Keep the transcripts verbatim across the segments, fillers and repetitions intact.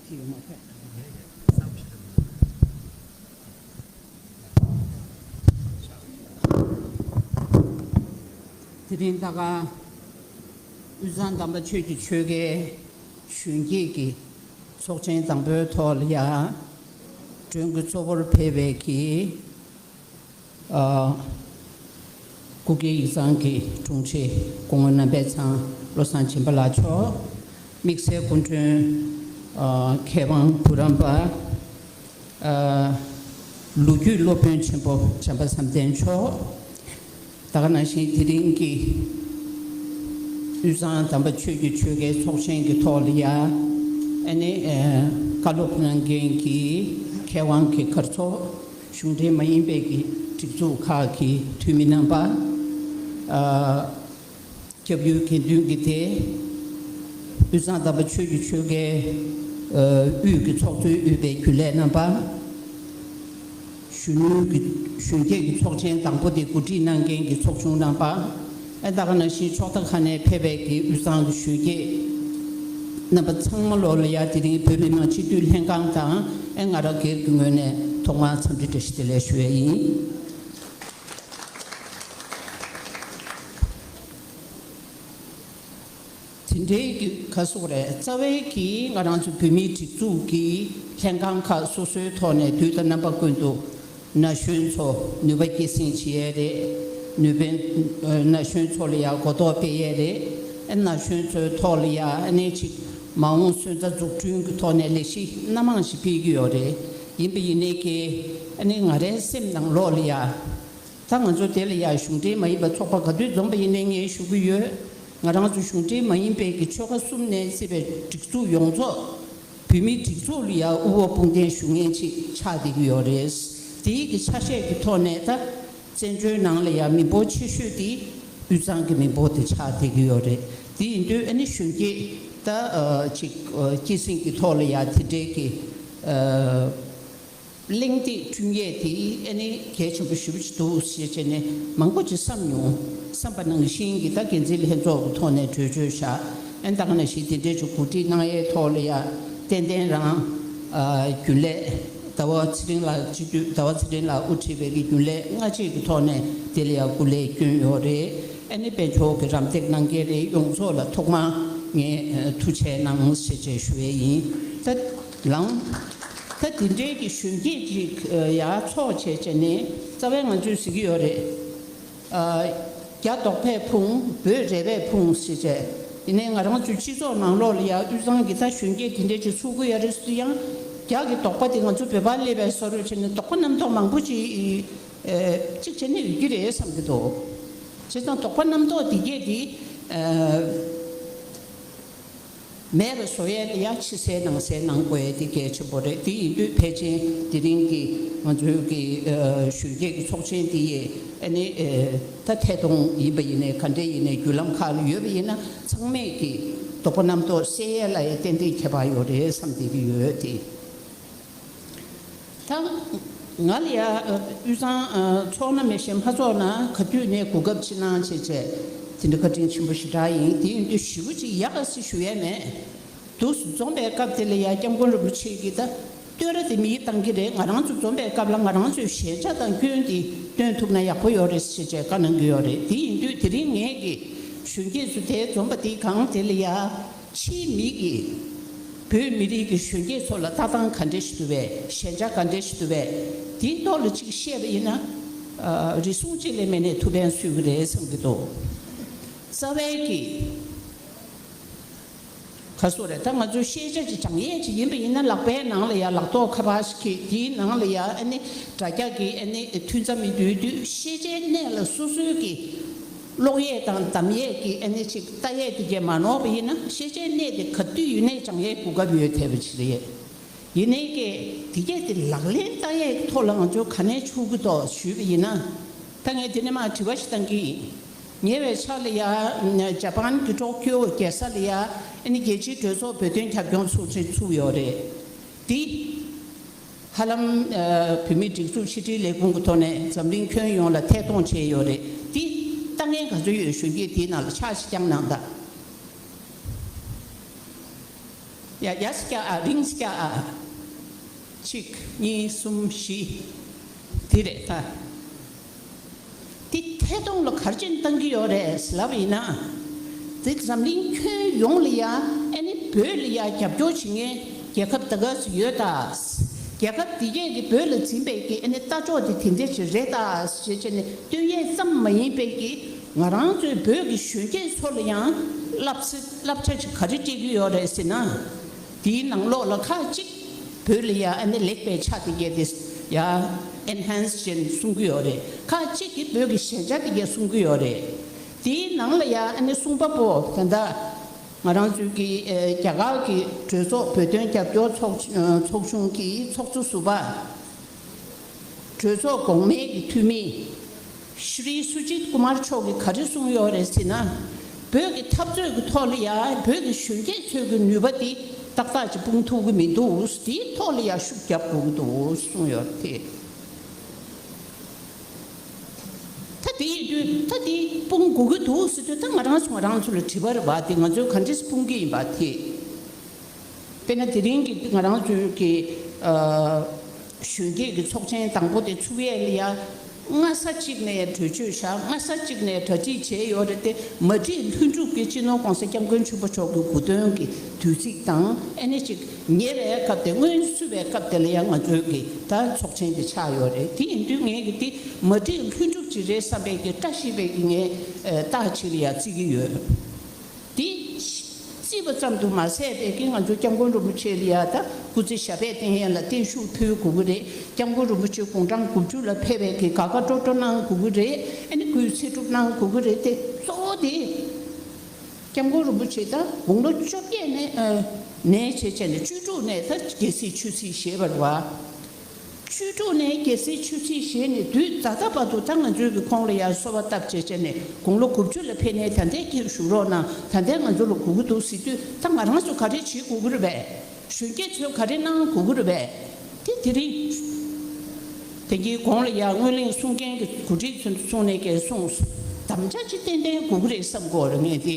དེ་རིང་ད་ག་དབུས་གཙང་དམ་པ་ཆོས་ཀྱི་ཆོལ་ཁའི་གཞོན་སྐྱེས་ཀྱི་ཚོགས་ཆེན་དང་པོའི་ཐོག་ལ་ཡ་མགྲོན་གྱི་གཙོ་བོར་ཕེབས་པའི་གི་ཨ། སྐུ་སྒེར་ཡིག་ཚང་གི་དྲུང་ཆེ་སྐུ་ངོ་རྣམ་པ་ཚང་བློ་བཟང་སྦྱིན་པ་ལགས་མཆོག་དམིགས་བསལ་སྐུ་མགྲོན་ཨ། མཁས་དབང་བུ་རམ་པ་ཨ། ལོ་རྒྱུས་སློབ་དཔོན་ཆེན་པོ་བྱམས་པ་བསམ་གཏན་མཆོག་ད་ག་ནང་བཞིན་དེ་རིང་གི་དབུས་གཙང་དམ་པ་ཆོས་ཀྱི་ཆོལ་ཁའི་ཚོགས་ཆེན་གྱི་ཐོག་ལ་ཡ་ཨ་ནི་ཨ། བཀའ་སློབ་གནང་མཁན་གྱི་མཁས་དབང་གི་གར་ཚོགས། གཞུང་འབྲེལ་མ་ཡིན་པའི་གི་སྒྲིག་འཛུགས་ཁག་གི་འཐུས་མི་རྣམ་པ། ཨ། སྐྱབས་ཡུལ་དགེ་འདུན་གྱི་སྡེ། དབུས་གཙང་དམ་པ་ཆོས་ཀྱི་ཆོལ་ཁའི་ཨ། དབུས་ཀྱི་ཚོགས་གཙོས་དབུས་པའི་རྒྱུན་ལས་རྣམ་པ། གཞོན་ནུའི་གི་གཞོན་སྐྱེས་ཀྱི་ཚོགས་ཆེན་དང་པོ་དེ་གོ་སྒྲིག་གནང་མཁན་གྱི་ཚོགས་ཆུང་རྣམ་པ། ཨ། ད་ག་ནང་བཞིན་ཕྱོགས་མཐའ་ཁག་ནས་ཕེབས་པའི་གི་དབུས་གཙང་གི་གཞོན་སྐྱེས་རྣམ་པ་ཚང་མ་ལོ་ལ་ཡ་དེ་རིང་བོད་མི་མང་སྤྱི་འཐུས་ལྷན་ཁང་དང་ཨ། ང་རང་སྒེར་གྱི་ངོས་ནས་ཐོག་མར་འཚམས་འདྲི་བཀྲ་ཤིས་བདེ་ལེགས་ཞུ་ཡས་ཡིན། དེ་འདྲའི་གི་ག་སོག་རེད། རྩ་བའི་གི་ང་རང་ཚོ་བོད་མིའི་སྒྲིག་འཛུགས་ཀྱི་ལྷན་ཁང་ཁག་སོ་སོའི་ཐོག་ནས་དུས་དང་རྣམ་པ་ཀུན་ཏུ་ན་གཞོན་ཚོ་ནུས་པ་སྐྱེད་སྲིང་བྱེད་ཡས་རེད། ནུས་པའི་ན་གཞོན་ཚོ་ལ་ཡང་གོ་རྟོགས་སྤེལ་ཡས་རེད། ན་གཞོན་ཚོའི་ཐོག་ལ་ཡང་ཨ་ནི་ཅིག་མ་འོངས་སོན་རྩ་འཛུགས་སྐྲུན་གྱི་ཐོག་ནས་ལས་གཞི་སྣ་མང་ཞིག་སྤེལ་གྱི་ཡོད་རེད། ཡིན་པ་ཡིན་ནའི་གི་ཨ་ནི་ང་རའི་སེམས་ནང་ལོགས་ལ་ཡང་། ད་ང་ཚོ་དེ་ལ་ཡང་གཞུང་འབྲེལ་མ་ཡིན་པ་ཚོགས་པ་ག་དུས་འཛོམས་པ་ཡིན་ནའི་ངས་ཞུ་གི་ཡོད། ང་རང་ཚོ་གཞུང་འབྲེལ་མ་ཡིན་པའི་གི་ཆོལ་ཁ་གསུམ་ནས་བརྩིས་པའི་སྒྲིག་འཛུགས་ཡོངས་རྫོགས་བོད་མིའི་སྒྲིག་འཛུགས་ལ་ཡང་དབུ་བ་དཔུང་འདེགས་ཞུ་མཁན་ཅིག་ཆགས་བསྡད་ཀྱི་ཡོད་རེད། དེའི་གི་ཆ་ཤས་ཀྱི་ཐོག་ནས་ད་བཙན་བྱོལ་ནང་ལ་ཡང་མི་འབོར་ཆེ་ཤོས་དེ་དབུས་གཙང་གི་མི་འབོར་དེ་ཆགས་བསྡད་ཀྱི་ཡོད་རེད། དེ་ཡིན་དུས་ཨ་ནི་གཞོན་སྐྱེས་ད་ཅིག་སྐྱེད་སྲིང་གི་ཐོག་ལ་ཡང་དེ་འདྲའི་གི་གླེང་སྟེགས་བསྐྲུན་ཡས་དེ་ཨ་ནི་གལ་ཆེན་པོ་ཞེ་པོ་ཅིག་འདུག་ཞེས་བྱས་ནས་མང་པོ་ཅིག་བསམ་མྱོང་། བསམ་པ་ནང་བཞིན་གྱི་ད་འགན་འཛིན་ལྷན་ཚོགས་ཀྱི་ཐོག་ནས་གྲོས་ཆོད་བཞག་ཨ་ནི་ད་ག་ནང་བཞིན་དེ་འདྲའི་ཅིག་གོ་སྒྲིག་གནང་ཡས་ཐོག་ལ་ཡ་ཏན་ཏན་རང་རྒྱུན་ལས་ཟླ་བ་ཚེ་རིང་ལགས་སྤྱི་འཐུས་ཟླ་བ་ཚེ་རིང་ལགས་དབུ་ཁྲིད་པའི་གི་རྒྱུན་ལས་སྔ་རྗེས་ཀྱི་ཐོག་ནས་དེ་ལ་ཡ་སྐུ་ལས་བསྐྱོན་ཡོད་རེད། ཨ་ནི་དཔལ་འབྱོར་གྱི་རམ་འདེགས་གནང་མཁན་རེད། ཡོངས་རྫོགས་ལ་ཐོག་མར་ངས་ཐུགས་རྗེ་ཆེ་གནང་ཞེས་བཅས་ཞུ་ཡས་ཡིན། ད་ལང་། ད་དེ་འདྲའི་གི་གཞོན་སྐྱེས་ཅིག་ཡར་ཚོགས་བྱས་བྱས་ནས་རྩ་བའི་ང་ཚོས་ཟེར་གྱི་ཡོད་རེད། རྒྱ་ལྡོག་པས་ཕུང་བོད་རལ་པས་ཕུང་ཞེས་བྱས། ཡིན་ནའི་ང་རང་ཚོའི་སྤྱི་ཚོགས་ནང་ལོགས་ལ་ཡ་དབུས་གཙང་གི་ད་གཞོན་སྐྱེས་དེ་འདྲའི་ཅིག་ཚུགས་ཀྱི་ཡོད་རེད་ཟེར་དུས་ཡང་རྒྱ་གི་ལྡོག་པ་དེ་ང་ཚོ་བོད་པར་སླེབས་པའི་བཟོ་འདྲ་བྱས་ནས་ལྡོག་པ་རྣམ་རྟོག་མང་པོ་ཅིག་ཅིག་བྱས་ནས་ཡོད་ཀྱི་རེད་བསམ་གྱི་འདུག་བྱས་ཙང་ལྡོག་པ་རྣམ་རྟོག་དེ་གས་དེ། མེད་པ་བཟོ་ཡས་ལ་ཡ་ཕྱི་གསལ་ནང་གསལ་གནང་དགོས་ཡས་དེ་གལ་ཆེན་པོ་རེད། དེ་ཡིན་དུས་ཕལ་ཆེར་དེ་རིང་གི་ང་ཚོའི་གི་གཞོན་སྐྱེས་ཀྱི་ཚོགས་ཆེན་དེ་ཡི་ཨ་ནི་ད་ཐད་གཏོང་ཡིན་པ་ཡིན་ནའི་ག་འདྲས་ཡིན་ནའི་བརྒྱུད་ལམ་ཁག་ལ་ཡོད་པ་ཡིན་ན་ཚང་མས་ཀྱི་ལྡོག་པ་རྣམ་རྟོག་སེལ་ཡས་ལ་ཡ་ཏན་ཏན་ཁྱད་པར་ཡོད་རེད་བསམ་བསྡད་ཀྱི་ཡོད་དེ། ད་ང་ལ་ཡ་དབུས་གཙང་ཚོགས་ན་མེད་བཞིན་མ་ཚོགས་ན་ག་དུས་ནས་གོ་སྐབས་ཅིག་གནང་བྱས་བྱས་དེ་འདྲ་བཀའ་དྲིན་ཆེན་པོ་ཞེ་དྲག་ཡིན། དེ་ཡིན་དུས་ཞེ་པོ་ཅིག་ཡག་ག་ཟེར་ཞུ་ཡས་མེད། འདུག་སེ་འཛོམས་པའི་སྐབས་དེ་ལ་ཡ་སྐྱབས་མགོན་རིན་པོ་ཆེ་གིས་ད་བསྟོད་ར་དེ་མིས་བཏང་གི་རེད། ང་རང་ཚོ་འཛོམས་པའི་སྐབས་ལ་ང་རང་ཚོའི་ཞན་ཆ་དང་སྐྱོན་དེ་སྟོན་ཐུབ་ན་ཡག་པོ་ཡོད་རེད་ཟེར་བྱས་བཀའ་གནང་གི་ཡོད་རེད། དེ་ཡིན་དུས་དེ་རིང་ངས་ཀྱི་གཞོན་སྐྱེས་ཚོ་དེ་འཛོམས་པ་དེ་གང་དེ་ལ་ཡ། ཕྱིའི་མི་གིས་བོད་མི་རིགས་ཀྱི་གཞོན་སྐྱེས་ཚོ་ལ་ལྟ་སྟངས་ག་འདྲ་ཞིག་འདུག་པས། ཞན་ཆ་ག་འདྲ་ཞིག་འདུག་པས། དེའི་ཐོག་ལ་ཅིག་བཤད་པ་ཡིན་ན། ཨ། རེ་ཟུང་གཅིག་ལས་མེད་ནས་ཐུགས་ཕན་གསོས་ཀྱི་རེད་བསམ་གྱི་འདུག་རྩ་བའི་གི་ག་སོ་རེད། ད་ང་ཚོའི་ཤེས་བྱ་ཅིག་སྦྱང་ཡས་ཅིག་ཡིན་པ་ཡིན་ན་ལག་པའི་ནང་ལ་ཡ་ལག་ཐོག་ཁ་པར་ཞིག་གིས་དེའི་ནང་ལ་ཡ་ཨ་ནི་དྲ་རྒྱ་གི་ཨ་ནི་མཐུན་རྩ་མི་འདུས་དུས་ཤེས་བྱའི་གནས་ལ་སོ་སོའི་གི་ཀློག་ཡས་དང་གདམ་ཡས་ཀྱི་ཨ་ནི་ཅིག་ལྟ་ཡས་དེ་གས་མ་ནོར་བ་ཡིན་ན་ཤེས་བྱའི་གནས་དེ་ག་དུས་ཡིན་ནའི་སྦྱང་ཡས་གོ་སྐབས་ཡོད་ཐལ་བ་ཅིག་རེད། ཡིན་ནའི་ཀྱེ་དེ་གས་དེ་ལག་ལེན་བསྟར་ཡས་ཀྱི་ཐོག་ལ་ང་ཚོ་ག་ནས་ཆུག་གི་འདུག་ཞུས་པ་ཡིན་ན། ད་ངས་དེ་ནས་མར་དྲི་བ་ཞིག་བཏང་གི་ཡིན། ཉེ་བའི་ཆར་ལ་ཡ་ཇ་པན་གྱི་ཊོ་ཀྱོ་རྒྱལ་ས་ལ་ཡ་ཨ་ནི་རྒྱལ་སྤྱིའི་གྲོས་ཚོགས་བོད་དོན་རྒྱབ་སྐྱོར་ཚོགས་ཆེན་ཚུགས་ཡོད་རེད། དེ། ཧ་ལམ། ཨ། བོད་མིའི་སྒྲིག་འཛུགས་ཕྱི་དྲིལ་ལས་ཁུངས་ཀྱི་ཐོག་ནས་འཛམ་གླིང་ཁྱོན་ཡོངས་ལ་ཐད་གཏོང་བྱས་ཡོད་རེད། དེ་ལྟ་མཁན་ག་ཚོད་ཡོད། གཞོན་སྐྱེས་དེའི་ནང་ལ་ཕྱག་ཞིག་བརྐྱངས་གནང་དང་། ཡ་ཡ་སྐྱ་ཨ་རིང་སྐྱ་ཨ། གཅིག་གཉིས་གསུམ་བཞི། དེ་རེད་ད། དེ་ཐད་གཏོང་ལ་ག་རེ་བྱས་ནས་བཏང་གི་ཡོད་རེད་ལབ་ཡིན་ན། དེ་འཛམ་གླིང་ཁྱོན་ཡོངས་ལ་ཡ་ཨ་ནི་བོད་ལ་ཡ་རྒྱབ་སྐྱོར་བྱེད་མཁན་རྒྱལ་ཁབ་ད་ག་ཚོད་ཡོད་ད། རྒྱལ་ཁབ་དེ་གས་ཀྱི་བོད་ལ་འཛིན་པའི་གི་ཨ་ནི་ལྟ་ཕྱོགས་དེ་དེ་འདྲ་ཅིག་རེད་ད་ཞེས་བྱས་ནས་སྟོན་ཡས་ཙམ་མ་ཡིན་པའི་གི་ང་རང་ཚོའི་བོད་ཀྱི་གཞོན་སྐྱེས་ཚོ་ལ་ཡང་བསླབ་ཚིགས་བསླབ་བྱ་ཅིག་ག་རེ་སྤྲད་ཀྱི་ཡོད་རེད་ཟེར་ན། དེའི་ནང་ལོགས་ལ་ཁག་གཅིག་བོད་ལ་ཡ་ཨ་ནི་ལེགས་པའི་ཆ་དེ་གས་དེ་ཡ་ཨེན་ཧན་སི་བྱས་ནས་གསུང་གི་ཡོད་རེད། ཁག་གཅིག་གིས་བོད་ཀྱི་ཞན་ཆ་དེ་གས་གསུང་གི་ཡོད་རེད། དེའི་ནང་ལ་ཡ་ཨ་ནི་གསུང་པ་པོ་ད་ལྟ་ང་རང་ཚོའི་གི་ཨ་རྒྱ་གར་གྱི་གྲོས་ཚོགས་བོད་དོན་རྒྱབ་སྐྱོར་ཚོགས་ཨ་ཚོགས་ཆུང་གི་ཚོགས་གཙོ་ཟུར་པ། གྲོས་ཚོགས་གོང་མའི་གི་འཐུས་མི་ཤྲི་སུ་ཇིད་ཀུ་མར་མཆོག་གིས་ག་རེ་གསུངས་ཡོད་རེད་ཟེར་ན། བོད་ཀྱི་འཐབ་རྩོད་ཀྱི་ཐོག་ལ་ཡ་བོད་ཀྱི་གཞོན་སྐྱེས་ཚོའི་གི་ནུས་པ་དེ་ཏག་ཏག་ཅིག་སྤུངས་ཐུབ་ཀྱི་མི་འདུག་དེའི་ཐོག་ལ་ཡ་ཤུགས་རྒྱབ་དགོས་ཀྱི་འདུག་གསུངས་ཡོད་རེད་དེ། ད་དེ་ཡིན་དུས་ད་དེ་སྤུངས་དགོས་ཀྱི་འདུག་ཟེར་དུས་ད་ང་རང་ཚོ་ང་རང་ཚོ་ལ་དྲི་བ་རེད་པ། དེ་ང་ཚོས་ག་འདྲས་སྤུངས་ཀྱི་ཡིན་པ་དེ། དཔེར་ན་དེ་རིང་གི་ང་རང་ཚོའི་གི་ཨ་གཞོན་སྐྱེས་ཀྱི་ཚོགས་ཆེན་དང་པོ་དེ་ཚུགས་ཡས་ལ་ཡ་སྔ་ས་གཅིག་ནས་གྲོས་ཆོད་བཞག་སྔ་ས་གཅིག་ནས་གྲ་སྒྲིག་བྱས་ཡོད་རེད་དེ། མ་བསྒྲིགས་ལྷུན་གྲུབ་ཀྱི་སྤྱི་ནོར་༸གོང་ས་༸སྐྱབས་མགོན་ཆེན་པོ་མཆོག་གི་སྐུ་མདུན་གྱི་དུས་ཚིགས་དང་ཨ་ནི་ཅིག་ཉེ་བའི་སྐབས་དེ་སྔོན་བསུ་བའི་སྐབས་དེ་ལ་ཡང་ང་ཚོའི་གི་ད་ཚོགས་ཆེན་དེ་ཆགས་ཡོད་རེད། དེ་ཡིན་དུས་ངས་གི་དེ་མ་བསྒྲིགས་ལྷུན་གྲུབ་ཅིག་རེད་བསམ་པའི་གི་བཀྲ་ཤིས་པའི་གི་ངས་ཨ་རྟགས་ཅིག་ལ་ཡ་བརྩི་གི་ཡོད། དེ་བརྩིས་པ་ཙམ་དུ་མ་ཟད་པའི་གི་ང་ཚོ་༸སྐྱབས་མགོན་རིན་པོ་ཆེ་ལ་ཡ་ད་སྐུ་ཚེ་ཞབས་པད་བརྟན་ཡས་ལ་བརྟན་བཞུགས་ཕུལ་དགོས་ཀྱི་རེད། ༸སྐྱབས་མགོན་རིན་པོ་ཆེ་དགུང་གྲངས་དགུ་བཅུ་ལ་ཕེབས་པའི་གི་དགའ་དགའ་སྤྲོ་སྤྲོ་གནང་དགོས་ཀྱི་རེད། ཨ་ནི་སྐུའི་ཚེ་སྒྲུབ་གནང་དགོས་ཀྱི་རེད་དེ། གཙོ་བོ་དེ་༸སྐྱབས་མགོན་རིན་པོ་ཆེ་ད་དགུང་ལོ་བཅོ་བརྒྱད་ནས་ཨ་ནས་བྱས་བྱས་ནས་བཅུ་དྲུག་ནས་ད་རྒྱལ་སྲིད་ཆོས་སྲིད་བཞེས་པ་རེད་བ། བཅུ་དྲུག་ནས་རྒྱལ་སྲིད་ཆོས་སྲིད་བཞེས་ནས་དུས་ད་ལྟ་བར་དུ་ད་ང་ཚོའི་གི་ཁོང་ལ་ཡར་གསོལ་བ་བཏབ་བྱས་བྱས་ནས་དགུང་ལོ་དགུ་བཅུ་ལ་ཕེབས་ནས་ད་ལྟའི་སྐྱིད་བཞུགས་རོགས་གནང་། ད་ལྟའི་ང་ཚོ་ལ་དགོས་ཀྱི་འདུག་ཟེར་དུས་ད་ང་རང་ཚོ་ག་རེ་བྱེད་དགོས་ཀྱི་རེད་པས། གཞོན་སྐྱེས་ཚོས་ག་རེ་གནང་དགོས་ཀྱི་རེད་པས། དེ་དེ་རིང་དེ་གའི་གོང་ལ་ཡར་སྔོན་གླེང་གསུང་མཁན་གྱི་གོ་སྒྲིག་ཚོས་གསུངས་ནས་ཀྱི་གསུངས། དམ་བཅའ་ཅིག་ཏན་ཏན་དགོས་ཀྱི་རེད་བསམ་གྱི་ཡོད་རེད་ངས་དེ།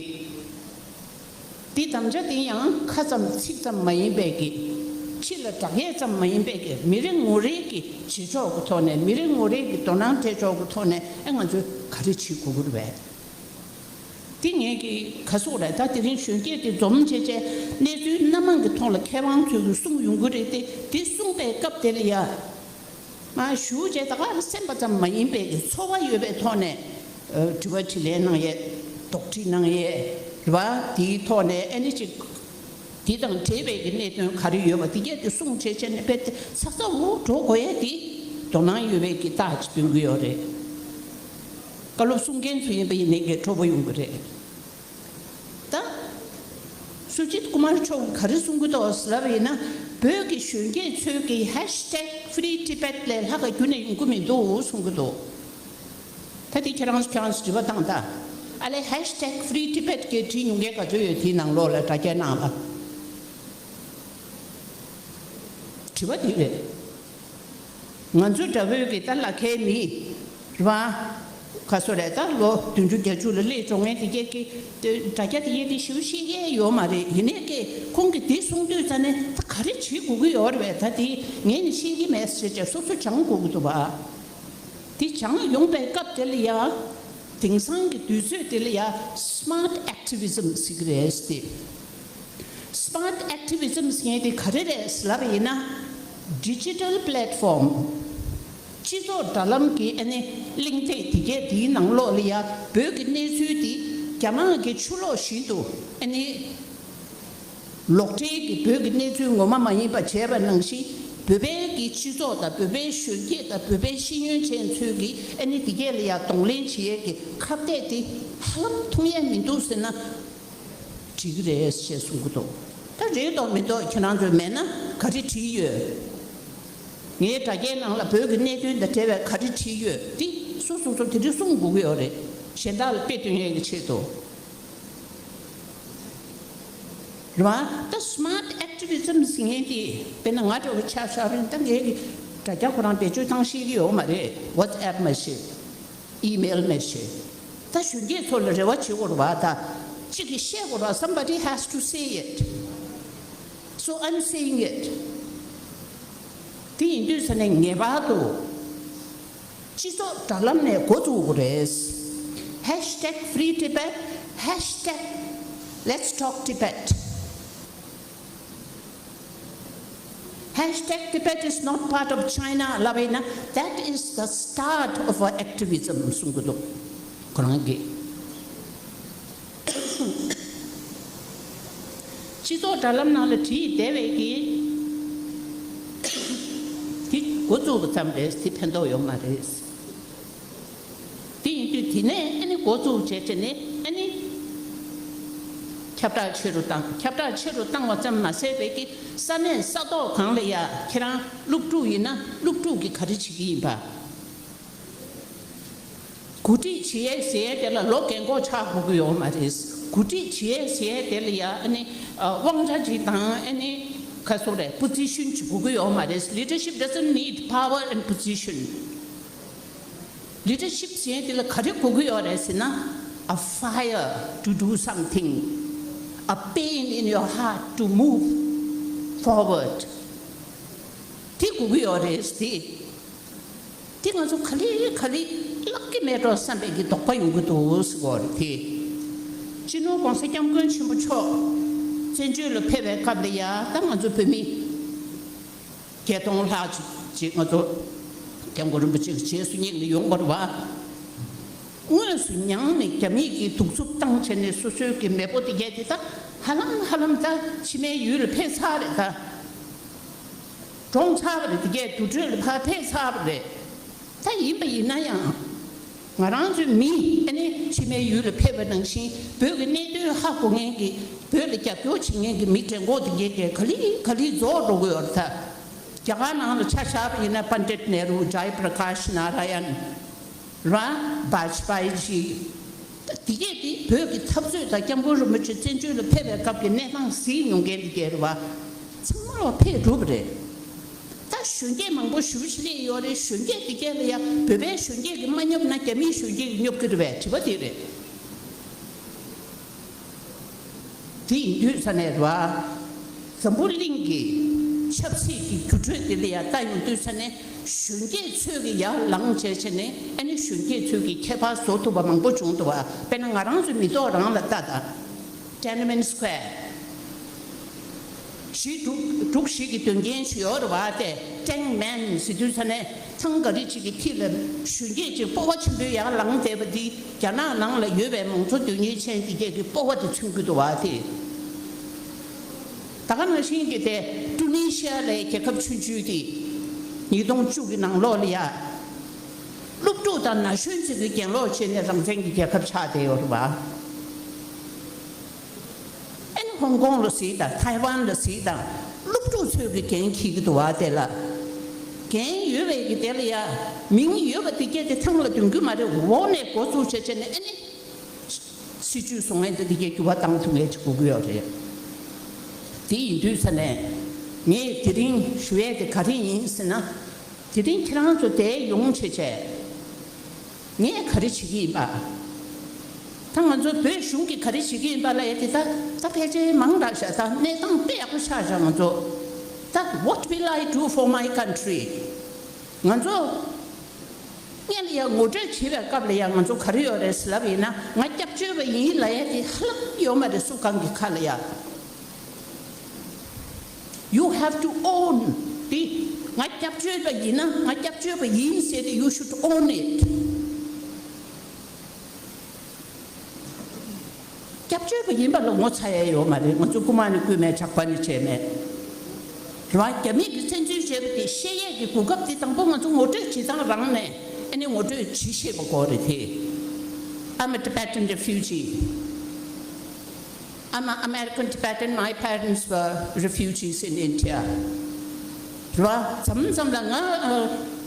འདི་དམ་བཅའ་དེ་ཡང་ཁ་ཙམ་ཚིག་ཙམ་མ་ཡིན་པའི་གི། ཕྱི་ལ་བསྒྲགས་ཡས་ཙམ་མ་ཡིན་པའི་གི། མི་རེ་ངོ་རེ་གི་བྱེད་ཕྱོགས་ཀྱི་ཐོག་ནས། མི་རེ་ངོ་རེ་གི་དོ་སྣང་སྤྲད་ཕྱོགས་ཀྱི་ཐོག་ནས་ཨེ་ང་ཚོས་ག་རེ་བྱེད་དགོས་ཀྱི་རེད་པས། དེ་ངས་ཀྱི་ག་སོགས་རེད། ད་དེ་རིང་གཞོན་སྐྱེས་དེ་འཛོམས་བྱས་བྱས་གནས་ཚུལ་སྣ་མང་གི་ཐོག་ལ་མཁས་དབང་ཚོས་ཀྱི་གསུང་ཡོང་གི་རེད་དེ། དེ་གསུང་པའི་སྐབས་དེ་ལ་ཡ། མ་ཞུ་བྱས་ད་ག་སེམས་པ་ཙམ་མ་ཡིན་པའི་གི་ཚོར་བ་ཡོད་པའི་ཐོག་ནས་ཨ་དྲི་བ་དྲིས་ལན་གནང་ཡས། དོགས་འདྲི་གནང་ཡས་རེད་བ། དེའི་ཐོག་ནས་ཨ་ནི་ཅིག་དེ་དང་འབྲེལ་བའི་གི་གནད་དོན་ག་རེ་ཡོད་པ་དེ་གས་དེ་གསུང་བྱས་བྱས་ནས་དཔེ་དེ་ཚགས་ཚུད་འོ་འགྲོ་དགོས་ཡས་དེ་དོ་སྣང་ཡོད་པའི་གི་རྟགས་ཅིག་སྟོན་གི་ཡོད་རེད། བཀའ་སློབ་གསུང་མཁན་ཚོ་ཡིན་པ་ཡིན་ནའི་གི་སྤྲོ་པོ་ཡོང་གི་རེད། ད། སུ་ཇིད་ཀུ་མར་མཆོག་གིས་ག་རེ་གསུང་གི་འདུག་ཟེར་ལབ་པ་ཡིན་ན། བོད་ཀྱི་གཞོན་སྐྱེས་ཚོས་ཀྱི་ཧེཤ་ཏེག་ཧྥི་རི་ཊི་བེཊ་ལས་ལྷག་ག་རྒྱུན་ནས་ཡོང་གི་མི་འདུག་གསུང་གི་འདུག་ད་དེ་ཁྱེད་རང་ཁྱེད་རང་ཚོ་དྲི་བ་བཏང་ད། ཨ་ལས་ཧེཤ་ཏེག་ཧྥི་རི་ཊི་བེཊ་གི་བྲིས་མྱོང་མཁན་ག་ཚོད་ཡོད། དེའི་ནང་ལོགས་ལ་དྲ་རྒྱའི་ནང་ལ། དྲི་བ་དེ་རེད། ང་ཚོ་འདྲ་བོའི་གི་ད་ལ་ཁའི་མི་རེད་བ། ཁ་སོ་རེད། ད་ལོ་བདུན་ཅུ་བརྒྱད་ཅུ་ལ་སླེབས་འགྲོ་མཁན་དེ་གས་ཀྱི་དེ་དྲ་རྒྱ་དེ་གས་དེ་ཞེ་པོ་ཤེས་ཀྱི་ཡོད་མ་རེད། ཡིན་ནའི་ཀྱི་ཁོང་གིས་དེ་གསུང་དུས་ཙ་ནས་ད་ག་རེ་བྱེད་དགོས་ཀྱི་ཡོད་རེད་པས། ད་དེ་ངས་ནི་ཤེས་ཀྱི་མེད་ཟེར་བྱས་སོ་སོ་སྦྱང་དགོས་ཀྱི་འདུག་བ། དེ་སྦྱང་ཡོང་པའི་སྐབས་དེ་ལ་ཡ། དེང་སང་གི་དུས་ཚོད་དེ་ལ་ཡ་སི་མཱར་ཊི་ཨེག་ཊི་བི་ཛིམ་ཟེར་གྱི་རེད་དེ། སི་མཱར་ཊི་ཨེག་ཊི་བི་ཛིམ་ཟེར་མཁན་དེ་ག་རེ་རེད་ལབ་པ་ཡིན་ན། ཌི་ཇི་ཊལ་པི་ལེཊ་ཕོམ། སྤྱི་ཚོགས་དྲ་ལམ་གྱི་ཨ་ནི་གླེང་སྟེགས་དེ་གས་དེའི་ནང་ལོགས་ལ་ཡ་བོད་ཀྱི་གནས་ཚུལ་དེ་རྒྱ་ནག་གི་ཆུ་ལོག་བཞིན་དུ་ཨ་ནི་ལོག་འགྲེལ་གྱིས་བོད་ཀྱི་གནས་ཚུལ་ངོ་མ་མ་ཡིན་པ་བྱས་པ་ནང་བཞིན། བོད་པའི་གི་སྤྱི་ཚོགས་དང་བོད་པའི་གཞོན་སྐྱེས་དང་བོད་པའི་ཤེས་ཡོན་ཅན་ཚོས་ཀྱིས་ཨ་ནི་དེ་གས་ལ་ཡ་གདོང་ལེན་བྱེད་ཡས་ཀྱི་ཁ་གཏད་དེ་ཧ་ལམ་མཐོང་ཡས་མི་འདུག་ཟེར་ན། འགྲིག་གི་རེད་ཅེས་གསུང་གི་འདུག་ད་རེད་དོ་མི་འདུག་ཁྱེད་རང་ཚོས་མེད་ན་ག་རེ་བྲིས་ཡོད། ངའི་དྲ་རྒྱའི་ནང་ལ་བོད་ཀྱི་གནད་དོན་དང་འབྲེལ་བའི་ག་རེ་བྲིས་ཡོད་དེ་སོ་སོ་སོ་དེ་འདྲ་གསུང་དགོས་ཀྱི་ཡོད་རེད། གཞན་དག་ལ་དཔེ་སྟོན་ཡས་ཀྱི་ཆེད་དུ། རེད་བ། ད་སི་མཱར་ཊི་ཨེག་ཊི་བི་ཛིམ་ཟེར་མཁན་དེ་དཔེར་ན་ང་འདྲ་བོ་ཆ་བཞག་རིང་ད་ངའི་གི་དྲ་རྒྱ་ཁོ་རང་བེད་སྤྱོད་བཏང་ཤེས་ཀྱི་ཡོད་མ་རེད། ཝ་ཊི་སི་ཨེབ་མ་གཏོགས། ཨི་མེལ་མ་གཏོགས། ད་གཞོན་སྐྱེས་ཚོ་ལ་རེ་བ་བྱེད་དགོས་རེད་བ། ད་གཅིག་གིས་བཤད་དགོས་རེད་བ། Somebody has to say it. So I'm saying it. དེ་ཡིན་དུས་ས་ནས་ངེས་པར་དུ་སྤྱི་ཚོགས་དྲ་ལམ་ནས་འགོ་བཙུགས་དགོས་རེད། Hashtag Free Tibet, Hashtag Let's Talk Tibet, Hashtag Tibet is not part of China ལབ་པ་ཡིན་ན། That is the start of our activism གསུང་གི་འདུག་ཁོ་རང་གིས། སྤྱི་ཚོགས་དྲ་ལམ་ནང་ལ་བྲིས་བསྡད་པའི་གི་དེ་འགོ་བཙུགས་པ་ཙམ་རེད། དེ་ཕན་ཐོགས་ཡོད་མ་རེད། དེ་ཡིན་དུས་དེ་ནས་ཨ་ནི་འགོ་བཙུགས་བྱས་བྱས་ནས་ཨ་ནི་ཁྱབ་བསྒྲགས་ཆེ་རུ་བཏང་། ཁྱབ་བསྒྲགས་ཆེ་རུ་བཏང་བ་ཙམ་མ་ཟད་པའི་གི་ས་གནས་ས་ཐོག་གང་ལ་ཡ་ཁྱེད་རང་སློབ་ཕྲུག་ཡིན་ན་སློབ་ཕྲུག་གིས་ག་རེ་བྱེད་ཀྱི་ཡིན་པ། གོ་སྒྲིག་བྱེད་ཡས་ཟེར་ཡས་དེ་ལ་ལོ་རྒན་གོག་ཆགས་དགོས་ཀྱི་ཡོད་མ་རེད། གོ་སྒྲིག་བྱེད་ཡས་ཟེར་ཡས་དེ་ལ་ཡ་ཨ་ནི་ཨ་དབང་ཆ་ཅིག་དང་ཨ་ནི་ག་སོགས་རེད། པོ་ཛི་ཤན་ཅིག་དགོས་ཀྱི་ཡོད་མ་རེད། Leadership doesn't need power and position. Leadership ཟེར་ཡས་དེ་ལ་ག་རེ་དགོས་ཀྱི་ཡོད་རེད་ཟེར་ན། A fire to do something, a pain in your heart to move forward. དེ་དགོས་ཀྱི་ཡོད་རེད་དེ། དེ་ང་ཚོ་ག་ལེ་ག་ལེ་བརླག་གི་མེད་འགྲོ་བསམ་པའི་གི་དོགས་པ་ཡོང་གི་འདུག་ཟེར་གོ་རེད་དེ། སྤྱི་ནོར་༸གོང་ས་༸སྐྱབས་མགོན་ཆེན་པོ་མཆོག་བཙན་བྱོལ་ལ་ཕེབས་པའི་སྐབས་ལ་ཡ་ད་ང་ཚོ་བོད་མི་བརྒྱད་སྟོང་ལྷག་ཅིག་ཅིག་ང་ཚོ་སྐྱབས་མགོན་རིན་པོ་ཆེ་གི་རྗེས་སུ་སྙེག་ནས་ཡོང་བ་རེད་བ། དངོས་སུ་མྱངས་ནས་རྒྱ་མིས་ཀྱིས་གདུག་རྩུབ་བཏང་བྱས་ནས་སོ་སོའི་གི་མེས་པོ་དེ་གས་དེ་ད་ཧ་ལམ་ཧ་ལམ་ད་ཕྱི་མའི་ཡུལ་ལ་ཕེབས་ཚར་རེད། ད་གྲོངས་ཚར་བ་རེད། དེ་གས་དུར་ཁྲོད་ལ་ཕར་ཕེབས་ཚར་བ་རེད། ད་ཡིན་པ་ཡིན་ན་ཡང་ང་རང་ཚོའི་མི་ཨ་ནི་ཕྱི་མའི་ཡུལ་ལ་ཕེབས་པ་ནང་བཞིན་བོད་ཀྱི་གནད་དོན་ཧ་གོ་མཁན་གྱི་བོད་ལ་རྒྱབ་སྐྱོར་བྱེད་མཁན་གྱི་མི་བྲན་ཁོག་དེ་གས་གས་ག་ལེ་ག་ལེ་རྫོགས་འགྲོ་གི་ཡོད་རེད། ད་རྒྱ་གར་ནང་ལ་ཆ་བཞག་པ་ཡིན་ན་པན་ཌིད་ནེ་རུ། ཇའི་པྲ་ཀཱཤ་ནཱ་ར་ཡན། ར། བཱཇ་པཱ་ཡི་ཇི། ད་དེ་གས་དེ་བོད་ཀྱི་འཐབ་རྩོད་དང་སྐྱབས་མགོན་རིན་པོ་ཆེ་བཙན་བྱོལ་ལ་ཕེབས་པའི་སྐབས་ཀྱི་གནས་སྟངས་གཟིགས་མྱོང་མཁན་དེ་གས་རེད་བ། ཚང་མ་ལ་ཕེབས་གྲུབ་པ་རེད། ད་གཞོན་སྐྱེས་མང་པོ་ཞེ་པོ་ཅིག་སླེབས་ཡོད་རེད། གཞོན་སྐྱེས་དེ་གས་ལ་ཡ་བོད་པའི་གཞོན་སྐྱེས་ཀྱིས་མ་སྙོབ་ན་རྒྱ་མིའི་གཞོན་སྐྱེས་ཀྱིས་སྙོབ་ཀྱི་རེད་པས། དྲི་བ་དེ་རེད། དེ་ཡིན་དུས་ས་ནས་རེད་བ། འཛམ་བུ་གླིང་གི་ཆབ་སྲིད་ཀྱི་འགྱུར་འགྲོས་དེ་ལ་ཡ་ལྟ་ཡོང་དུས་ས་ནས་གཞོན་སྐྱེས་ཚོས་ཀྱི་ཡར་ལངས་བྱས་བྱས་ནས་ཨ་ནི་གཞོན་སྐྱེས་ཚོས་ཀྱི་ཁྱད་པར་བཟོ་ཐུབ་པ་མང་པོ་བྱུང་འདུག་བ། དཔེར་ན་ང་རང་ཚོའི་མི་ཐོག་རང་ལ་ལྟ་དང་། Tiananmen Square། གཞིས་འབྲུག་འབྲུག་གཞིས་ཀྱི་དོན་རྐྱེན་ཞིག་ཡོད་རེད་བ། དེ་ཀྲེང་མེན་ཟེར་དུས་ས་ནས་ཐང་ག་རེ་ཅིག་གི་མཐིལ་ལ་གཞོན་སྐྱེས་ཅིག་སྤོབས་པ་ཆེན་པོས་ཡར་ལངས་བསྡད་པ་འདི་རྒྱ་ནག་ནང་ལ་ཡོད་པའི་མང་གཙོ་དོན་གཉེར་ཅན་དེ་གས་ཀྱི་སྤོབས་པ་དེ་མཚོན་གྱི་འདུག་བ། དེ་ད་ག་ནང་བཞིན་གྱི་དེ་ཀྲུ་ནི་ཤི་ཡ་ལའི་རྒྱལ་ཁབ་ཆུང་ཆུང་དེ་ཉིས་སྟོང་བཅུ་གི་ནང་ལོགས་ལ་ཡ་སློབ་ཕྲུག་དང་ན་གཞོན་ཚོས་ཀྱི་གྱེན་ལོག་བྱས་ནས་རང་བཙན་གྱི་རྒྱལ་ཁབ་ཆགས་བསྡད་ཡོད་རེད་བ། ཨ་ནི་ཧོང་ཀོང་ལ་གཟིགས་དང་། ཐའེ་ཝན་ལ་གཟིགས་དང་། སློབ་ཕྲུག་ཚོས་ཀྱི་འགན་འཁྱེར་གྱི་འདུག་བ། དེ་ལ་འགན་ཡོད་པའི་གི་དེ་ལ་ཡ་མིང་ཡོད་པ་དེ་གས་དེ་ཐང་ལ་འདོན་རྒྱུ་མ་རེད། འོག་ནས་འགོ་བཙུགས་བྱས་བྱས་ནས་ཨ་ནི་སྲིད་ཇུས་བཟོ་མཁན་དེ་དེ་གས་འགྱུར་བ་བཏང་ཐུབ་མཁན་ཅིག་དགོས་ཀྱི་ཡོད་རེད། དེ་ཡིན་དུས་ས་ནས་ངས་དེ་རིང་ཞུ་ཡས་དེ་ག་རེ་ཡིན་ཟེར་ན། དེ་རིང་ཁྱེད་རང་ཚོ་དེ་ཡོང་བྱས་བྱས། ངས་ག་རེ་བྱེད་ཀྱི་ཡིན་པ། ད་ང་ཚོ་བོད་གཞུང་གིས་ག་རེ་བྱེད་ཀྱི་ཡིན་པ་ལབ་ཡ་དེ་ད་ད་ཕལ་ཆེར་མང་དྲགས་ཤག་ད་གནས་སྟངས་དཔེ་ཡག་པོ་ཆགས་ཤག་ང་ཚོ་ད། What will I do for my country? ང་ཚོ་སྔོན་ལ་ཡ་ངོ་སྤྲོད་བྱེད་པའི་སྐབས་ལ་ཡ་ང་ཚོ་ག་རེ་ཡོད་རེད་ཟེར་ལབ་ཡིན་ན། ང་སྐྱབས་བཅོལ་བ་ཡིན་ལབ་ཡ་དེ་ཧ་ལམ་ཡོད་མ་རེད། སུ་གང་གི་ཁ་ལ་ཡ། You have to own དེ། ང་སྐྱབས་བཅོལ་བ་ཡིན་ན་ང་སྐྱབས་བཅོལ་བ་ཡིན་ཟེར་ཏེ། You should own it. སྐྱབས་བཅོལ་བ་ཡིན་པ་ལ་ངོ་ཚ་ཡ་ཡོད་མ་རེད། ང་ཚོ་རྐུ་མ་ནི་རྐུས་མེད། ཇག་པ་ནི་བྱས་མེད། རེད་བ། རྒྱ་མི་གིས་བཙན་འཛུལ་བྱས་པ་དེ་ཤེས་ཡས་ཀྱི་གོ་སྐབས་དེ་དང་པོ་ང་ཚོ་ངོ་སྤྲོད་བྱེད་སྟངས་རང་ནས་ཨ་ནི་ངོ་སྤྲོད་བྱེད་ཤེས་པ་དགོས་རེད་དེ། I'm a Tibetan refugee. I'm an American Tibetan. My parents were refugees in India. རེད་བ། མཚམས་མཚམས་ལ་ང་ཨ་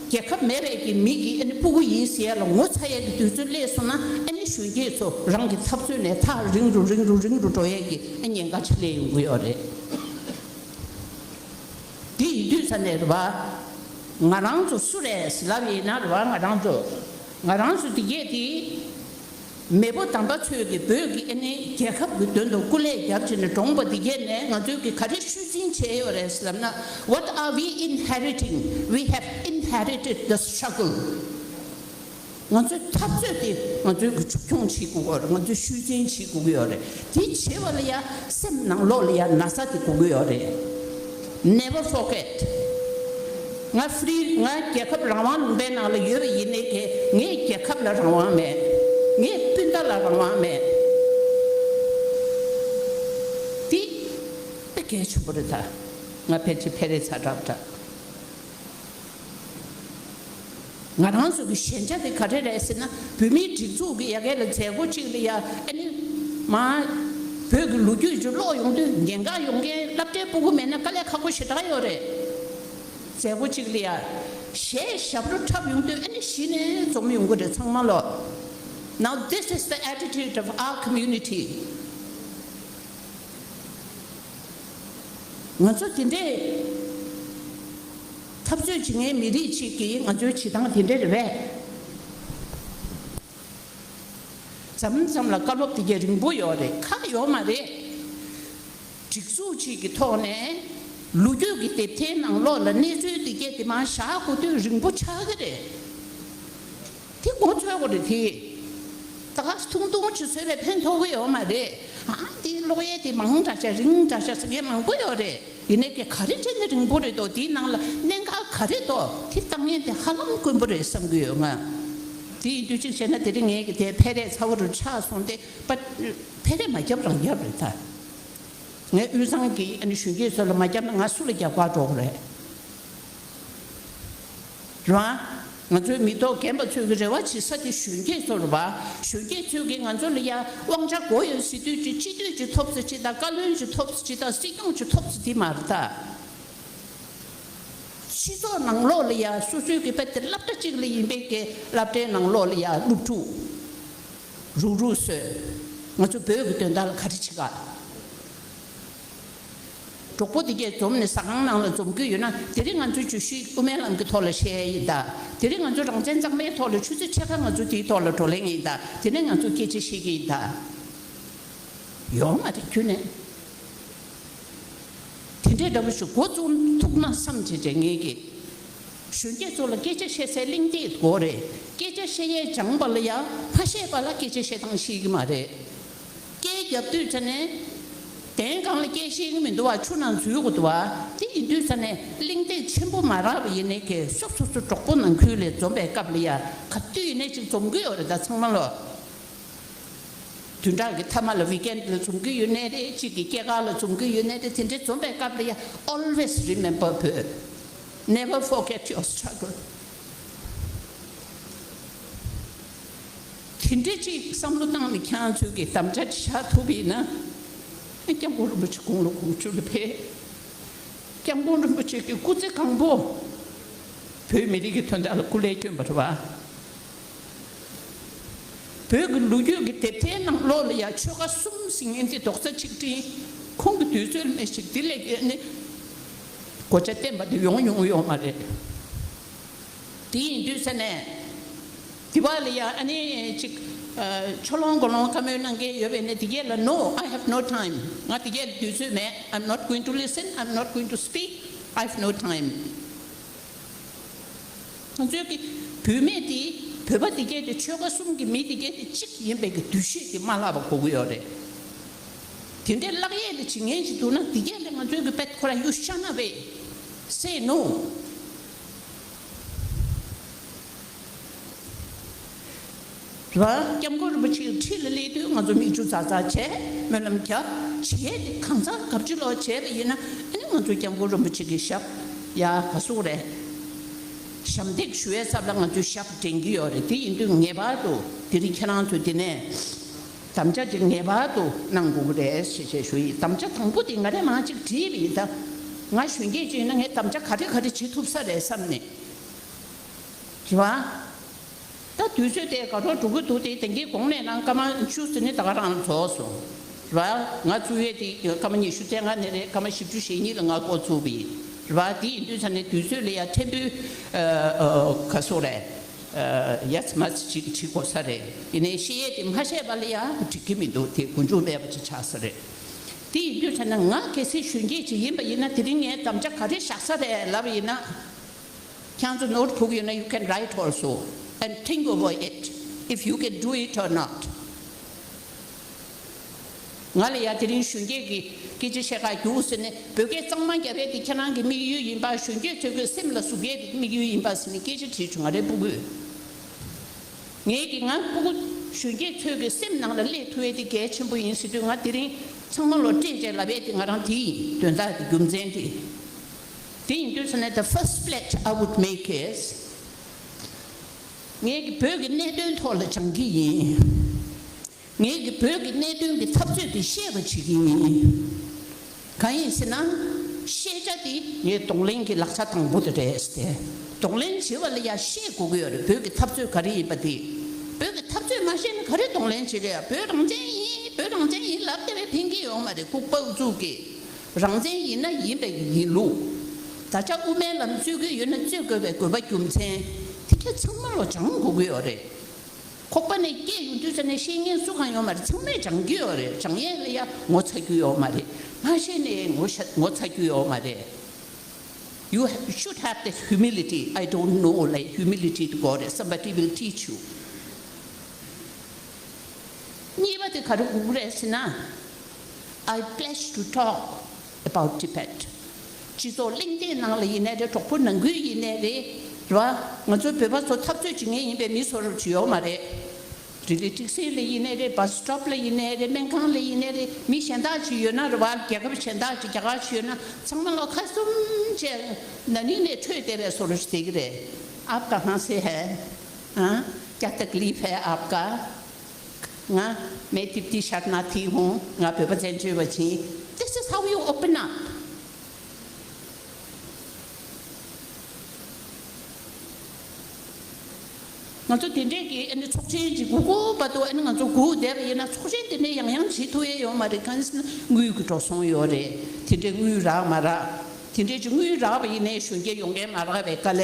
རྒྱལ་ཁབ་མེད་པའི་གི་མི་གི་ཨ་ནི་སྤུ་གུ་ཡིན་ཟེར་ཡ་ལ་ངོ་ཚ་ཡ་གི་དུས་ཚོད་སླེབས་སོང་ན། ཨ་ནི་གཞོན་སྐྱེས་ཚོ་རང་གི་འཐབ་རྩོད་ནས་ཐག་རིང་རུ་རིང་རུ་རིང་རུ་འགྲོ་ཡས་ཀྱི་ཨ་ཉེན་ཁ་ཆེ་སླེབས་ཡོང་གི་ཡོད་རེད། དེ་ཡིན་དུས་ས་ནས་རེད་བ། ང་རང་ཚོ་སུ་རེད་ཟེར་ལབ་ཡིན་ན་རེད་བ། ང་རང་ཚོ་ང་རང་ཚོ་དེ་གས་དེ། མེས་པོ་དམ་པ་ཚོས་ཀྱི་བོད་ཀྱི་ཨ་ནི་རྒྱལ་ཁབ་ཀྱི་དོན་དུ་སྐུ་ལས་བརྒྱབ་བྱས་ནས་བགྲོངས་པ་འདི་གས་ནས་ང་ཚོས་ཀྱི་ག་རེ་ཤུལ་འཛིན་བྱས་ཡོད་རེད་ཟེར་ལབ་ན། What are we inheriting? We have inherited the struggle. ང་ཚོའི་འཐབ་རྩོད་དེ་ང་ཚོའི་གི་མཇུག་སྐྱོང་བྱེད་དགོས་ཀྱི་ཡོད་རེད། ང་ཚོས་ཤུལ་འཛིན་བྱེད་དགོས་ཀྱི་ཡོད་རེད། དེ་བྱེད་པ་ལ་ཡ་སེམས་ནང་ལོགས་ལ་ཡ་ན་ཚ་དེ་དགོས་ཀྱི་ཡོད་རེད། Never forget. ང་ཧྥི་རི། ང་རྒྱལ་ཁབ་རང་དབང་ལུང་པའི་ནང་ལ་ཡོད་པ་ཡིན་ནའི་གི་ངའི་རྒྱལ་ཁབ་ལ་རང་དབང་མེད། ངའི་སྤུན་ཟླ་ལ་རང་དབང་མེད། དེ་དཔེ་གལ་ཆེན་པོ་རེད་ད། ང་ཕལ་ཆེར་ཕལ་རེ་ཚ་དྲགས་འདྲ། ང་རང་ཚོ་གི་ཞན་ཆ་དེ་ག་རེ་རེད་ཟེར་ན། བོད་མིའི་སྒྲིག་འཛུགས་ཀྱི་ཡ་གི་ལ་མཛད་སྒོ་གཅིག་ལ་ཡ་ཨ་ནི་མ་བོད་ཀྱི་ལོ་རྒྱུས་ཅིག་ཀློག་ཡོང་དུས་ཉེན་ཁ་ཡོང་མཁན་སློབ་གྲྭའི་སྤུ་གུ་མེད་ན་དཀའ་ལས་ཁག་པོ་ཞེ་དྲག་ཡོད་རེད། མཛད་སྒོ་གཅིག་ལ་ཡ་གཞས་ཞབས་བྲོ་འཁྲབ་ཡོང་དུས་ཨ་ནི་གཞི་ནས་འཛོམས་ཡོང་གི་རེད་ཚང་མ་ལོ། Now this is the attitude of our community. ང་ཚོ་དེ་འདྲའི་འཐབ་རྩོད་བྱེད་མཁན་མི་རིགས་གཅིག་གིས་ང་ཚོའི་བྱེད་སྟངས་དེ་འདྲ་རེད་པས། མཚམས་མཚམས་ལ་བཀའ་སློབ་དེ་གས་རིང་པོ་ཡོད་རེད། ཁག་ཡོད་མ་རེད། སྒྲིག་འཛུགས་གཅིག་གི་ཐོག་ནས་ལོ་རྒྱུས་ཀྱི་དེབ་ཐེར་ནང་ལོགས་ལ་གནས་ཚུལ་དེ་གས་དེ་མར་བཞག་དགོས་དུས་རིང་པོ་ཆགས་ཀྱི་རེད། དེ་མགོ་ཚོས་དགོས་རེད་དེ། ད་ག་ཐུང་ཐུང་ཅིག་བཟོས་པས་ཕན་ཐོགས་ཀྱི་ཡོད་མ་རེད། ཨ་འདི་ཀློག་ཡས་དེ་མང་དྲགས་ཤག་རིང་དྲགས་ཤག་ཟེར་མཁན་མང་པོ་ཡོད་རེད། ཡིན་ནའི་ག་ག་རེ་བྱས་ནས་རིང་པོ་རེད་དོ། དེའི་ནང་ལ་གནད་འགག་ག་རེ་འདུག་དེ་ལྟ་མཁན་དེ་ཧ་ལམ་དཀོན་པོ་རེད་བསམ་གྱི་ཡོད་ང་། དེ་ཡིན་དུས་གཅིག་བྱས་ན་དེ་རིང་ངས་ཀྱི་དེ་ཕལ་རེ་ཚ་བོ་རུ་ཆགས་སོང་སྟེ་པ། ཕལ་རེ་མ་རྒྱབ་རང་རྒྱབ་རེད་ད། ངས་དབུས་གཙང་གི་ཨ་ནི་གཞོན་སྐྱེས་ཚོ་ལ་མ་བརྒྱབ་ན་ང་སུ་ལ་རྒྱབ་ཁ་འགྲོ་གི་རེད། རེད་བ། ང་ཚོའི་མི་ཐོག་རྒན་པ་ཚོས་ཀྱི་རེ་བ་བྱེད་ས་དེ་གཞོན་སྐྱེས་ཚོ་རེད་བ། གཞོན་སྐྱེས་ཚོས་ཀྱི་ང་ཚོ་ལ་ཡ་དབང་ཆ་དགོས་ཡོད་ཟེར་དུས་ཀྱི་སྤྱི་འཐུས་ཀྱི་ཐོབ་ས་ཅིག་དང་བཀའ་བློན་གྱི་ཐོབ་ས་ཅིག་དང་སྲིད་སྐྱོང་གྱི་ཐོབ་ས་དེ་མ་རེད་ད། སྤྱི་ཚོགས་ནང་ལོགས་ལ་ཡ་སོ་སོའི་གི་དཔེ་དེ་སློབ་གྲྭ་གཅིག་ལ་ཡིན་པའི་གི་སློབ་གྲྭའི་ནང་ལོགས་ལ་ཡ་སློབ་ཕྲུག་རུག་རུག་བཟོས། ང་ཚོ་བོད་ཀྱི་དོན་དག་ལ་ག་རེ་བྱེད་ག་གྲོགས་པོ་དེ་གས་འཛོམས་ནས་ཟ་ཁང་ནང་ལ་འཛོམས་ཀྱི་ཡོད་ན་དེ་རིང་ང་ཚོའི་བརྗོད་གཞི་དབུ་མའི་ལམ་གྱི་ཐོག་ལ་བཤད་ཡ་ཡིན་ད། དེ་རིང་ང་ཚོ་རང་བཙན་གཙང་མའི་ཐོག་ལ་ཆུ་ཚོད་ཕྱེད་ཀ་ང་ཚོ་དེའི་ཐོག་ལ་བགྲོ་གླེང་ཡིན་ད། དེ་ནས་ང་ཚོ་སྐད་ཆ་བཤད་ཀྱི་ཡིན་ད། ཡོང་མ་རེད་ཁྱོད་ནས། དེ་འདྲའི་འདྲ་པོ་ཞིག་འགོ་བཙུགས་ཐུབ་ན་བསམ་བྱས་བྱས་ངེད་ཀྱིས། གཞོན་སྐྱེས་ཚོ་ལ་སྐད་ཆ་བཤད་སའི་གླེང་སྟེགས་དགོས་རེད། སྐད་ཆ་བཤད་ཡས་སྦྱངས་པ་ལ་ཡང་ཕ་བཤད་པ་ལ་སྐད་ཆ་བཤད་སྟངས་ཤེས་ཀྱི་མ་རེད། སྐད་རྒྱབ་དུས་ཙ་ནས། གདན་སྒང་ལ་སྐད་བཤད་ཀྱི་མི་འདུག་བ། ཆུ་ནང་འཛུལ་དགོས་འདུག་བ། དེ་ཡིན་དུས་ཙ་ནས་གླེང་སྟེགས་ཆེན་པོ་མ་རག་པ་ཡིན་ནའི་གལ་སོ་སོ་སོ་གྲོགས་པོ་ནང་ཁུལ་ལ་འཛོམས་པའི་སྐབས་ལ་ཡ་ག་དུས་ཡིན་ནའི་ཅིག་འཛོམས་ཀྱི་ཡོད་རེད་ད་ཚང་མ་ལོ། བདུན་ཕྲག་གི་མཐའ་མ་ལ་ཝི་ཀེན་ཌི་ལ་འཛོམས་ཀྱི་ཡོད་ནའི་རེད། གཅིག་གི་སྐྱེས་སྐར་ལ་འཛོམས་ཀྱི་ཡོད་ནའི་རེད། དེ་འདྲའི་འཛོམས་པའི་སྐབས་ལ་ཡ་always remember བོད། Never forget your struggle. དེ་འདྲའི་ཅིག་བསམ་བློ་བཏང་ནས་ཁྱེད་རང་ཚོས་ཀྱི་དམ་བཅའ་ཅིག་བཞག་ཐུབ་པ་ཡིན་ན། སྐྱབས་མགོན་རིན་པོ་ཆེ་དགུང་ལོ་དགུ་བཅུ་ལ་ཕེབས། སྐྱབས་མགོན་རིན་པོ་ཆེ་གི་སྐུ་ཚེ་གང་པོ། བོད་མི་རིགས་ཀྱི་དོན་དག་ལ་སྐུ་ལས་བསྐྱོན་པ་རེད་བ། བོད་ཀྱི་ལོ་རྒྱུས་ཀྱི་དེབ་ཐེར་ནང་ལོགས་ལ་ཡང་ཆོལ་ཁ་གསུམ་ཟེར་མཁན་དེ་རྡོག་རྩ་གཅིག་སྒྲིལ། ཁོང་གི་དུས་ཚོད་ལ་ནས་ཞིག་དེ་ལས་ཀྱི་ནི་གོ་ཆ་བསྟན་པ་དེ་ཡོང་མྱོང་ཡོད་མ་རེད། དེ་ཡིན་དུས་ས་ནས་དེ་བ་ལ་ཡང་ཨ་ནི་ཅིག་ཆོ་ལོང་གོ་ལོང་བཀའ་མོལ་གནང་མཁན་ཡོད་པས་ནི་དེ་གས་ལ་No, I have no time. ང་དེ་གས་ལ་དུས་ཚོད་མེད། I'm not going to listen. I'm not going to speak. I have no time. ང་ཚོའི་གི་བུད་མེད་དེ་བོད་པ་དེ་གས་དེ་ཆོལ་ཁ་གསུམ་གྱི་མི་དེ་གས་དེ་གཅིག་ཡིན་པའི་གི་འདུ་ཤེས་དེ་མ་བརླག་པ་དགོས་ཀྱི་ཡོད་རེད། དེ་འདྲའི་བརླག་ཡས་ལ་བྱེད་མཁན་ཞིག་འདུག་ན་དེ་གས་ལ་ང་ཚོའི་གི་དཔེ་ཁོ་རང་you shun away, say no. རེད་བ། སྐྱབས་མགོན་རིན་པོ་ཆེའི་འཁྲིས་ལ་སླེབས་དུས་ང་ཚོ་མིག་ཆུ་ཛར་ཛར་བྱས་སྨོན་ལམ་རྒྱབ་བྱས་ཏེ་གང་ཚང་གབ་ཅི་ལོག་བྱས་པ་ཡིན་ན་ཨ་ནི་ང་ཚོ་སྐྱབས་མགོན་རིན་པོ་ཆེ་གི་ཞབས་ཡ་ག་ཟུག་རེད། ཞབས་འདེགས་ཞུ་བའི་ཚབ་ལ་ང་ཚོའི་ཞབས་འདྲེན་གྱི་ཡོད་རེད། དེ་ཡིན་དུས་ངེས་པར་དུ་དེ་རིང་ཁྱེད་རང་ཚོ་འདི་ནས་དམ་བཅའ་ཅིག་ངེས་པར་དུ་གནང་དགོས་ཀྱི་རེད་ཞེས་ཞེས་ཞུ་ཡི། དམ་བཅའ་དང་པོ་དེ་ང་རས་མར་ཅིག་བྲིས་པ་ཡིན་ད། ང་གཞོན་སྐྱེས་ཅིག་ཡིན་ན་ངས་དམ་བཅའ་ག་རེ་ག་རེ་བྱེད་ཐུབ་ས་རེད་བསམ་ནས། རེད་བ། ད་དུས་ཚོད་དེ་དགའ་གྲོགས་འགྲོ་གི་འདུག་དེ་དེང་གི་གོང་ནས་ནང་སྐར་མ་བཅུ་ཟིན་ནས་ད་ག་རང་ལ་རྫོགས་སོང་། རེད་བ། ང་བཙུགས་ཡས་དེ་སྐར་མ་ཉི་ཤུ་རྩ་ལྔ་ནས་རེད། སྐར་མ་བཞི་བཅུ་ཞེ་གཉིས་ལ་ང་འགོ་ཚུགས་པ་ཡིན། རེད་བ། དེ་ཡིན་དུས་ཙ་ནས་དུས་ཚོད་ལ་ཡ་ཕྲན་བུ་ཨ་ཨ་ག་སོ་རེད། ཡ་ཙི་མ་ཙི་ཅིག་བྲིས་དགོས་ས་རེད། ཡིན་ནའི་ཤེས་ཡས་དེ་མ་ཤེས་པ་ལ་ཡང་འགྲིག་གི་མི་འདུག་དེ་མགོ་མཇུག་མེད་པ་ཅིག་ཆགས་ས་རེད། དེ་ཡིན་དུས་ཙ་ན་ང་གལ་སྲིད་གཞོན་སྐྱེས་ཅིག་ཡིན་པ་ཡིན་ན། དེ་རིང་ངས་དམ་བཅའ་ག་རེ་བཞག་ས་རེད་ལབ་པ་ཡིན་ན། ཁྱེད་ཚོ་ནོར་ཕུག་ཡོད་ན། you can write also and think over it if you can do it or not. ང་ལ་ཡ་དེ་རིང་གཞོན་སྐྱེས་ཀྱི་སྐད་ཆ་བཤད་ག་རྒྱུགས་ཟེར་ནས། བོད་སྐད་གཙང་མ་རྒྱབ་ཡས་དེ་ཁྱེད་རང་གི་དམིགས་ཡུལ་ཡིན་པ། གཞོན་སྐྱེས་ཚོའི་གི་སེམས་ལ་ཟུག་ཡས་དེ་དམིགས་ཡུལ་ཡིན་པ་ཟེར་ནས་སྐད་ཆ་དྲིས་བྱུང་། ང་རའི་སྤུ་གུས། ངས་ཀྱི་ང་སྤུ་གུ་གཞོན་སྐྱེས་ཚོའི་གི་སེམས་ནང་ལ་སླེབས་ཐུབ་ཡས་དེ་གལ་ཆེན་པོ་ཡིན་ཟེར་དུས། ང་དེ་རིང་ཚང་མ་ལོ་སྤྲད་བྱས་ལབ་ཡས་དེ་ང་རང་དེ་ཡིན། དོན་དག་དེ་རྒྱུ་མཚན་དེ། དེ་ཡིན་དུས་ཙ་ན། the first pledge I would make is, ངས་ཀྱི་བོད་ཀྱི་གནད་དོན་ཐོག་ལ་སྦྱང་གི་ཡིན། ངས་ཀྱི་བོད་ཀྱི་གནད་དོན་གྱི་འཐབ་རྩོད་དེ་ཤེས་པ་བྱེད་ཀྱི་ཡིན། གང་ཡིན་ཟེར་ན། ཤེས་བྱ་དེ་ངའི་གདོང་ལེན་གྱི་ལག་ཆ་དང་པོ་དེ་རེད་ཟེར་ཏེ། གདོང་ལེན་བྱེད་པ་ལ་ཡ་ཤེས་དགོས་ཀྱི་ཡོད་རེད། བོད་ཀྱི་འཐབ་རྩོད་ག་རེ་ཡིན་པ་དེ། བོད་ཀྱི་འཐབ་རྩོད་མ་ཤེས་ན་ག་རེ་གདོང་ལེན་བྱེད་ཀྱི་ཡོད། བོད་རང་བཙན་ཡིན། བོད་རང་བཙན་ཡིན་ལབ་བསྡད་པས་ཕན་གྱི་ཡོད་མ་རེད། ལྐུགས་པ་ཨུ་ཚུགས་ཀྱིས། རང་བཙན་ཡིན་ན་ཡིན་པའི་ཡིན་ལུགས། ད་ཆ་དབུ་མའི་ལམ་རྩོད་ཀྱི་ཡོད་ན་རྩོད་དགོས་པའི་དགོས་པ་རྒྱུ་མཚན་དེ་ག་ཚང་མ་ལོ་སྦྱང་དགོས་ཀྱི་ཡོད་རེད། ཁོག་པ་ནས་སྐྱེས་ཡོང་དུས་ཙ་ན་ཤེས་མཁན་སུ་གང་ཡོད་མ་རེད། ཚང་མས་སྦྱང་རྒྱུ་ཡོད་རེད། སྦྱང་ཡས་ལ་ཡ་ངོ་ཚ་རྒྱུ་ཡོད་མ་རེད། མ་ཤེས་ནས་ངོ་ཤ- ངོ་ཚ་རྒྱུ་ཡོད་མ་རེད། You should have this humility. I don't know, like, humility དེ་དགོས་རེད། Somebody will teach you. གཉིས་པ་དེ་ག་རེ་དགོས་རེད་ཟེར་ན། I pledge to talk about Tibet. སྤྱི་ཚོགས་གླེང་སྟེགས་ནང་ལ་ཡིན་ནའི་རེད། གྲོགས་པོ་ནང་ཁུལ་ཡིན་ནའི་རེད། རེད་བ། ང་ཚོ་བོད་པ་ཚོ་འཐབ་རྩོད་བྱེད་མཁན་ཡིན་པའི་མི་བཟོ་འདྲ་ཅིག་ཡོད་མ་རེད། རི་ལི་ཊིག་སི་ལ་ཡིན་ནའི་རེད། བྷ་སི་སི་ཊོབ་ལ་ཡིན་ནའི་རེད། སྨན་ཁང་ལ་ཡིན་ནའི་རེད། མི་གཞན་དག་ཅིག་ཡོད་ན་རེད་བ། རྒྱལ་ཁབ་གཞན་དག་ཅིག་རྒྱ་གར་ཅིག་ཡོད་ན། ཚང་མ་ལོ་ཁ་བཙུམ་བྱས་ན་ནིང་ནས་འཕྲོས་བསྡད་པའི་བཟོ་འདྲ་ཅིག་བསྡད་ཀྱི་རེད། आप कहाँ से है? हाँ? क्या तकलीफ है आपका? ང་मैं तिब्बती शरणार्थी हूँ. ང་བོད་པ་བཙན་བྱོལ་བ་ཅིག This is how you open up. ང་ཚོ་དེ་འདྲས་ཀྱི་ཨ་ནི་ཚོགས་ཆེན་གྱི་སྒུག་སྒུག་བར་དུ། ཨ་ནི་ང་ཚོ་སྒུག་བསྡད་པ་ཡིན་ན། ཚོགས་ཆེན་དེ་འདྲས་ཡང་ཡང་བྱེད་ཐུབ་ཡས་ཡོད་མ་རེད། གང་ཟེར་ན་དངུལ་གྱི་འགྲོ་སོང་ཡོད་རེད། དེ་འདྲས་དངུལ་རག་མ་རག་དེ་འདྲས་ཀྱི་དངུལ་རག་པ་ཡིན་ནའི་གཞོན་སྐྱེས་ཡོང་མཁན་མ་རག་པའི་དཀའ་ལས།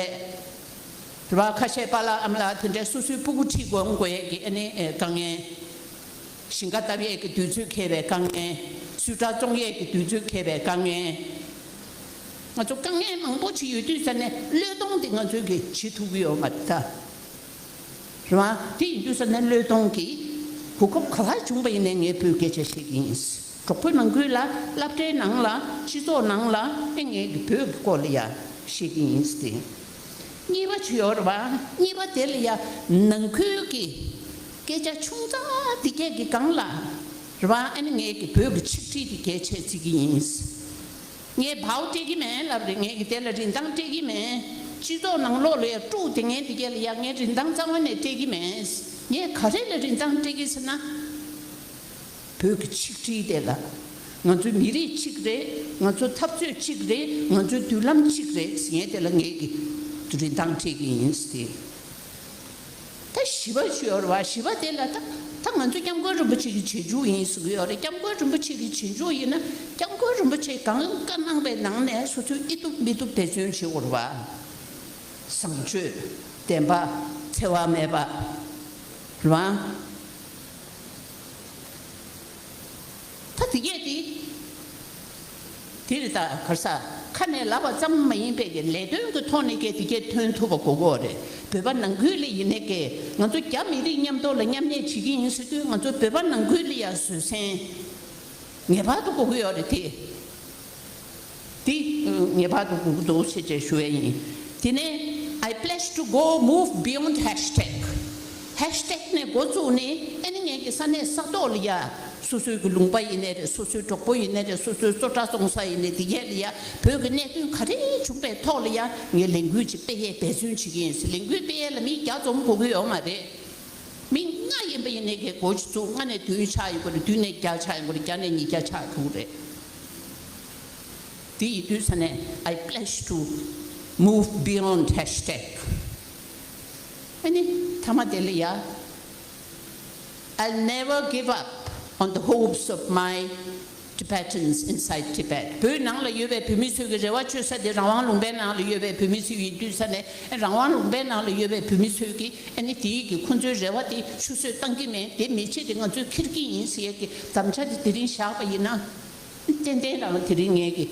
རེད་བ། ཁ་ཤས་པཱ་ལགས་ཨ་མ་ལགས་དེ་འདྲས་སོ་སོའི་སྤུ་གུ་ཁྲིད་དགོས་འོང་དགོས་ཡས་ཀྱི་ཨ་ནི་ཨེ་དཀའ་ངལ། ཞིང་ཁ་བཏབ་ཡས་ཀྱི་དུས་ཚོད་འཁེལ་བའི་དཀའ་ངལ། སུས་ཊར་བཙོང་ཡས་ཀྱི་དུས་ཚོད་འཁེལ་བའི་དཀའ་ངལ། ང་ཚོ་དཀའ་ངལ་མང་པོ་ཅིག་ཡོད་དུས་ཙ་ན་བློས་གཏོང་དེ་ང་ཚོས་ཀྱི་བྱེད་ཐུབ་ཀྱི་ཡོད་མ་རེད་ད། རེད་བ། དེ་ཡིན་དུས་ཙ་ན་བློས་གཏོང་གི་གོ་སྐབས་ག་པར་བྱུང་པ་ཡིན་ནའི་ངས་བོད་སྐད་ཆ་བཤད་ཀྱི་ཡིན། གྲོགས་པོའི་ནང་ཁུལ་ལ། སློབ་གྲྭའི་ནང་ལ། སྤྱི་ཚོགས་ནང་ལ་ཨེ་ངས་ཀྱི་བོད་ཀྱི་སྐོར་ལ་ཡ་བཤད་ཀྱི་ཡིན་ཟེར་ཏེ། གཉིས་པ་ཅིག་ཡོད་རེད་བ། གཉིས་པ་དེ་ལ་ཡ་ནང་ཁུལ་གྱི་སྐད་ཆ་ཆུང་ཙག་དེ་གས་ཀྱི་སྒང་ལ་རེད་བ། ཨ་ནི་ངས་ཀྱི་བོད་ཀྱི་ཆིག་སྒྲིལ་དེ་གལ་ཆེ་བརྩི་གི་ཡིན། ངས་བའོ་སྤྲད་ཀྱི་མེད་ལབ་རེད། ངས་ཀྱི་དེ་ལ་རིན་ཐང་སྤྲད་ཀྱི་མེད། སྤྱི་ཚོགས་ནང་ལོགས་ལ་ཡ་དཀྲུག་དེ་ངས་དེ་གས་ལ་ཡ་ངས་རིན་ཐང་རྩ་བ་ནས་སྤྲད་ཀྱི་མེད། ངས་ག་རེ་ལ་རིན་ཐང་སྤྲད་ཀྱི་ཟེར་ན། བོད་ཀྱི་ཆིག་སྒྲིལ་དེ་ལ། ང་ཚོའི་མི་རིགས་གཅིག་རེད། ང་ཚོའི་འཐབ་རྩོད་གཅིག་རེད། ང་ཚོའི་མདུན་ལམ་གཅིག་རེད་ཟེར་མཁན་དེ་ལ་ངས་ཀྱི་རིན་ཐང་སྤྲད་ཀྱི་ཡིན་ཟེར་ཏེ། ད་བཞི་པ་ཅིག་ཡོད་རེད་བ། བཞི་པ་དེ་ལ་ད་ད་ང་ཚོ་སྐྱབས་མགོན་རིན་པོ་ཆེ་གི་རྗེས་འཇུག་ཡིན་ཟེར་གྱི་ཡོད་རེད། སྐྱབས་མགོན་རིན་པོ་ཆེ་གི་རྗེས་འཇུག་ཡིན་ན། སྐྱབས་མགོན་རིན་པོ་ཆེས་གང་བཀའ་གནང་པའི་ནང་ནས་སོ་སོའི་ཨེ་ཐུབ་མི་ཐུབ་འབད་བརྩོན་བྱེད་དགོས་རེད་བ། བཟང་སྤྱོད། བདེན་པ། འཚེ་བ་མེད་པ། རེད་བ། ད་དེ་གས་དེ། དེ་རེད། ད་ག་རེ་ཟ། ཁ་ནས་ལབ་པ་ཙམ་མ་ཡིན་པའི་གི་ལས་དོན་གྱི་ཐོག་ནས་གས་དེ་གས་ཐོན་ཐུབ་པ་དགོས་ཀྱི་ཡོད་རེད། བོད་པ་ནང་ཁུལ་ལ་ཡིན་ནའི་གས། ང་ཚོ་རྒྱ་མི་རིགས་མཉམ་དུ་ལ་མཉམ་གནས་བྱེད་ཀྱི་ཡིན་ཟེར་དུས། ང་ཚོ་བོད་པ་ནང་ཁུལ་ལ་ཡ་བཟོད་བསྲན་ངེས་པར་དུ་དགོས་ཀྱི་ཡོད་རེད་དེ། འདི་ངེས་པར་དུ་དགོས་ཀྱི་འདུག་ཟེར་བྱས་ཞུ་ཡས་ཡིན། དེ་ནས་I pledge to go move beyond hashtag. ཧེཤ་ཊེག་ནས་འགོ་བཙུགས་ནས། ཨ་ནི་ངས་ཀྱི་ས་གནས་ས་ཐོག་ལ་ཡ་སོ་སོའི་གི་ལུང་པ་ཡིན་ནའི་རེད། སོ་སོའི་གྲོགས་པོ་ཡིན་ནའི་རེད། སོ་སོའི་བཟོ་གྲྭ་བཙོང་ས་ཡིན་ནའི། དེ་གས་ལ་ཡ་བོད་ཀྱི་གནད་དོན་ག་རེ་བྱུང་པའི་ཐོག་ལ་ཡ་ངས་ལས་འགུལ་ཅིག་སྤེལ་ཡས་འབད་བརྩོན་བྱེད་ཀྱི་ཡིན་ཟེར། ལས་འགུལ་སྤེལ་ཡས་ལ་མི་བརྒྱ་འཛོམས་དགོས་ཀྱི་ཡོད་མ་རེད། མི་ལྔ་ཡིན་པ་ཡིན་ནའི་གས་འགོ་ཅིག་བཙུགས། ལྔ་ནས་བདུན་ཆགས་ཡོང་གི་རེད། བདུན་ནས་བརྒྱ་ཆགས་ཡོང་གི་རེད། བརྒྱ་ནས་ཉིས་བརྒྱ་ཆགས་ཐུབ་ཀྱི་རེད། དེ་ཡིན་དུས་ཙ་ན་I pledge to move beyond ཧེཤ་ཊེག. ཨ་ནི་མཐའ་མ་དེ་ལ་ཡ། I'll never give up on the hopes of my Tibetans inside Tibet. བོད་ནང་ལ་ཡོད་པའི་བོད་མི་ཚོའི་གི་རེ་བ་བཅོལ་ས་དེ་རང་དབང་ལུང་པའི་ནང་ལ་ཡོད་པའི་བོད་མི་ཚོ་ཡིན་དུས་ཙ་ནས། རང་དབང་ལུང་པའི་ནང་ལ་ཡོད་པའི་བོད་མི་ཚོའི་གི་ཨ་ནི་དེའི་གི་ཁོང་ཚོའི་རེ་བ་དེ་ཆུད་ཟོས་བཏང་གི་མེད། དེ་མི་བྱེད་དེ་ང་ཚོས་འཁྱེར་གི་ཡིན་ཟེར་ཡས་ཀྱི་དམ་བཅའ་དེ་དེ་རིང་བཞག་པ་ཡིན་ན། ཏན་ཏན་རང་དེ་རིང་ངས་ཀྱི་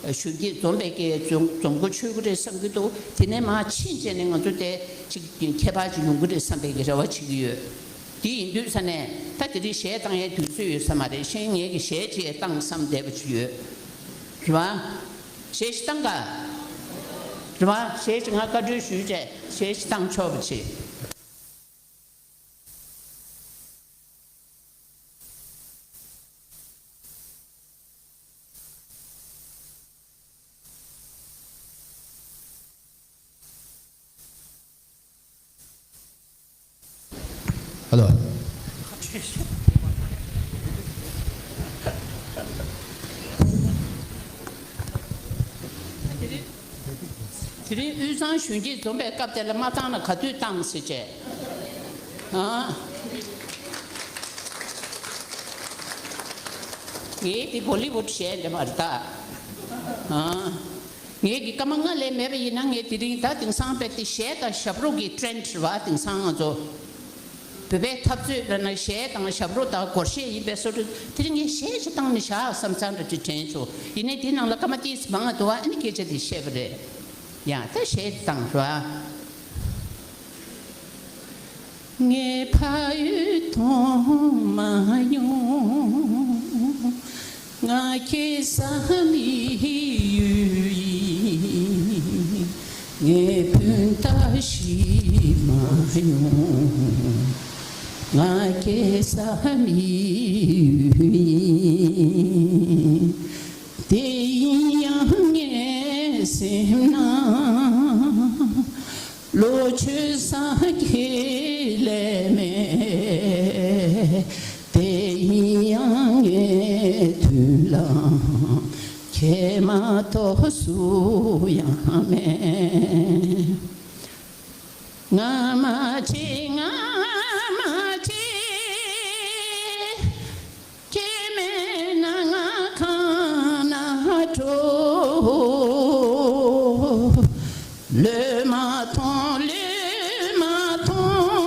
གཞོན་སྐྱེས་འཛོམས་པའི་ཀྱི་འཛོམས་འཛོམས་འགོ་ཆོད་ཀྱི་རེད་བསམ་གྱི་འདུག་དེ་ནས་མར་ཕྱིན་བྱས་ནས་ང་ཚོ་དེ་ཅིག་ཁྱད་པར་ཅིག་ཡོང་གི་རེད་བསམ་པའི་ཀྱི་རེ་བ་བྱེད་ཀྱི་ཡོད། དེ་ཡིན་དུས་ཙ་ནས་ད་དེ་རིང་གཞས་བཏང་ཡའི་དུས་ཚོད་ཡོད་ས་མ་རེད། གཞན་ངས་ཀྱི་གཞས་ཅིག་བཏང་བསམ་བསྡད་པ་ཅིག་ཡོད། རེད་བ། གཞས་ཤིག་བཏང་ག་རེད་བ། གཞས་ཅིག་ང་བཀའ་འཁྲོལ་ཞུས་བྱས་གཞས་ཤིག་བཏང་ཆོག་པ་བྱེད། ཨ་ལོ། དེ་རིང་དབུས་གཙང་གཞོན་སྐྱེས་འཛོམས་པའི་སྐབས་དེ་ལ་མ་བཏང་ན་ག་དུས་བཏང་ཟེར་བྱས། ཨ། ངས་དེ་བོ་ལི་བུད་གཞས་འདྲ་མ་རེད་ད། ཨ། ངས་ཀྱི་སྐར་མ་ལྔ་ལས་མེད་པ་ཡིན་ན། ངས་དེ་རིང་ད་དེང་སང་དཔེ་དེ་གཞས་དང་ཞབས་བྲོ་གི་ཊྲེན་ཌི་རེད་བ། དེང་སང་ང་ཚོ་བོད་པའི་འཐབ་རྩོད་ལ་ན་གཞས་དང་ཞབས་བྲོ་དང་སྒོར་གཞས་ཡིན་པའི་བཟོ་འདྲ། དེ་རིང་ངས་གཞས་ཅིག་བཏང་ནས་བཞག་བསམ་བསམ་འདྲ་ཅིག་དྲན་བྱུང་། ཡིན་ནའི་དེ་ནང་ལ་སྐར་མ་ཏིས་མང་ང་འདུག་བ། ཨ་ནི་སྐད་ཆ་དེ་བཤད་པ་རེད། ཡང་ད་གཞས་བཏང་ར། ངའི་ཕ་ཡུལ་མཐོང་མ་མྱོང་། ང་སྐྱེས་ས་མི་ཡུལ་ཡིན། ངའི་སྤུན་ཟླ་ཤི་མ་མྱོང་། ང་སྐྱེས་ས་མི་ཡུལ་ཡིན། དེ་ཡིན་ཡང་ངའི་སེམས་ན་ལོ་ཆུང་ས་ཁྱེད་ལས་མེད། དེ་ཡིན་ཡང་ངའི་མདུན་ལ་ཁྱེད་མ་གཏོགས་སུ་ཡང་མེད། ང་མ་བྱེད། ང་མ་བྱེད། ཁྱེད་མེད་ན་ང་གང་ན་འགྲོ། ལོས་མ་མཐོང་། ལོས་མ་མཐོང་།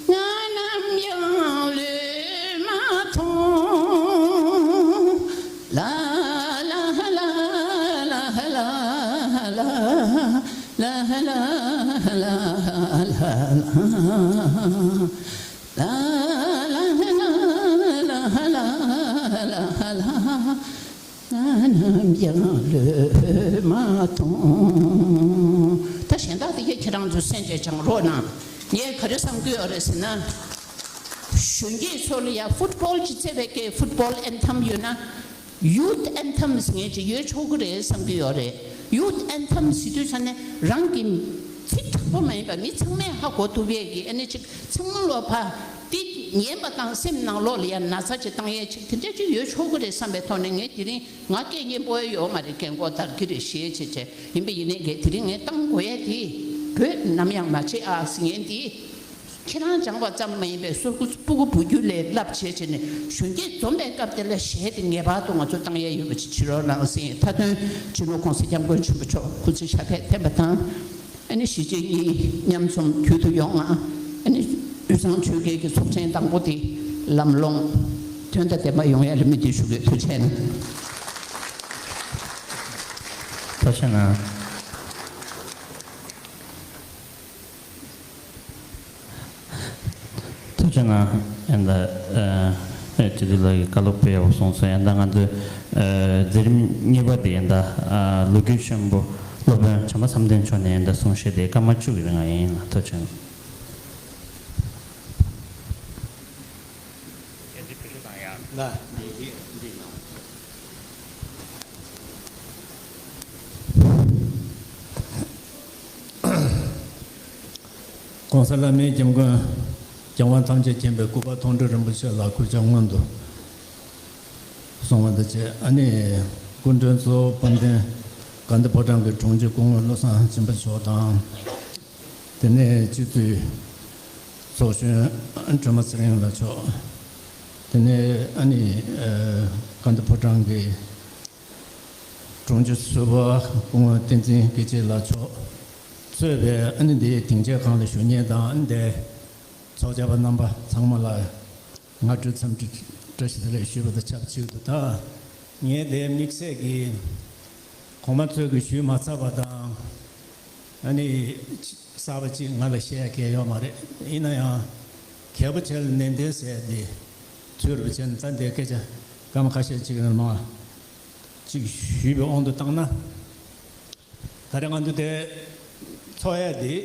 ང་ནམ་ཡང་ལོས་མ་མཐོང་། ལ་ལ་ལ་ལ་ལ། ལ་ལ་ལ་ལ་ལ། ལ་ལ་ལ་ལ་ལ་ལ། ང་ནམ་ཡང་ལོས་མ་མཐོང་། ད་གཞན་དག་དེ་གས་ཁྱེད་རང་ཚོ་གསན་བྱས་སྦྱང་རོགས་གནང་། ངས་ག་རེ་བསམ་གྱི་ཡོད་རེད་ཟེར་ན། གཞོན་སྐྱེས་ཚོ་ལ་ཡ་ཕུཊ་བོལ་གྱི་རྩེད་པའི་སྐད་ཕུཊ་བོལ་ཨེན་ཐམ་ཡོད་ན། ཡུཐ་ཨེན་ཐམ་ཟེར་མཁན་ཅིག་ཡོད་ཆོག་གི་རེད་བསམ་གྱི་ཡོད་རེད། ཡུཐ་ཨེན་ཐམ་ཟེར་དུས་ཙ་ནས་རང་གི་ཚིག་དྲག་པོ་མ་ཡིན་པ་མི་ཚང་མས་ཧ་གོ་ཐུབ་ཡས་ཀྱི་ཨ་ནི་ཅིག་ཚང་མ་ལོ་ཕ་དེ་ཉན་པ་དང་སེམས་ནང་ལོགས་ལ་ཡ་ན་ཚ་ཅིག་བཏང་ཡས་ཅིག་དེ་འདྲ་ཅིག་ཡོད་ཆོག་གི་རེད་བསམ་པའི་ཐོག་ནས། ངས་དེ་རིང་ང་སྐད་སྙན་པོ་ཡོད་མ་རེད། སྐད་མགོ་དར་གྱི་རེད། ཞེས་བྱས་བྱས་ཡིན་པ་ཡིན་ནའི་གས་དེ་རིང་ངས་བཏང་དགོས་ཡས་དེ། བོད་ནམ་ཡང་མ་བརྗེད་ཨ་ཟེར་མཁན་དེ། ཁྱེད་རང་སྦྱངས་པ་ཙམ་མ་ཡིན་པའི་སོ་སོ་སྤུ་གུ་བུ་རྒྱུད་ལས་བསླབ་བྱས་བྱས་ནས་གཞོན་སྐྱེས་འཛོམས་པའི་སྐབས་དེ་ལ་གཞས་དེ་ངེས་པར་དུ་ང་ཚོ་བཏང་ཡས་ཡོད་པ་ཅིག་བྱེད་རོགས་གནང་ཟེར། མཐའ་དོན་སྤྱི་ནོར་༸གོང་ས་༸སྐྱབས་མགོན་ཆེན་པོ་མཆོག་སྐུ་ཚེ་ཞབས་པད་བརྟན་པ་དང་། ཨ་ནི་གཞིས་བྱེས་གཉིས་མཉམ་འཛོམས་རྒྱུན་དུ་ཡོང་ང་། ཨ་ནི་དབུས་གཙང་ཆོལ་ཁའི་གི་ཚོགས་ཆེན་དང་པོ་དེ་ལམ་ལྷོང་དོན་དང་ལྡན་པ་ཡོང་ཡས་ལ་སྨོན་འདུན་ཞུ་གི། ཐུགས་རྗེ་གནང་། ཐུགས་རྗེ་གནང་། ཐུགས་རྗེ་གནང་། ཨེ་ད་ཨེ་ཅི་དེ་ལ་ཡི་བཀའ་སློབ་སྤེལ་བ་སོང་ཙང་། ཨེ་ད་ང་ཚོའི་ཨེ་མཛད་རིམ་གཉིས་པ་དེ་ཨེ་ད་ཨ་ལོ་རྒྱུས་ཆེན་པོ་སློབ་དཔོན་བྱམས་པ་བསམ་གཏན་མཆོག་ནས་ཨེ་ད་གསུང་བཤད་དེ་སྐར་མ་བཅུ་གི་རིང་ལ་ཡིན་ལ། ཐུགས་རྗེ་གནང་། ན་འདི་འདི་ནང་། ༸གོང་ས་བླ་མེད་༸སྐྱབས་མགོན་རྒྱལ་དབང་ཐམས་ཅད་མཁྱེན་པའི་སྐུ་པར་མཐོང་གྲོལ་རིན་པོ་ཆེ་ལ་གུས་ཕྱག་སྔོན་དུ་སོང་བ་དང་བཅས། ཨ་ནི་སྐུ་མགྲོན་གཙོ་བོ་དཔལ་ལྡན་དགའ་ལྡན་ཕོ་བྲང་གི་དྲུང་ཆེ་སྐུ་ངོ་བློ་བཟང་སྦྱིན་པ་མཆོག་དང་། དེ་ནས་སྤྱི་འཐུས་ཚོགས་གཞོན་སྒྲོལ་མ་ཚེ་རིང་ལགས་མཆོག་དེ་ནས་ཨ་ནི་ཨ་དགའ་ལྡན་ཕོ་བྲང་གི་དྲུང་ཆེ་ཟུར་པ་སྐུ་ངོ་བསྟན་འཛིན་སྐྱིད་ཆེ་ལགས་མཆོག་གཙོས་པའི་ཨ་ནི་འདིའི་སྡིངས་ཆའི་སྒང་ལ་བཞུགས་མཁན་དང་ཨ་ནི་འདིའི་ཚོགས་བཅར་བ་རྣམ་པ་ཚང་མ་ལ་སྔ་དྲོའི་འཚམས་འདྲི་བཀྲ་ཤིས་བདེ་ལེགས་ཞུས་པ་དང་ཆབས་ཅིག་ཏུ། ད་ངས་འདིའི་དམིགས་བསལ་གྱི་གོང་མ་ཚོས་ཀྱི་ཞུས་མ་ཚར་བ་དང་། ཨ་ནི་གསར་པ་ཅིག་ང་ལ་བཤད་ཡ་གལ་ཡོད་མ་རེད། ཡིན་ན་ཡང་གལ་པོ་ཆེ་ལ་ནན་ཏན་ཟེར་ཏེ་ཚུལ་རུ་བྱས་ནས་ད་འདི་སྐད་ཆ་སྐར་མ་ཁ་ཤས་ཅིག་ལ་མ་ཅིག་ཞུས་པའི་དབང་དུ་བཏང་ན། ད་རེས་ང་ཚོ་དེ་ཚོགས་ཡ་དེ་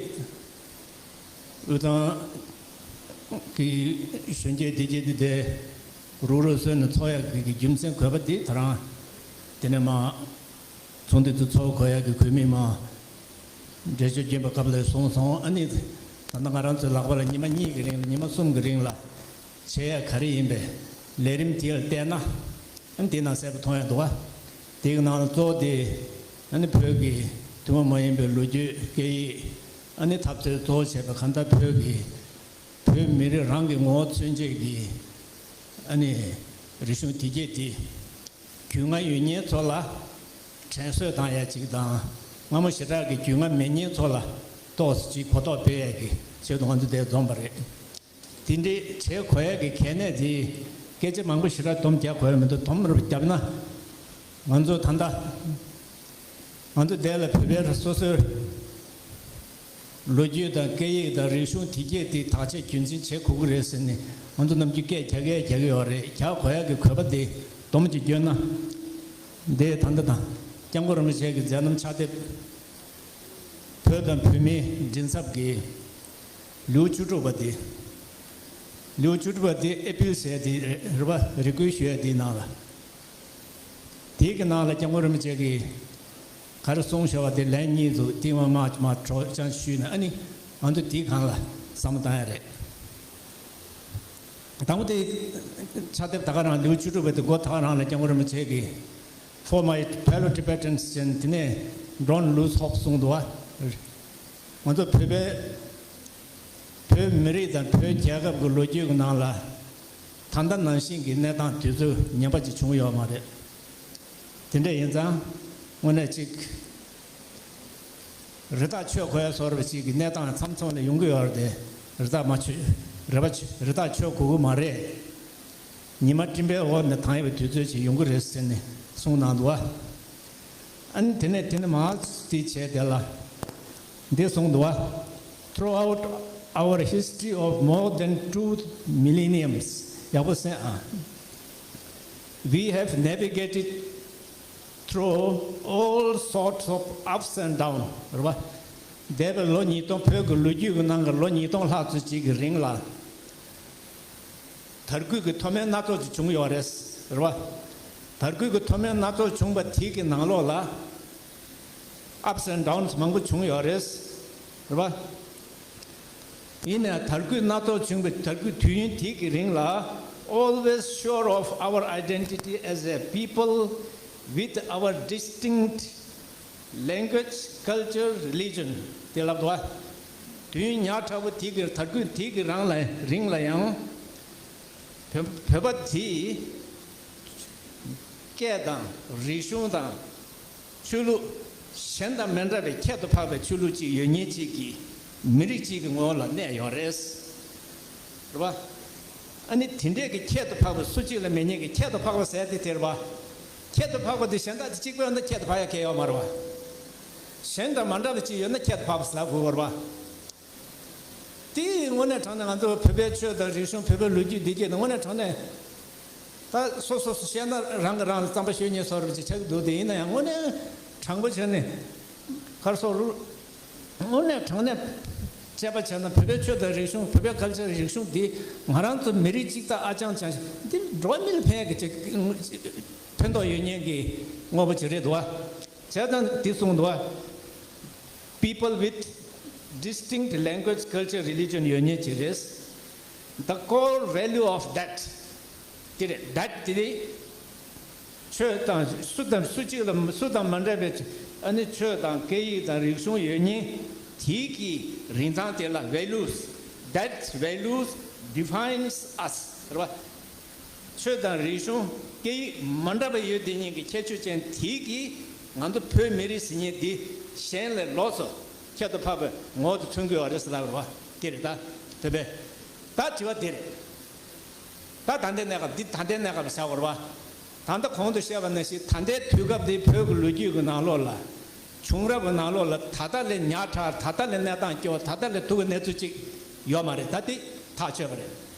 དབུས་གཙང་གི་གཞོན་སྐྱེས་བདེ་སྐྱིད་འདི་དེ་རུག་རུག་བཟོས་ནས་ཚོགས་ཡ་གི་རྒྱུ་མཚན་དགོས་པ་དེ་ད་རང་དེ་ནས་མ། ཚོགས་འདུ་དེ་ཚོགས་དགོས་ཡག་གི་དགོས་དམིགས་མ། འགྲེལ་བརྗོད་བརྒྱབ་པའི་སྐབས་ལ་གསུངས་སོང་། ཨ་ནི་ད་ལྟ་ང་རང་ཚོའི་ལག་པ་ལ་ཉི་མ་གཉིས་ཀྱི་རིང་ལ་ཉི་མ་གསུམ་གྱི་རིང་ལ་བྱེད་ཡག་ག་རེ་ཡིན་པས་ལས་རིམ་དེ་ལ་བལྟས་ན། ཨ་ནི་དེ་ནང་གསལ་པོ་མཐོང་ཡག་འདུག་བ། དེའི་ནང་ལ་གཙོ་བོ་དེ་ཨ་ནི་བོད་ཀྱི་ཐུན་མོང་མ་ཡིན་པའི་ལོ་རྒྱུས་སྐད་ཡིག་ཨ་ནི་འཐབ་རྩོད་གཙོ་བོ་བྱས་པའི་གང་ལྟར་བོད་ཀྱི་བོད་མི་རིགས་རང་གི་ངོ་བོ་མཚོན་བྱེད་ཀྱི་ཨ་ནི་རིག་གཞུང་དེ་སྐད་དེ། རྒྱུས་མངའ་ཡོད་མཁན་ཚོ་ལ་དྲན་གསོ་བཏང་ཡ་གཅིག་དང་། སྔ་མོ་ཞེ་དྲག་གི་རྒྱུས་མངའ་མེད་མཁན་ཚོ་ལ་ཏོག་ཙམ་གཅིག་གོ་རྟོགས་སྤེལ་ཡ་གི་ཆེད་དུ་ང་ཚོ་འདིར་འཛོམས་པ་རེད། དེ་འདྲའི་བྱེད་དགོས་ཡ་གི་གལ་གནད་དེ་སྐད་ཆ་མང་པོ་ཞེ་དྲག་སྡོམ་རྒྱག་དགོས་ཡ་མི་འདུག་སྡོམ་རུ་བརྒྱབ་ན་ང་ཚོ་ད་ལྟ་ང་ཚོ་འདི་ལ་བོད་པའི་སོ་སོའི་ལོ་རྒྱུས་དང་སྐད་ཡིག་དང་རིག་གཞུང་དེ་སྐད་དེ་དག་ཆ་རྒྱུན་འཛིན་བྱེད་དགོས་ཀྱི་རེད་ཟེར་ནས་ང་ཚོ་ནམ་རྒྱུན་སྐད་རྒྱག་གི་རྒྱག་གི་ཡོད་རེད། རྒྱག་དགོས་ཡག་གི་དགོས་པ་དེ་སྡོམ་གཅིག་བརྗོད་ན། འདི་ད་ལྟ་དང་སྐྱབས་མགོན་རིན་པོ་ཆེ་གི་མཛད་རྣམ་ཕྱག་དེབ་བོད་དང་བོད་མིའི་མགྲིན་ཚབ་ཀྱི་ལེའུ་བཅུ་དྲུག་པ་དེ། ལེའུ་བཅུ་དྲུག་པ་དེ་ཨེ་པིལ་ཟེར་དེ་རེད་པ། རེ་སྐུལ་ཞུ་ཡ་དེའི་ནང་ལ། དེའི་གི་ནང་ལ་སྐྱབས་མགོན་རིན་པོ་ཆེ་གིས་ག་རེ་གསུངས་བཞག་པ་དེ་ལན་གཉིས་འདུག་དེ་མ་མ་མ་དྲོ་ཅང་ཞུས་ན་ཨ་ནི་ང་ཚོ་དེའི་སྒང་ལ་བསམ་བློ་བཏང་ཡ་རེད། དང་པོ་དེ་ཕྱག་དེབ་ད་ག་རང་ལེའུ་བཅུ་དྲུག་པ་དེ་མགོ་ད་ག་རང་ལ་སྐྱབས་མགོན་རིན་པོ་ཆེ་གིས། For my fellow Tibetans ཅན་དེ་ནས་Don't lose hope གསུངས་འདུག་བ། ང་ཚོ་བོད་པའི་བོད་མི་རིགས་དང་བོད་རྒྱལ་ཁབ་ཀྱི་ལོ་རྒྱུས་ཀྱི་ནང་ལ་ད་ལྟ་ནང་བཞིན་གྱི་གནས་སྟངས་དུས་ཚོད་ངན་པ་ཅིག་བྱུང་ཡོད་མ་རེད། དེ་འདྲ་ཡིན་ཙང་དངོས་གནས་ཅིག་རི་དྭགས་ཆོས་གོ་ཡ་བཟོ་འདྲ་ཅིག་གི་གནས་སྟངས་མཚམས་མཚམས་ལ་ཡོང་གི་ཡོད་རེད་དེ། རི་དྭགས་མ་ཆོས་རི་བ་ཆོས་རི་དྭགས་ཆོས་གོ་གི་མ་རེད། ཉི་མ་སྤྲིན་པའི་འོག་ནས་དྭངས་ཡོད་པའི་དུས་ཚོད་ཅིག་ཡོང་གི་རེད་ཟེར་ནས་གསུངས་གནང་འདུག་བ། ཨ་ནི་དེ་ནས་དེ་ནས་མར་དེ་བྱས་དེ་ལ་འདི་གསུངས་འདུག་བ། Throughout our history of more than two millenniums ཡག་པོ་གསན་ཨ། We have navigated through all sorts of ups and downs རེད་བ། འདས་པའི་ལོ་ཉིས་སྟོང་བོད་ཀྱི་ལོ་རྒྱུས་ཀྱི་ནང་གི་ལོ་ཉིས་སྟོང་ལྷག་ཙམ་ཅིག་གི་རིང་ལ། དར་རྒུད་ཀྱི་མཐོ་དམན་སྣ་ཚོགས་ཅིག་བྱུང་ཡོད་རེད། རེད་བ། དར་རྒུད་ཀྱི་མཐོ་དམན་སྣ་ཚོགས་བྱུང་བ་དེ་གི་ནང་ལོགས་ལ་ups and downs མང་པོ་བྱུང་ཡོད་རེད། རེད་བ། ཡིན་ནའང་དར་རྒུད་སྣ་ཚོགས་བྱུང་བའི་དར་རྒུད་དུས་ཡུན་དེ་གི་རིང་ལ། Always sure of our identity as a people with our distinct language, culture, religion དེ་ལབ་འདུག་བ། དུས་ཡུན་ཉག་ཕྲ་བོ་དེ་གི་དར་རྒུད་དེ་གི་རང་ལ་རིང་ལ་ཡང་། བོད་བོད་པ་དེ་སྐད་དང་རིག་གཞུང་དང་ཆོས་ལུགས་གཞན་དང་མི་འདྲ་བའི་ཁྱད་དུ་འཕགས་པའི་ཆོས་ལུགས་ཅིག་ཡོད་མཁན་ཅིག་གི་མི་རིགས་ཅིག་གི་ངོ་བོ་ལ་གནས་ཡོད་རེད། རེད་བ། ཨ་ནི་དེ་འདྲས་ཀྱི་ཁྱད་དུ་འཕགས་པ་སུ་གཅིག་ལ་མེད་མཁན་གྱི་ཁྱད་དུ་འཕགས་པ་ཟེར་དེ་དེ་རེད་བ། ཁྱད་དུ་འཕགས་པ་དེ་གཞན་དག་དེ་གཅིག་པ་ཡོད་ན་ཁྱད་དུ་འཕགས་ཡ་གལ་ཡོད་མ་རེད་བ། གཞན་དང་མ་འདྲ་བ་ཅིག་ཡོད་ན་ཁྱད་དུ་འཕགས་པ་ཟེར་དགོས་པ་རེད་བ། དེ་དངོས་གནས་དྲང་གནས་ང་ཚོ་བོད་པའི་ཆོས་དང་རིག་གཞུང་བོད་པའི་ལོ་རྒྱུས་འདི་སྐད་དེ་དངོས་གནས་དྲང་གནས། ད་སོ་སོ་སོ་བཤད་ན་རང་གིས་རང་ལ་རྩམ་པ་ཤོད་ཉེས་བཟོ་འདྲ་ཅིག་ཆགས་ཀྱི་འདུག་དེ་ཡིན་ན་ཡང་དངོས་གནས་དྲང་པོ་བྱས་ནས་གར་སོགས་རུ། དངོས་གནས་དྲང་གནས་དཔྱད་པ་བྱས་ན་བོད་པའི་ཆོས་དང་རིག་གཞུང་བོད་པའི་ཁལ་ཆར་རིག་གཞུང་འདི་ང་རང་ཚོ་མི་རིགས་གཅིག་ད་ཨ་ཅང་ཅང་འདི་འགྲོ་བ་མི་ལ་ཕན་ཡག་གི་ཅིག་ཕན་ཐོགས་ཡོད་མཁན་གྱི་དངོས་པོ་ཅིག་རེད་འདུག་བ། བྱས་ཙང་འདི་གསུངས་འདུག་བ། People with distinct language, culture, religion ཡོད་མཁན་ཅིག་རེད། The core value of that དེ་རེད། That དེ་རེད། ཆོས་དང་སུ་དང་སུ་གཅིག་ལ་སུ་དང་མ་འདྲ་བའི་ཨ་ནི་ཆོས་དང་སྐད་ཡིག་དང་རིག་གཞུང་ཡོད་མཁན་དེའི་གི་རིན་ཐང་དེ་ལ་values, that values defines us རེད་བ། ཆོས་དང་རིག་གཞུང་སྐད་ཡིག་མ་འདྲ་བ་ཡོད་དེ་ཉིད་ཀྱི་ཁྱད་ཆོས་ཅན་དེ་གིས་ང་ཚོ་བོད་མི་རིགས་ཟེར་མཁན་འདི་གཞན་ལས་ལོགས་སུ་ཁྱད་དུ་འཕགས་པའི་ངོ་བོ་དེ་མཚོན་གྱི་ཡོད་རེད་ཟེར་ལབ་རེད་བ། དེ་རེད་ད། བོད་པའི་ད་དྲི་བ་དེ་རེད། ད་ད་ལྟའི་གནས་སྐབས་འདི་ད་ལྟའི་གནས་སྐབས་བྱ་དགོས་རེད་བ། ད་ལྟ་གོང་དུ་བཤད་པ་ནང་བཞིན་ད་ལྟའི་དུས་སྐབས་འདི་བོད་ཀྱི་ལོ་རྒྱུས་ཀྱི་ནང་ལོགས་ལ། བྱུང་རབས་ཀྱི་ནང་ལོགས་ལ་ད་ལྟ་ལས་ཉག་ཕྲ། ད་ལྟ་ལས་གནས་སྟངས་སྐྱོ། ད་ལྟ་ལས་སྡུག་གི་གནས་ཚུལ་ཅིག་ཡོད་མ་རེད། ད་འདི་ཐག་ཆོད་པ་རེད།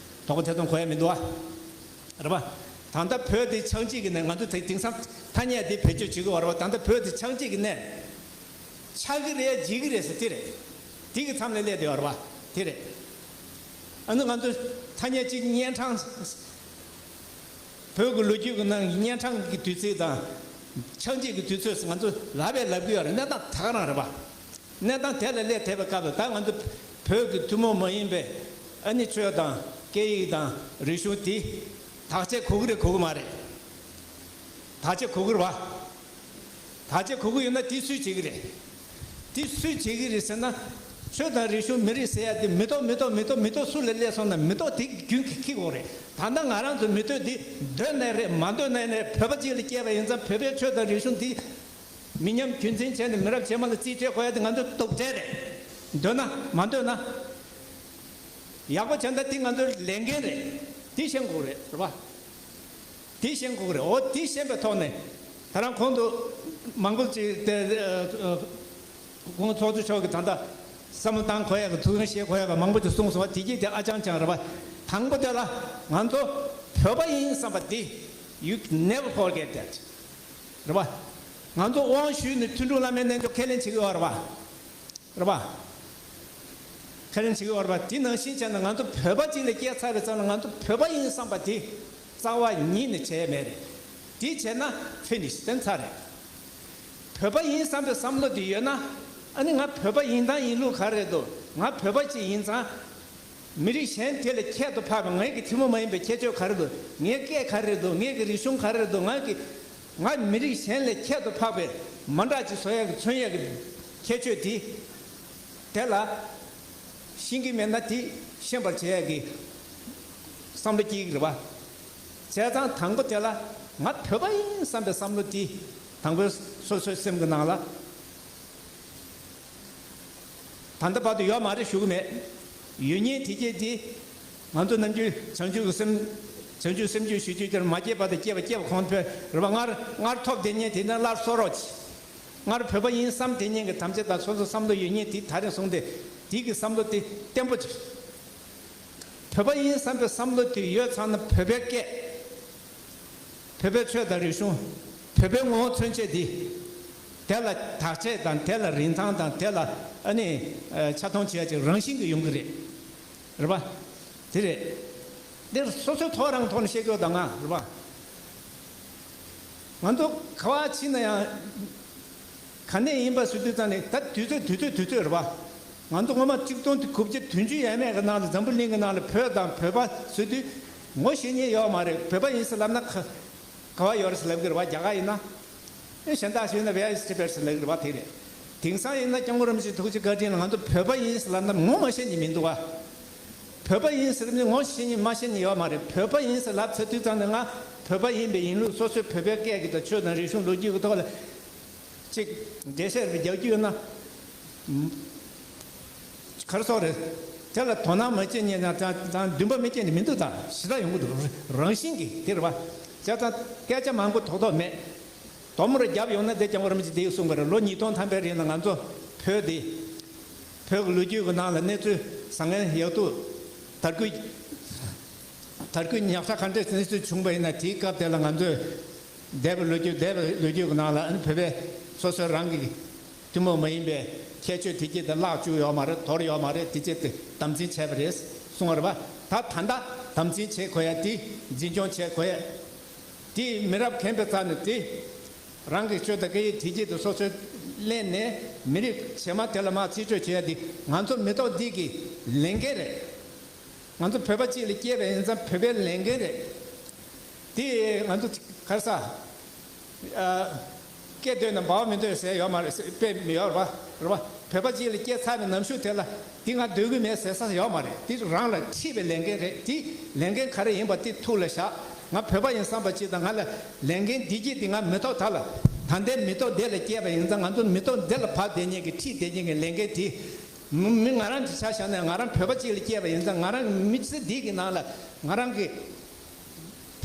དོགས་པ་ཐེ་ཚོམ་གོ་ཡ་མི་འདུག་བ། རེད་པ། ད་ལྟ་བོད་འདི་ཆགས་འཇིག་གི་གནས། ང་ཚོ་དེ་དེང་སང་ཐ་སྙད་འདི་བེད་སྤྱོད་བྱེད་ཀྱི་ཡོད་རེད་པ། ད་ལྟ་བོད་འདི་ཆགས་འཇིག་གི་གནས། ཆགས་ཀྱི་རེད་འཇིག་གི་རེད་ཟེར་དེ་རེད། དེ་གི་མཚམས་ལ་སླེབས་བསྡད་ཡོད་རེད་པ། དེ་རེད། ཨ་ནི་ང་ཚོ་ཐ་སྙད་གཅིག་གཉན་འཕྲང་། བོད་ཀྱི་ལོ་རྒྱུས་ཀྱི་ནང་གི་གཉན་འཕྲང་གི་དུས་ཚིགས་དང་། ཆགས་འཇིག་གི་དུས་ཚོད་ང་ཚོ་ལབ་པས་ལབ་ཀྱི་ཡོད་རེད། གནས་སྟངས་ད་ག་རང་རེད་པ། གནས་སྟངས་དེ་ལ་སླེབས་བསྡད་པའི་སྐབས་ལ་ད་ང་ཚོ་བོད་ཀྱི་ཐུན་མོང་མ་ཡིན་པའི་ཨ་ནི་ཆོས་དང་སྐད་ཡིག་དང་རིག་གཞུང་དེ་བདག་གཅེས་དགོས་ཀྱི་རེད་དགོས་ཀྱི་མ་རེད། བདག་གཅེས་དགོས་ཀྱི་རེད་པ། བདག་གཅེས་དགོས་ཀྱི་ཡོད་ན་དེ་སུས་བྱེད་ཀྱི་རེད། དེ་སུས་བྱེད་ཀྱི་རེད་ཟེར་ན། ཆོས་དང་རིག་གཞུང་མི་རིགས་ཟེར་ཡ་དེ་མི་ཐོག་མི་ཐོག་མི་ཐོག་མི་ཐོག་སུ་ལ་སླེབས་སོང་ན་མི་ཐོག་དེ་རྒྱུན་གྱི་འཁྱེར་དགོས་རེད། ད་ལྟ་ང་རང་ཚོ་མི་ཐོག་དེ་འདོད་ནའི་རེད་མ་འདོད་ནའི་རེད། བོད་པ་གཅིག་ལ་སྐྱེས་པ་ཡིན་ཙང་བོད་པའི་ཆོས་དང་རིག་གཞུང་དེ་མི་ཉམས་རྒྱུན་འཛིན་བྱས་ནས་མི་རབས་རྗེས་མ་ལ་རྩིས་སྤྲད་དགོས་ཡ་དེ་ང་ཚོའི་སྟོབས་འབྱོར་རེད། འདོད་ན་མ་འདོད་ན། ཡག་པོ་བྱས་ན་དེ་ང་ཚོའི་ལས་འགན་རེད། དེ་ཤེས་དགོས་རེད། རེད་པ། དེ་ཤེས་དགོས་ཀྱི་རེད། འོ་དེ་ཤེས་པའི་ཐོག་ནས་ད་རང་གོང་དུ་མང་པོ་ཅིག་དེ་ཨ་ཨ་ཁོང་ཚོགས་གཙོ་མཆོག་གིས་ད་ལྟ་བསམ་བློ་བཏང་དགོས་ཡག་གི་ཐུགས་སྣང་བཞེས་དགོས་ཡག་གི་མང་པོ་ཅིག་གསུངས་སོང་བ། དེ་གྱིས་དེ་ཨ་ཅང་ཅང་རེད་པ། དང་པོ་དེ་ལ་ང་ཚོ་བོད་པ་ཡིན་བསམ་པ་དེ། You never forget that. རེད་པ། ང་ཚོ་དབང་ཞུས་ནས་མཐུན་སྒྲིལ་བླ་མའི་རྣལ་འབྱོར་ཁས་ལེན་བྱེད་ཀྱི་ཡོད་རེད་པ། རེད་པ། ཁས་ལེན་བྱེད་ཀྱི་ཡོད་རེད་པ། དེ་ནང་བཞིན་བྱས་ན་ང་ཚོ་བོད་པ་ཅིག་ལ་སྐྱེས་ཚར་བའི་ཙང་ལ་ང་ཚོ་བོད་པ་ཡིན་བསམ་པ་དེ་རྩ་བ་ཉིད་ནས་བྱས་མེད་རེད། དེ་བྱས་ན་ཕི་ནིཤ་དེ་ཚར་རེད། བོད་པ་ཡིན་བསམ་པའི་བསམ་བློ་དེ་ཡོད་ན། ཨ་ནི་ང་བོད་པ་ཡིན་སྟངས་ཡིན་ལུགས་ག་རེ་རེད་འདུག་ང་བོད་པ་ཅིག་ཡིན་ཙང་། མི་རིགས་གཞན་དེ་ལས་ཁྱད་དུ་འཕགས་པའི་ངའི་གི་ཐུན་མོང་མ་ཡིན་པའི་ཁྱད་ཆོས་ག་རེ་འདུག་ངའི་སྐད་ག་རེ་རེད་འདུག་ངའི་གི་རིག་གཞུང་ག་རེ་རེད་འདུག་ང་གི་ང་མི་རིགས་གཞན་ལས་ཁྱད་དུ་འཕགས་པའི་མ་འདྲ་ཅིག་བཟོ་ཡག་གི་མཚོན་ཡག་གི་ཁྱད་ཆོས་དེ། དེ་ལ་ཤེས་ཀྱི་མེད་ན་དེ་ཤེས་པར་བྱེད་ཡག་གི་བསམ་བློ་སྐྱེ་གི་རེད་པ། བྱས་ཙང་དང་པོ་དེ་ལ་ང་བོད་པ་ཡིན་བསམ་པའི་བསམ་བློ་དེ་དང་པོ་སོ་སོའི་སེམས་ཀྱི་ནང་ལ། ད་ལྟ་བར་དུ་ཡོད་མ་རེད་ཞུ་གི་མེད། ཡོད་ཉེན་དེ་སྐྱེས་ཏེ། ང་ཚོ་ནམ་རྒྱུན་བྱང་ཆུབ་ཀྱི་སེམས། བྱང་ཆུབ་སེམས་རྒྱུད་ཞུ་རྒྱུ་དེར་མ་སྐྱེས་པ་དང་སྐྱེས་པ་སྐྱེས་པ་གོང་འཕེལ་རེད་པ། སྔར་སྔར་ཐོབ་བསྡད་ཉེན་དེ་ནི་སླར་གསོ་རོགས་གྱིས། སྔར་བོད་པ་ཡིན་བསམ་བསྡད་ཉེན་གྱི་དམ་བཅའ་དང་སོ་སོ་བསམ་བློ་ཡོད་ཉེན་དེ་ད་རེས་བཟུང་སྟེ་དེ་གི་བསམ་བློ་དེ་བརྟན་པོ་བྱེད། བོད་པ་ཡིན་བསམ་པའི་བསམ་བློ་དེ་ཡོད་ཚར་ན་བོད་པའི་སྐད། བོད་པའི་ཆོས་དང་རིག་གཞུང་། བོད་པའི་ངོ་བོ་མཚོན་བྱེད་འདི། དེ་ལ་བདག་གཅེས་དང་དེ་ལ་རིན་ཐང་དང་དེ་ལ་ཨ་ནི་ཆ་མཐོང་བྱེད་ཡ་ཅིག་རང་བཞིན་གྱིས་ཡོང་གི་རེད། རེད་པ། དེ་རེད། འདིར་སོ་སོའི་ཐོག་རང་ཐོག་ནས་བཤད་རྒྱུ་དང་ང་རེད་པ། ང་ཚོ་ག་བ་ཕྱིན་ན་ཡང་། ག་ནས་ཡིན་པ་ཟེར་དུས་ཙང་ནས་ད་དུས་ཚོད་དུས་ཚོད་དུས་ཚོད་རེད་པ། ང་ཚོ་སྔོན་མ་གཅིག་སྟོང་དགུ་བརྒྱ་བདུན་ཅུ་ཡས་མས་ཀྱི་ནང་ལ་འཛམ་བུ་གླིང་གི་ནང་ལ་བོད་དང་བོད་པ་ཟེར་དུས་ངོ་ཤེས་མཁན་ཡོད་མ་རེད། བོད་པ་ཡིན་ཟེར་ལབ་ན་ག་ག་བ་ཡོད་རེད་ཟེར་ལབ་ཀྱི་རེད་པ། རྒྱ་གར་ཡིན་ན། ཨེ་གཞན་དག་ཞིག་ཡིན་ན་བེ་ཨེ་སི་ཊི་བེ་ཟེར་ལབ་ཀྱི་རེད་པ། དེ་རེད། དེང་སང་ཡིན་ན་སྐྱབས་མགོན་རིན་པོ་ཆེ་ཐུགས་རྗེ་བཀའ་དྲིན་ལ་ང་ཚོ་བོད་པ་ཡིན་ཟེར་ལབ་ན་ངོ་མ་ཤེས་མཁན་མི་འདུག་པ། བོད་པ་ཡིན་ཟེར་ནས་ངོ་ཤེས་མཁན་མ་ཤེས་མཁན་ཡོད་མ་རེད། བོད་པ་ཡིན་ཟེར་ལབ་ཚར་དུས་ཙང་ནས་ང་བོད་པ་ཡིན་པའི་ཡིན་ལུགས་སོ་སོའི་བོད་པའི་སྐད་ཀྱི་དང་ཆོས་དང་རིག་གཞུང་ལོ་རྒྱུས་ཀྱི་ཐོག་ལ། ཅིག་འགྲེལ་བཤད་རེ་རྒྱག་རྒྱུ་ཡོད་ན། ག་རེ་ཟེར་རེད། དེ་ལ་དོ་སྣང་མ་བྱེད་མཁན་དང་དང་དང་འདུན་པ་མི་བསྐྱེད་ནི་མི་འདུག་ད་ཞེ་དྲག་ཡོང་གི་འདུག་རང་བཞིན་གྱིས་དེ་རེད་པ། བྱས་ཙང་སྐད་ཆ་མང་པོ་ཐོགས་ཐོགས་མེད། དོ་མོ་རེ་རྒྱབ་ཡོང་ན་དེ་སྐྱབས་མགོན་རིན་པོ་ཆེ་དེ་གསུངས་པ་རེད། ལོ་ཉིས་སྟོང་ཐམ་པའི་རིང་ལ་ང་ཚོ་བོད་དེ། བོད་ཀྱི་ལོ་རྒྱུས་ཀྱི་ནང་ལ་གནས་ཚུལ་བཟང་ངན་ཡག་སྡུག་དར་རྒུད། དར་རྒུད་ཉག་ཕྲ་ག་འདྲས་གནས་ཚུལ་བྱུང་པ་ཡིན་ན་དེའི་སྐབས་དེ་ལ་ང་ཚོས། འདས་པའི་ལོ་རྒྱུས་འདས་པའི་ལོ་རྒྱུས་ཀྱི་ནང་ལ་ཨ་ནི་བོད་པས་སོ་སོའི་རང་གི་ཐུན་མོང་མ་ཡིན་པའི་ཁྱད་ཆོས་དེ་གྱད་དེ་བརླག་བཅུག་ཡོད་མ་རེད། དོར་ཡོད་མ་རེད། དེ་གྱད་དེ་དམ་འཛིན་བྱས་པ་རེད་གསུངས་པ་རེད་པ། ད་ད་ལྟ་དམ་འཛིན་བྱེད་དགོས་ཡ་དེ་འཛིན་སྐྱོང་བྱེད་དགོས་ཡ། དེ་མི་རབས་རྒན་པའི་རྩ་ནས་དེ་རང་གི་ཆོས་དང་སྐད་ཡིག་དེ་གྱད་དེ་སོ་སོས་ལེན་ནས་མི་རིགས་གཞན་མ་དེ་ལ་མར་རྩིས་སྤྲོད་བྱེད་ཡ་དེ་ང་ཚོ་མི་ཐོག་འདི་གི་ལས་འགན་རེད། ང་ཚོ་བོད་པ་གཅིག་ལ་སྐྱེས་པ་ཡིན་ཙང་བོད་པའི་ལས་འགན་རེད། དེ་ང་ཚོ་ག་རེ་ཟ། ཨ། སྐད་འདོད་ན་འབའ་བ་མི་འདོད་ཟེར་ཡོད་མ་རེད། དཔེ་མི་ཡོད་རེད་པ། རེད་པ། བོད་པ་གཅིག་ལ་སྐྱེས་ཚར་བའི་ནམ་ཞུགས་དེ་ལ་དེ་ང་སྡོད་ཀྱི་མེད་ཟེར་ས་ཡོད་མ་རེད། དེ་རང་ལ་འཁྲི་བའི་ལས་འགན་རེད། དེ་ལས་འགན་ག་རེ་ཡིན་པ་དེ་ཐུགས་ལ་བཞག་ང་བོད་པ་ཡིན་བསམ་པ་ཅིག་དང་། ང་ལ་ལས་འགན་འདི་གཅིག་དེ། ང་མི་ཐོག་ད་ལ་ད་ལྟའི་མི་ཐོག་འདི་ལ་སྐྱེས་པ་ཡིན་ཙང་། ང་ཚོ་མི་ཐོག་འདི་ལ་བབས་བསྡད་མཁན་གྱི། ཁྲིད་བསྡད་མཁན་གྱི་ལས་འགན་དེ། མི་མི་ང་རང་གི་ཆ་བཞག་ན། ང་རང་བོད་པ་གཅིག་ལ་སྐྱེས་པ་ཡིན་ཙང་། ང་རང་མི་ཚེ་འདི་གི་ནང་ལ་ང་རང་གི་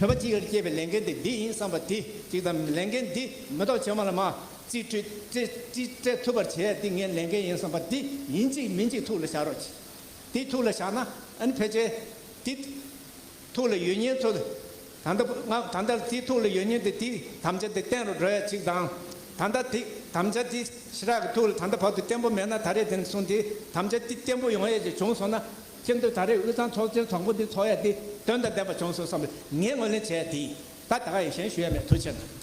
བོད་པ་གཅིག་ལ་སྐྱེས་པའི་ལས་འགན་དེ་འདི་ཡིན་བསམ་པ་དེ་གཅིག་དང་། ལས་འགན་འདི་མི་ཐོག་ཆེན་མོ་ལ་མར་རྩིས་སྤྲོད། རྩིས་རྩིས་སྤྲད་ཐུབ་པར་བྱས་ཏེ་ངའི་ལས་འགན་ཡིན་བསམ་པ་དེ་ཡིན་གཅིག་མིན་གཅིག་ཐུགས་ལ་བཞག་རོགས་གྱིས། དེ་ཐུགས་ལ་བཞག་ན། ཨ་ནི་ཕལ་ཆེར་དེ་ཐུགས་ལ་ཡོད་མཁན་ཚོ། ད་ལྟ་ང་ད་ལྟ་དེ་ཐུགས་ལ་ཡོད་མཁན་དེ། དེ་དམ་བཅའ་དེ་བརྟན་རུ་འགྲོ་ཡ་གཅིག་དང་། ད་ལྟ་དེ་དམ་བཅའ་དེ་ཞེ་དྲག་གི་ཐུགས་ལ་ད་ལྟ་བར་དུ་བརྟན་པོ་མེད་ན། ད་རེས་དེ་ནས་བཟུང་དེ་དམ་བཅའ་དེ་བརྟན་པོ་ཡོང་ཡ་ཅིག་བྱུང་སོང་ན། ཁྱེད་ཚོས་ད་རེས་དབུས་གཙང་ཚོགས་ཆེན་དང་པོ་འདི་ཚོགས་ཡ་དེ་དོན་དང་ལྡན་པ་བྱུང་སོང་བསམ་པའི་ངས་ངོས་ལེན་བྱས་ཏེ། ད་ད་ག་ཡིན། གཞན་ཞུ་ཡ་མེད། ཐུགས་རྗེ་གནང་།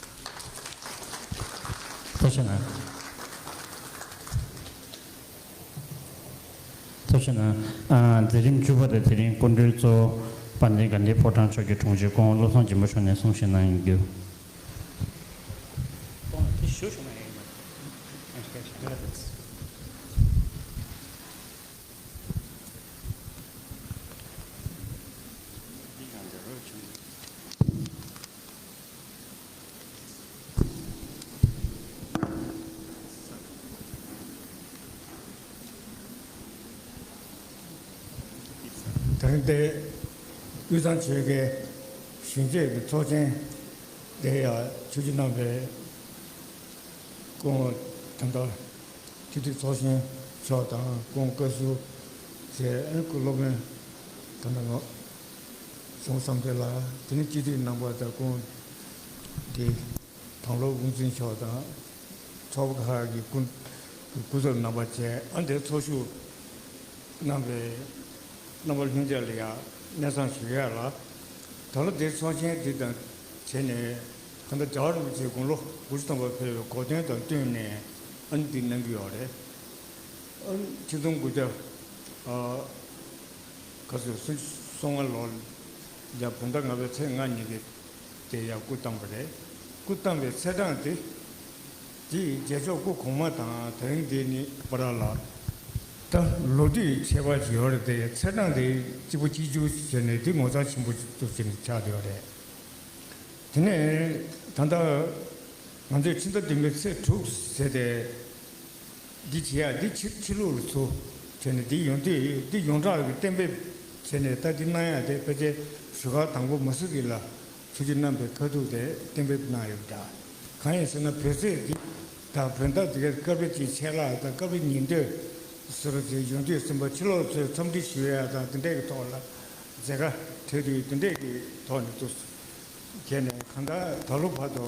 ཐུགས་རྗེ་གནང་། ཐུགས་རྗེ་གནང་། ཨ། མཛད་རིམ་བཅུ་པ་དེ་དེ་རིང་སྐུ་མགྲོན་གཙོ་བོ་དཔལ་ལྡན་དགའ་ལྡན་ཕོ་བྲང་ཕྱོགས་ཀྱི་དྲུང་ཆེ་སྐུ་ངོ་བློ་བཟང་སྦྱིན་པ་མཆོག་ནས་གསུང་བཤད་གནང་ཡོང་རྒྱུ། དེ་རིང་འདིར་དབུས་གཙང་ཆོལ་ཁའི་གཞོན་སྐྱེས་ཀྱི་ཚོགས་ཆེན་འདིར་ཡང་ཆིབས་བསྒྱུར་གནང་བའི་སྐུ་ངོ་དོན་དག་སྤྱི་འཐུས་ཚོགས་གཞོན་མཆོག་དང་། སྐུ་ངོ་བཀའ་ཟུར་བཅས། ཨ་ནི་སྐུ་སློབ་དཔོན་ད་ལྟ་ངོ་གཞུང་བསམ་འཕེལ་ལགས། དེ་ནས་སྤྱི་འཐུས་རྣམ་པ་དང་། སྐུ་ངོ་འདི་དང་བློ་དབུ་འཛིན་མཆོག་དང་། ཚོགས་པ་ཁག་གི་སྐུ་སྐུ་ཚབ་རྣམ་པ་བཅས། ཨ། འདིར་ཚོགས་ཞུགས་གནང་བའི་རྣམ་པ་ལྷན་རྒྱས་ལ་ཡང་སྙན་སེང་ཞུ་ཡ་ལ། ད་ལོ་འདིར་ཚོགས་ཆེན་འདི་དང་བྱས་ནས། ད་ལྟ་རྒྱལ་བ་རིན་པོ་ཆེ་དགུང་ལོ་དགུ་བཅུ་ཐམ་པ་ཕེབས་པའི་གོ་སྟོན་དང་བསྟུན་ནས། ཨ་ནི་འདི་གནང་གི་ཡོད་རེད། ཨ། ཆིག་སྟོང་དགུ་བརྒྱ། ཨ། ག་ཚོད། སུམ་ཅུ་སོ་ལྔ་ལོར་ཡང་བོད་ཟླ་ལྔ་པའི་ཚེས་ལྔ་ཉིན་གྱི་དེ་ཡང་སྐུ་བལྟམས་པ་རེད། སྐུ་བལྟམས་པའི་ཚེས་གྲངས་དེ། དེ་རྗེས་ཕྱོགས་སྐུ་གོང་མ་དང་དེ་རིང་འདི་གཉིས་བར་ལ་ད་ལོ་དུས་ཁྱད་པར་ཅིག་ཡོད་རེད་དེ། ཚེས་གྲངས་དེ་གཅིག་པ་གཅིག་གྱུར་བྱས་ནས་དེ་ངོ་མཚར་ཆེན་པོ་ཅིག་ཏུ་ཕྱིན་ཆགས་བསྡད་ཡོད་རེད། དེ་ནས་ད་ལྟ་ང་ཚོས་ཕྱི་ཟླ་བདུན་པའི་ཚེས་དྲུག་ཟེར་ཏེ། འདི་བྱེད་ཡ་འདི་ཕྱི་ཕྱི་ལོགས་ལ་ཚུར་བྱས་ནས། འདི་ཡོང་དུས་འདི་ཡོངས་གྲགས་ཀྱི་གཏན་འབེབས་བྱས་ནས། ད་འདི་གནང་ཡ་དེ་ཕལ་ཆེར་བཞུགས་སྒར་དང་པོ་མ་ཟུར་གྱི་ལ་ཆིབས་བསྒྱུར་གནང་བའི་ཁ་ཐུག་དེ་གཏན་འབེབས་གནང་ཡོད་པ་འདྲ། གང་ཡིན་ཟེར་ན། བོད་ཟས་འདི་དང་བོད་ཟླ་འདི་གའི་སྐབས་རེ་ཅིག་ཆད་ལྷག་དང་། སྐབས་རེ་ཉིན་ཐོ་ཟེར་བ་ཅིག་ཡོང་དུས། སེམས་པ་ཕྱི་ལོགས་ཚོས་འཚམས་འདྲི་ཞུ་ཡ་དང་དེ་འདྲས་ཀྱི་ཐོག་ལ་མཛད་དཀའ་འཕྲད་དུས། དེ་འདྲས་ཀྱི་ཐོག་ནས་ཚུར་བྱས་ནས། གང་ལྟར་ད་ལོ་བར་དུ་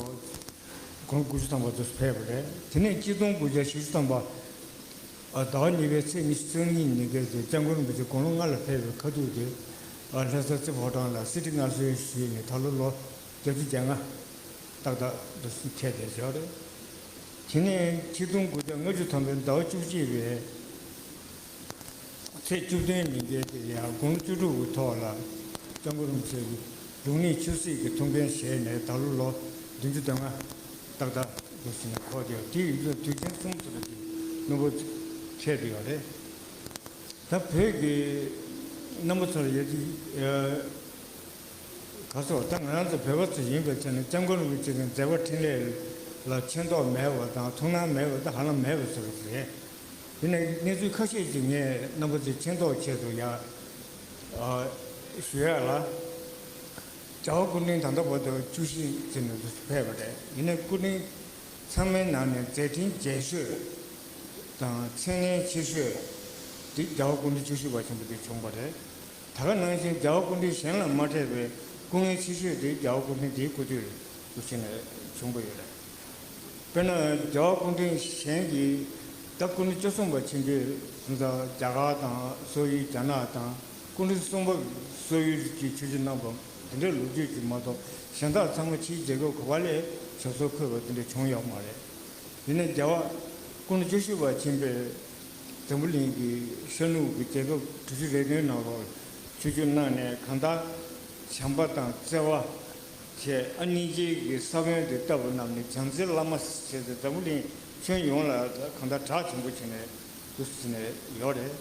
དགུང་ལོ་དགུ་བཅུ་ཐམ་པ་དུ་ཕེབས་པ་རེད། དེ་ནས་ཆིག་སྟོང་དགུ་བརྒྱ་བཞི་བཅུ་ཐམ་པ། ཨ། ཟླ་བ་གཉིས་པའི་ཚེས་ཉི་ཤུ་རྩ་གཉིས་ཉིན་གྱི་སྐྱབས་མགོན་རིན་པོ་ཆེ་དགུང་ལོ་ལྔ་ལ་ཕེབས་པའི་ཁ་ཐུག་དེ། ཨ། ལྷ་ས་རྩེ་ཕོ་བྲང་ལ་གསེར་ཁྲི་མངའ་གསོལ་ཞུས་ནས། ད་ལོ་ལོ་བརྒྱད་ཅུ་གྱ་ལྔ་ཏག་ཏག་ཏུ་ཕེབས་བསྡད་ཡོད་རེད། དེ་ནས་ཆིག་སྟོང་དགུ་བརྒྱ་ལྔ་བཅུ་ཐམ་པའི་ཟླ་བ་བཅུ་གཅིག་པའི་ཚེས་བཅུ་བདུན་ཉིན་གྱི་དེ་ཡང་དགུང་ལོ་བཅུ་དྲུག་གི་ཐོག་ལ་སྐྱབས་མགོན་རིན་པོ་ཆེ་གི་ལུགས་གཉིས་ཆོས་སྲིད་ཀྱི་ཐུགས་འགན་བཞེས་ནས། ད་ལོ་ལོ་བདུན་ཅུ་དོན་ལྔ་ཏག་ཏག་ཏུ་ཕྱིན་ནས་འཁོར་བསྡད་ཡོད། དེ་ཡིན་ཙང་དུས་ཆེན་གསུམ་ཙམ་གྱི་སྣུབ་པོ་འཕྲད་དེ་ཡོད་རེད། ད་བོད་ཀྱི་རྣམ་པ་ཚོར་ཡོད་ཀྱི། ཨ། ག་ཚོད། ད་ང་རང་ཚོ་བོད་པ་ཚོ་ཡིན་པའི་ཆ་ནས། སྐྱབས་མགོན་རིན་པོ་ཆེ་གི་མཛད་པ་འཕྲིན་ལས་ལ་མཁྱེན་རྟོགས་མེད་པ་དང་ཐུགས་སྣང་མེད་པ་ད་ཧ་ལམ་མེད་པ་ཚོ་རེད། དེ་ནས་གནས་ཚུལ་ཁ་ཤས་ཅིག་ངས་རྣམ་པ་ཚོའི་མཁྱེན་རྟོགས་ཆེད་དུ་ཡང་ཞུ་ཡ་ལ། རྒྱལ་བ་སྐུ་ཕྲེང་ད་ལྟ་བར་དུ་བཅུ་བཞི་ཅིག་ནས་ཕེབས་པ་རེད། ཡིན་ནའི་སྐུ་ཕྲེང་ཚང་མའི་ནང་ནས་མཛད་འཕྲིན་རྒྱས་ཤོས་དང་མཚན་སྙན་ཆེ་ཤོས་དེ་རྒྱལ་བ་སྐུ་ཕྲེང་བཅུ་བཞི་པ་ཆེན་པོ་དེ་བྱུང་བ་རེད། ད་ག་ནང་བཞིན་རྒྱལ་བ་སྐུ་ཕྲེང་གཞན་ལ་མ་འཕྲད་པའི་སྐུ་ངལ་ཆེ་ཤོས་དེ་རྒྱལ་བ་སྐུ་ཕྲེང་དེའི་སྐུ་དུས་སུ་ཕྱིན་ནས་བྱུང་བ་ཡོད་རེད། དཔེར་ན་རྒྱལ་བ་སྐུ་ཕྲེང་གཞན་གྱིས་ད་སྐུ་ཕྲེང་བཅུ་གསུམ་པ་ཕྱིན་དུས་ཙང་རྒྱ་གར་དང་སོག་ཡུལ། རྒྱ་ནག་དང་། སྐུ་ཕྲེང་གསུམ་པ་སོག་ཡུལ་གྱི་ཆོས་བརྒྱུད་རྣམ་པ་དེ་འདྲའི་ལོ་རྒྱུས་ཀྱི་མ་གཏོགས། གཞན་དག་ཚང་མ་ཕྱིའི་རྒྱལ་ཁབ་ག་པ་ལ་ཞབས་སོར་འཁོད་པ་དེ་འདྲ་བྱུང་ཡོད་མ་རེད། ཡིན་ནའི་རྒྱལ་བ་སྐུ་ཕྲེང་བཅུ་བཞི་པ་ཕྱིན་པའི་འཛམ་བུ་གླིང་གི་ཤར་ནུབ་ཀྱི་རྒྱལ་ཁབ་དྲུག་ཅུ་རེ་བདུན་ནང་ལོགས་ཆོས་བརྒྱུད་གནང་ནས། གང་ལྟར་བྱམས་པ་དང་བརྩེ་བ་བཅས། ཨ། སྙིང་རྗེ་གི་ས་བོན་དེ་བཏབ་པ་རྣམས་ནི་བྱམས་བརྩེའི་བླ་མ་ཟེར་ཏེ། འཛམ་བུ་གླིང་ཁྱོན་ཡོངས་ལ་གང་ལྟར་གྲགས་ཆེན་པོ་བྱས་ནས་འདུག་ཟེར་ནས་ཡོད་རེད།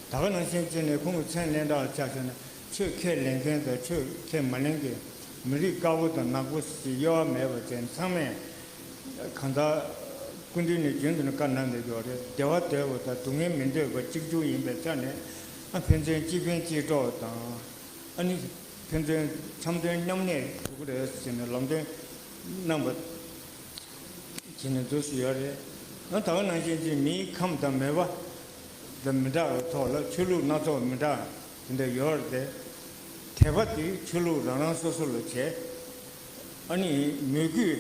ད་ག་ནང་བཞིན་བྱས་ནས་ཁོང་གི་མཚན་སྙན་གྲགས་ཆ་བཞག་ན། ཆོས་ཁས་ལེན་མཁན་དང་ཆོས་ཁས་མ་ལེན་མཁན། མི་རིགས་དཀར་པོ་དང་ནག་པོ་ཞེས་དབྱེ་བ་མེད་པ་བྱས་ཚང་མས་གང་ལྟར་སྐུ་མདུན་ནས་རྒྱུན་དུ་ནས་བཀའ་གནང་བསྡད་ཡོད་རེད། བདེ་བ་འདོད་པ་དང་སྡུག་བསྔལ་མི་འདོད་པ་གཅིག་གྱུར་ཡིན་པའི་ཆ་ནས་ཨ་ཕན་ཚུན་གཅིག་ཕན་གཅིག་གྲོགས་དང་ཨ་ནི་ཕན་ཚུན་འཆམ་མཐུན་མཉམ་གནས་ཞུ་གི་རེད་ཟེར་ནས་ལམ་སྟོན་གནང་བ། བྱས་ནས་འདུག་སེ་ཡོད་རེད། ཡང་ད་ག་ནང་བཞིན་གྱི་མིའི་ཁམས་དང་མོས་པ་དང་མི་འདྲ་བའི་ཐོག་ལ་ཆོས་ལུགས་སྣ་ཚོགས་མི་འདྲ་དེ་འདྲ་ཡོད་རེད་དེ། དད་པ་དེ་ཆོས་ལུགས་རང་རང་སོ་སོ་ལ་བྱས། ཨ་ནི་མོས་གུས་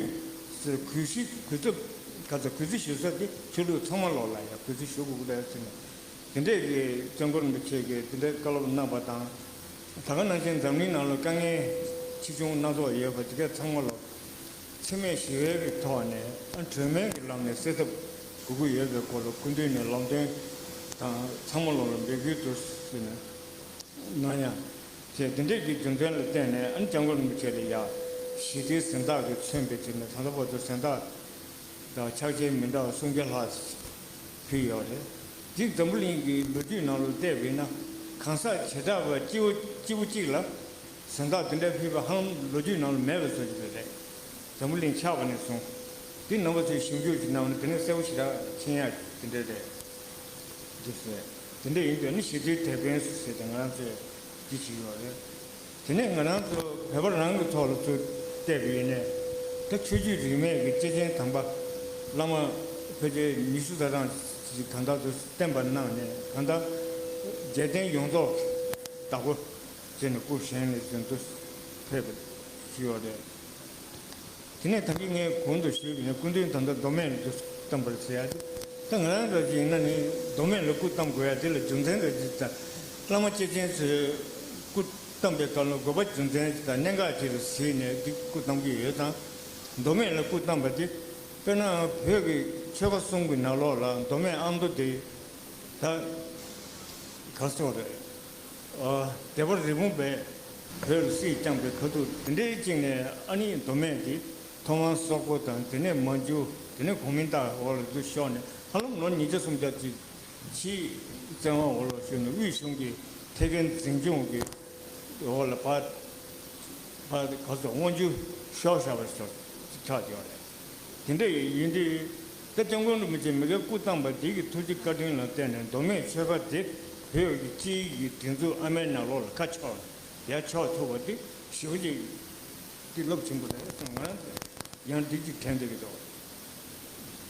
ཟེར་གུས་ཞབས་གུས་ཚབ་ག་ཚོད་གུས་བརྩི་ཞུ་ས་དེ་ཆོས་ལུགས་ཚང་མ་ལོག་ལ་ཡང་གུས་བརྩི་ཞུ་དགོས་ཀྱི་རེད་ཟེར་ནས། དེ་འདྲས་ཀྱི་བཙུན་དགོན་རིན་པོ་ཆེ་གིས་དེ་འདྲའི་བཀའ་སློབ་གནང་བ་དང་། ད་ག་ནང་བཞིན་འཛམ་གླིང་ནང་ལ་དཀའ་ངལ་ཆེ་ཆུང་སྣ་ཚོགས་ཡོད་པ་དེ་གས་ཚང་མ་ལ་འཚེ་མེད་ཞི་བའི་གི་ཐོག་ནས་ཨ་གྲོས་མོལ་གྱི་ལམ་ནས་སེལ་ཐབས་དགོས་ཀྱི་ཡོད་པའི་སྐོར་ལ་སྐུ་མདུན་ནས་ལམ་སྟོན་དང་ཚང་མ་ལ་ལ་འབོད་སྐུལ་དུ་ཟེར་ནས་གནང་ཡ་བཅས་དེ་འདྲས་ཀྱི་རྒྱུ་མཚན་ལ་བརྟེན་ནས་ཨ་ནི་སྐྱབས་མགོན་རིན་པོ་ཆེ་ལ་ཡ་ཞི་བདེའི་གཟེངས་རྟགས་ཀྱིས་མཚོན་པའི་ཆེད་ནས་ད་ལྟ་བར་དུ་གཟེངས་རྟགས། དང་ཕྱག་ཆེན་མི་འདྲ་བ་སུམ་བརྒྱ་ལྷག་ཕུལ་ཡོད་རེད། འདི་འཛམ་བུ་གླིང་གི་ལོ་རྒྱུས་ནང་ལ་བལྟས་པ་ཡིན་ན་གང་ཟག་བྱེ་བྲག་པ་སྐྱེ་བོ་སྐྱེ་བོ་གཅིག་ལ་གཟེངས་རྟགས་དེ་འདྲ་ཕུལ་བ་ཧ་ལམ་ལོ་རྒྱུས་ནང་ལ་མེད་པ་བཟོ་གི་ཡོད་རེད། འཛམ་བུ་གླིང་ཆགས་པ་ནས་བཟུང་འདི་རྣམ་པ་ཚོས་ཞིབ་འཇུག་ཅིག་གནང་ན་དེ་ནས་གསལ་པོ་ཞེ་དྲག་མཁྱེན་ཡག་དེ་འདྲ་རེད། འདུག་ཟེར། དེ་འདྲ་ཡིན་དུས་ནི་ཞི་བདེའི་དེད་དཔོན་ཟེར་ཏེ་ང་རང་ཚོས་འདི་བྱེད་ཀྱི་ཡོད་རེད། དེ་ནས་ང་རང་ཚོ་བོད་པ་རང་གི་ཐོག་ལ་ཚུར་བལྟས་པ་ཡིན་ནས་ད་ཆོས་བརྒྱུད་རིས་མེད་ཀྱི་སྐྱེས་ཆེན་དམ་པ་བླ་མ་ཕལ་ཆེར་ཉི་ཤུ་རྩ་གྲངས་ཤིག་གང་ལྟར་དུ་བསྟེན་པ་གནང་ནས་གང་ལྟར་རྒྱལ་བསྟན་ཡོངས་རྫོགས་བདག་པོ་བྱས་ནས་སྐུ་བཞེངས་ནས་བཞིན་དུ་ཕེབས་པ་ཞིག་ཡོད་རེད། དེ་ནས་ད་གིན་ངས་གོང་དུ་ཞུས་པ་ཡིན་ན་སྐུ་མདུན་ད་ལྟ་མདོ་སྨད་ལ་སྐུ་བལྟམས་པ་རེད་ཟེར་ཡ་དེ། ད་ང་རང་འདྲ་ཅིག་ཡིན་ན་ནི་མདོ་སྨད་ལ་སྐུ་བལྟམས་དགོས་ཡ་དེ་ལ་རྒྱུ་མཚན་འདྲ་ཅིག་དང་། བླ་མ་སྐྱེས་ཆེན་ཚོས་སྐུ་བལྟམས་པའི་སྐབས་ལ་དགོས་པ་རྒྱུ་མཚན་ཅིག་དང་གནད་འགག་ཅིག་ལ་གཟིགས་ནས་འདི་སྐུ་བལྟམས་ཀྱི་ཡོད་ཙང་། མདོ་སྨད་ལ་སྐུ་བལྟམས་པ་དེ་དཔེར་ན་བོད་ཀྱི་ཆོལ་ཁ་གསུམ་གྱི་ནང་ལོགས་ལ་མདོ་སྨད་ཨ་མདོ་དེ་ད་ག་སོགས་རེད། ཨ། སྡེ་པ་རི་བོང་པས་བོད་ལ་སྲིད་བསྐྱངས་པའི་ཁ་ཐུག་དེ་འདྲའི་གཅིག་ནས་ཨ་ནི་མདོ་སྨད་དེ་ཐོག་མར་སོག་པོ་དང་དེ་ནས་མན་ཇུ་དེ་ནས་གོ་མིན་ཏང་འོག་ལ་འཛུལ་ཤོར་ནས་ཧ་ལམ་ལོ་ཉིས་བརྒྱ་སུམ་བརྒྱ་ཅིག་ཕྱིའི་བཙན་དབང་འོག་ལ་ཤོར་ནས་དབུས་གཞུང་གི་ཐེ་ཀེན་འཛིན་སྐྱོང་གི་འོག་ལ་ཕར་ཕར་ག་ཚོད་དབང་སྒྱུར་ཤོར་བཞག་པ་ཞིག་ཆགས་ཡོད་རེད། དེ་འདྲ་ཡིན་དུས་ད་སྐྱབས་མགོན་རིན་པོ་ཆེ་མི་དགེ་སྐུ་བལྟམས་པ་དེ་གི་ཐུགས་རྗེ་བཀའ་དྲིན་ལ་བརྟེན་ནས་མདོ་སྨད་ཆོལ་ཁ་དེ་བོད་ཀྱི་སྤྱིའི་གི་སྒྲིག་འཛུགས་ཨ་མའི་ནང་ལོགས་ལ་ཁ་ཕྱོགས་ཡར་ཕྱོགས་ཐུབ་པ་དེ་ཞེ་པོ་ཅིག་དེ་རླབས་ཆེན་པོ་རེད་གསུངས། ང་རང་ཚོ་ཡང་འདི་གཅིག་དྲན་བསྡད་ཀྱི་འདུག་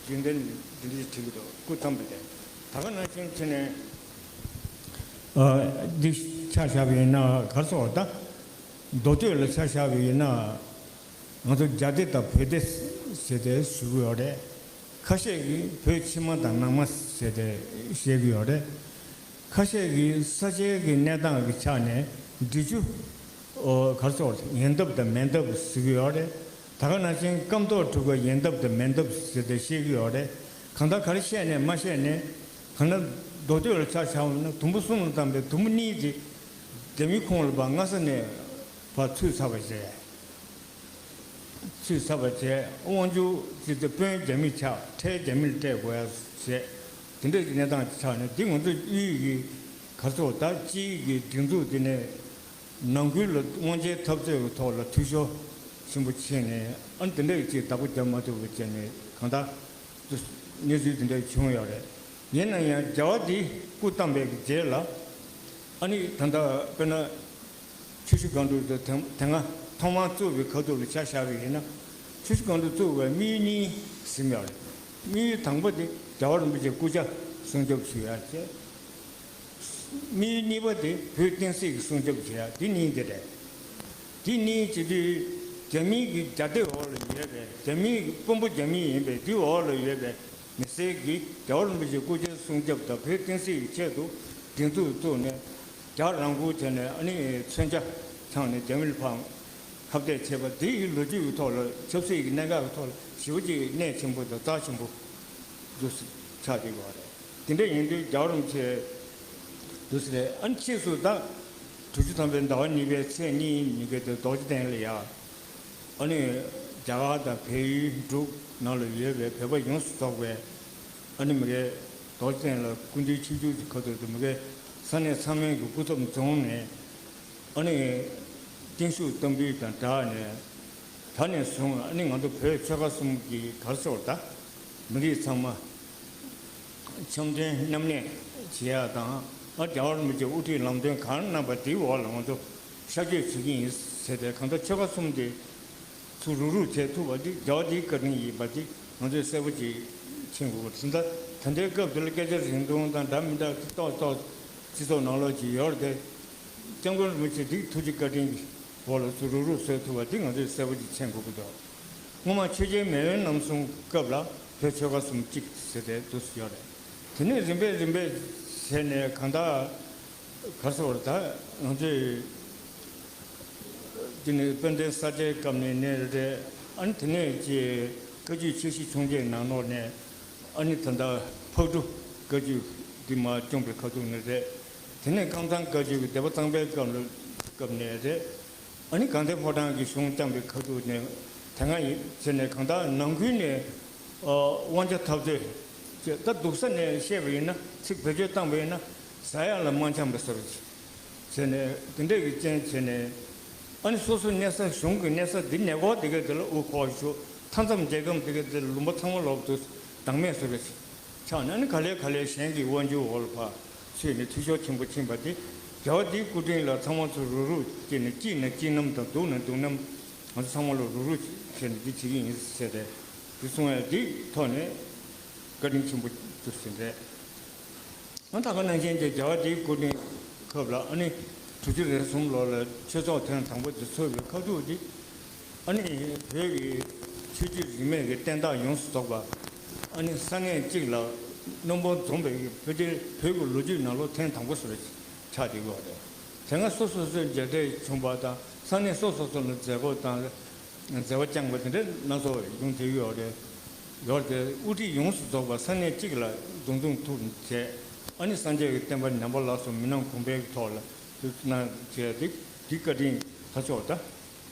རྒྱུན་ལྡན་འདི་འདྲ་ཞིག་དྲན་གྱི་འདུག་སྐུ་བལྟམས་པ་དེ་ད་ག་ནང་བཞིན་བྱས་ནས་ཨ་འདི་ཆ་བཞག་པ་ཡིན་ན་ག་རེ་ཟེར་བ་ད། མདོ་སྟོད་ལ་ཆ་བཞག་པ་ཡིན་ན། ང་ཚོ་རྒྱ་སྡེ་དང་བོད་སྡེ་ཟེར་ཏེ་ཞུ་གི་ཡོད་རེད། ཁ་ཤས་ཀྱིས་བོད་ཕྱི་མ་དང་ནང་མ་ཟེར་ཏེ་བཤད་ཀྱི་ཡོད་རེད། ཁ་ཤས་ཀྱིས་ས་ཆའི་གི་གནས་སྟངས་ཀྱི་ཆ་ནས་འབྲི་ཆུ་ཨོ་ག་རེ་ཟེར་ཡན་འདབས་དང་མེན་འདབས་ཟེར་གྱི་ཡོད་རེད། ད་ག་ནང་བཞིན་སྐམ་ཐོག་གྲུ་ཁ་ཡན་འདབས་དང་མེན་འདབས་ཟེར་ཏེ་བཤད་ཀྱི་ཡོད་རེད། གང་ལྟར་ག་རེ་བཤད་ནས་མ་བཤད་ནས་གང་ལྟར་མདོ་སྟོད་ལ་ཆ་བཞག་པ་ན་དུམ་བུ་གསུམ་ལ་བཏང་པའི་དུམ་བུ་གཉིས་དེ་རྒྱ་མིའི་ཁོངས་ལ་ཕར་སྔ་ས་ནས་ཕར་ཚུད་ཚར་བ་རེད། ཚུད་ཚར་བ་བྱས་དབང་ཆ་ཅི་ཚེ་དཔོན་རྒྱ་མི་ཆགས་ཁྲལ་རྒྱ་མིར་སྤྲད་དགོས་ཡ་བྱས་དེ་འདྲ་གི་གནས་སྟངས་ཆགས་ནས་འདི་ང་ཚོ་དབུས་ཀྱི་ག་རེ་ཟེར་ད་སྤྱིའི་གི་སྒྲིག་འཛུགས་འདི་ནས་ནང་ཁུལ་ལ་དབང་ཆའི་འཐབ་རྩོད་ཀྱི་ཐོག་ལ་འཐུས་ཤོར་ཆེན་པོ་ཕྱིན་ནས་ཨ་ནི་དེ་འདྲ་གི་ཅིག་བདག་པོ་རྒྱབ་མ་ཐུབ་པ་བྱས་ནས་གང་ལྟར་དུ་གནས་ཚུལ་དེ་འདྲ་བྱུང་ཡོད་རེད། ཡིན་ན་ཡང་རྒྱལ་བ་འདི་སྐུ་བལྟམས་པའི་གི་རྗེས་ལ་ཨ་ནི་ད་ལྟ་དཔེར་ན། ཆུ་བཞི་སྒང་དྲུག་དེ་དེ་སྔ་ཐོག་མར་བཙུགས་པའི་ཁ་ཐུག་ལ་ཆ་བཞག་པ་ཡིན་ན། ཆུ་བཞི་སྒང་དྲུག་བཙུགས་པའི་དམིགས་ཡུལ་གཉིས་ཟིན་ཡོད་རེད། དམིགས་ཡུལ་དང་པོ་དེ་རྒྱལ་བ་རིན་པོ་ཆེའི་སྐུ་ཕྱྭ་སྲུང་སྐྱོབ་ཞུ་ཡ་བྱས། དམིགས་ཡུལ་གཉིས་པ་དེ་བོད་བསྟན་སྲིད་ཀྱི་སྲུང་སྐྱོབ་བྱེད་ཡ་དེ་གཉིས་དེ་རེད། དེ་གཉིས་བྱེད་དུས་རྒྱ་མིའི་གི་རྒྱ་སྡེ་འོག་ལ་ཡོད་པའི་རྒྱ་མིའི་དཔོན་པོ་རྒྱ་མི་ཡིན་པའི་དེའི་འོག་ལ་ཡོད་པའི་མི་སེར་གྱིས་རྒྱལ་བ་རིན་པོ་ཆེའི་སྐུ་ཕྱྭའི་སྲུང་སྐྱོབ་དང་བོད་བསྟན་སྲིད་ཀྱི་ཆེད་དུ་སྒྲིག་འཛུགས་བཙུགས་ནས་རྒྱ་རང་ཁུལ་བྱས་ནས་ཨ་ནི་མཚོན་ཆ་འཆང་ནས་རྒྱ་མིར་ཕར་ཁ་གཏད་བྱས་པ་འདི་ཡི་ལོ་རྒྱུས་ཀྱི་ཐོག་ལ་ཆབ་སྲིད་ཀྱི་གནད་འགག་གི་ཐོག་ལ་ཞེ་པོ་ཅིག་གནད་ཆེན་པོ་དང་རྩ་ཆེན་པོ་འདུག་སེ་ཆགས་བསྡད་ཡོད་རེད། དེ་འདྲ་ཡིན་དུས་རྒྱལ་བ་རིན་པོ་ཆེ་འདུག་སེ་རེད། ཨ་ནི་ཕྱིས་སུ་ད་དྲུག་ཅུ་ཐམ་པའི་ཟླ་བ་གཉིས་པའི་ཚེས་གཉིས་ཉིན་དགེ་དེ་རྡོ་རྗེ་གདན་ལ་ཡ། ཨ་ནི་རྒྱ་གར་དང་བལ་ཡུལ་འབྲུག་ནང་ལ་ཡོད་པའི་བོད་པ་ཡོངས་སུ་རྫོགས་པའི་ཨ་ནི་མི་གའི་རྡོ་རྗེ་གདན་ལ་སྐུ་མདུན་ཆིབས་བསྒྱུར་གྱི་ཁ་ཐུག་ཏུ་མི་གའི་ས་གནས་ཚང་མའི་གི་སྐུ་ཚབ་འཛོམས་ནས་ཨ་ནི་ བརྟན་བཞུགས་བསྟར་འབུལ་དང་སྦྲགས་ནས། ད་ནས་བཟུང་ཨ་ནི་ང་ཚོ་བོད་ཆོལ་ཁ་གསུམ་གྱི་ག་རེ་ཟེར་དགོས་རེད། ད་མི་རིགས་ཚང་མ་འཆམ་མཐུན་མཉམ་གནས་བྱེད་ཡག་དང་། ཨ་རྒྱལ་བ་རིན་པོ་ཆེ་དབུ་ཁྲིད་ལམ་སྟོན་གང་གནང་པ་དེའི་འོག་ལ་ང་ཚོ་ཤར་བསྐྱོད་བྱེད་ཀྱི་ཡིན་ཟེར་ཏེ། གང་ལྟར་ཆོལ་ཁ་གསུམ་དེ་ཚུར་རུག་རུག་བྱེད་ཐུབ་པ་དེ་རྒྱལ་བ་འདིའི་བཀའ་དྲིན་ཡིན་པ་དེ་ང་ཚོས་གསལ་པོ་ཅིག་མཁྱེན་དགོས་པ་རེད། ད་ལྟའི་སྐབས་འདི་ལ་སྐད་ཆ་རིང་ཐུང་དང་འདྲ་མི་འདྲ་ཏོག་ཏོག་སྤྱི་ཚོགས་ནང་ལོགས་ཀྱི་ཡོད་རེད་དེ། སྐྱབས་མགོན་རིན་པོ་ཆེ་འདི་ཐུགས་རྗེ་བཀའ་དྲིན་གྱི་འོག་ལ་ཚུར་རུག་རུག་བཟོས་ཐུབ་པ་འདི་ང་ཚོས་གསལ་པོ་ཅིག་མཁྱེན་དགོས་ཀྱི་འདུག་སྔོན་མ་ཆོས་རྒྱལ་མེས་དབོན་རྣམ་གསུམ་སྐབས་ལ་བོད་ཆོལ་ཁ་གསུམ་གཅིག་ཟེར་ཏེ་འདུག་སེ་ཡོད་རེད། དེ་ནས་རིམ་པས་རིམ་པས་བྱས་ནས་གང་ལྟར་ག་རེ་ཟེར་བ་རེད། ད་ང་ཚོས་དེ་ནས་དཔལ་ལྡན་ས་སྐྱའི་སྐབས་ནས་ནས་རེད། ཨ་ནི་དེ་ནས་ཀྱི་བཀའ་བརྒྱུད་ཆོས་གཞིས་ཆུང་བརྒྱད་ནང་ལོགས་ནས། ཨ་ནི་ད་ལྟ་ཕག་གྲུ་བཀའ་བརྒྱུད་འདི་མར་བསྐྱངས་པའི་ཁ་ཐུག་ནས་རེད། དེ་ནས་ཀམ་ཚང་བཀའ་བརྒྱུད་ཀྱི་སྡེ་པ་གཙང་པའི་སྐབས་ལ་སྐབས་ནས་རེད། ཨ་ནི་དགའ་ལྡན་ཕོ་བྲང་གི་གཞུང་བསྐྱངས་པའི་ཁ་ཐུག་ནས་དེ་སྔ་ཡིན་ཟེར་ནས། གང་ལྟར་ནང་ཁུལ་ནས་ཨ་དབང་ཆ་འཐབ་རྩོད་ཅེས། ད་སྡུག་ས་ནས་བཤད་པ་ཡིན་ན། ཚིག་བེད་སྤྱོད་བཏང་པ་ཡིན་ན། ཟ་ཡག་ལ་མ་འཆམ་པའི་བཟོ་འདྲ་ཅིག་བྱས་ནས། དེ་འདྲ་གི་རྐྱེན་བྱས་ནས། ཨ་ནི་སོ་སོའི་གནས་ས་གཞུང་གི་གནས་ས་འདི་ནས་གོ་དེ་ག་དེ་ལ་དབུ་འཁོར་བཞུགས། མཐའ་མཚམས་རྒྱལ་ཁམས་དེ་ག་དེ་ལ་ལུང་པ་ཚང་མ་ལོག་ཏུ་བདག་མེད་བཟོ་འདྲ་ཅིག་ཆགས་ནས། ཨ་ནི་ག་ལེ་ག་ལེ་གཞན་གྱི་དབང་སྒྱུར་འོག་ལ་ཕར་ཚུད་ནས་འཐུས་ཤོར་ཆེན་པོ་ཕྱིན་པ་དེ། རྒྱལ་བ་འདིའི་སྐུ་དྲིན་ལ་ཚང་མ་ཚུར་རུག་རུག་བྱས་ནས། སྐྱིད་ན་སྐྱིད་རྣམས་དང་སྡུག་ན་སྡུག་རྣམས་ང་ཚོ་ཚང་མ་ལ་རུག་རུག་བྱས་ནས་འདི་བྱེད་ཀྱི་ཡིན་ཟེར་ཏེ། འདི་གསུང་ཡ་འདི་ཐོག་ནས་བཀའ་དྲིན་ཆེན་པོ་འདུག་ཟེར་རེད། ང་ད་ག་ནང་བཞིན་གྱི་རྒྱལ་བ་འདིའི་སྐུ་དྲིན་སྐབས་ལ། ཨ་ནི་དྲུག་ཅུ་རེ་གསུམ་ལོ་ལ་ཆོས་ཚོགས་ཐེངས་དང་པོ་འདི་ཚོགས་པའི་ཁ་ཐུག་འདི། ཨ་ནི་བོད་ཀྱི་ཆོས་བརྒྱུད་རིས་མེད་ཀྱི་བསྟན་བདག་ཡོངས་སུ་རྫོགས་པ། ཨ་ནི་ས་གནས་གཅིག་ལ་སྣུམ་འཁོར་འཛོམས་པའི་བོད་དེ་བོད་ཀྱི་ལོ་རྒྱུས་ནང་ལོགས་ཐེངས་དང་པོ་ཟེར་བ་ཆགས་བསྡད་ཡོད་རེད། དེ་སྔ་སོ་སོ་སོའི་མཇལ་འཕྲད་བྱུང་བ་དང་། ས་གནས་སོ་སོ་སོ་ལ་མཛད་སྒོ་དང་མཛད་པ་བསྐྱངས་པ་དེ་འདྲ་སྣ་ཚོགས་ཡོང་བསྡད་ཡོད་རེད། ཡོད་དེ་དབུ་ཁྲིད་ཡོངས་སུ་རྫོགས་པ་ས་གནས་གཅིག་ལ་འདུ་འཛོམས་ཐུབ་བྱས། ཨ་ནི་སངས་རྒྱས་ཀྱི་བསྟན་པ་ཉམས་པ་ལ་སོགས་མི་སྣ་གོང་འཕེལ་གྱི་ཐོག་ལ་འདུ་གནང་བྱས་ཏེ། འདི་བཀའ་དྲིན་ལྷ་མཆོག་ད་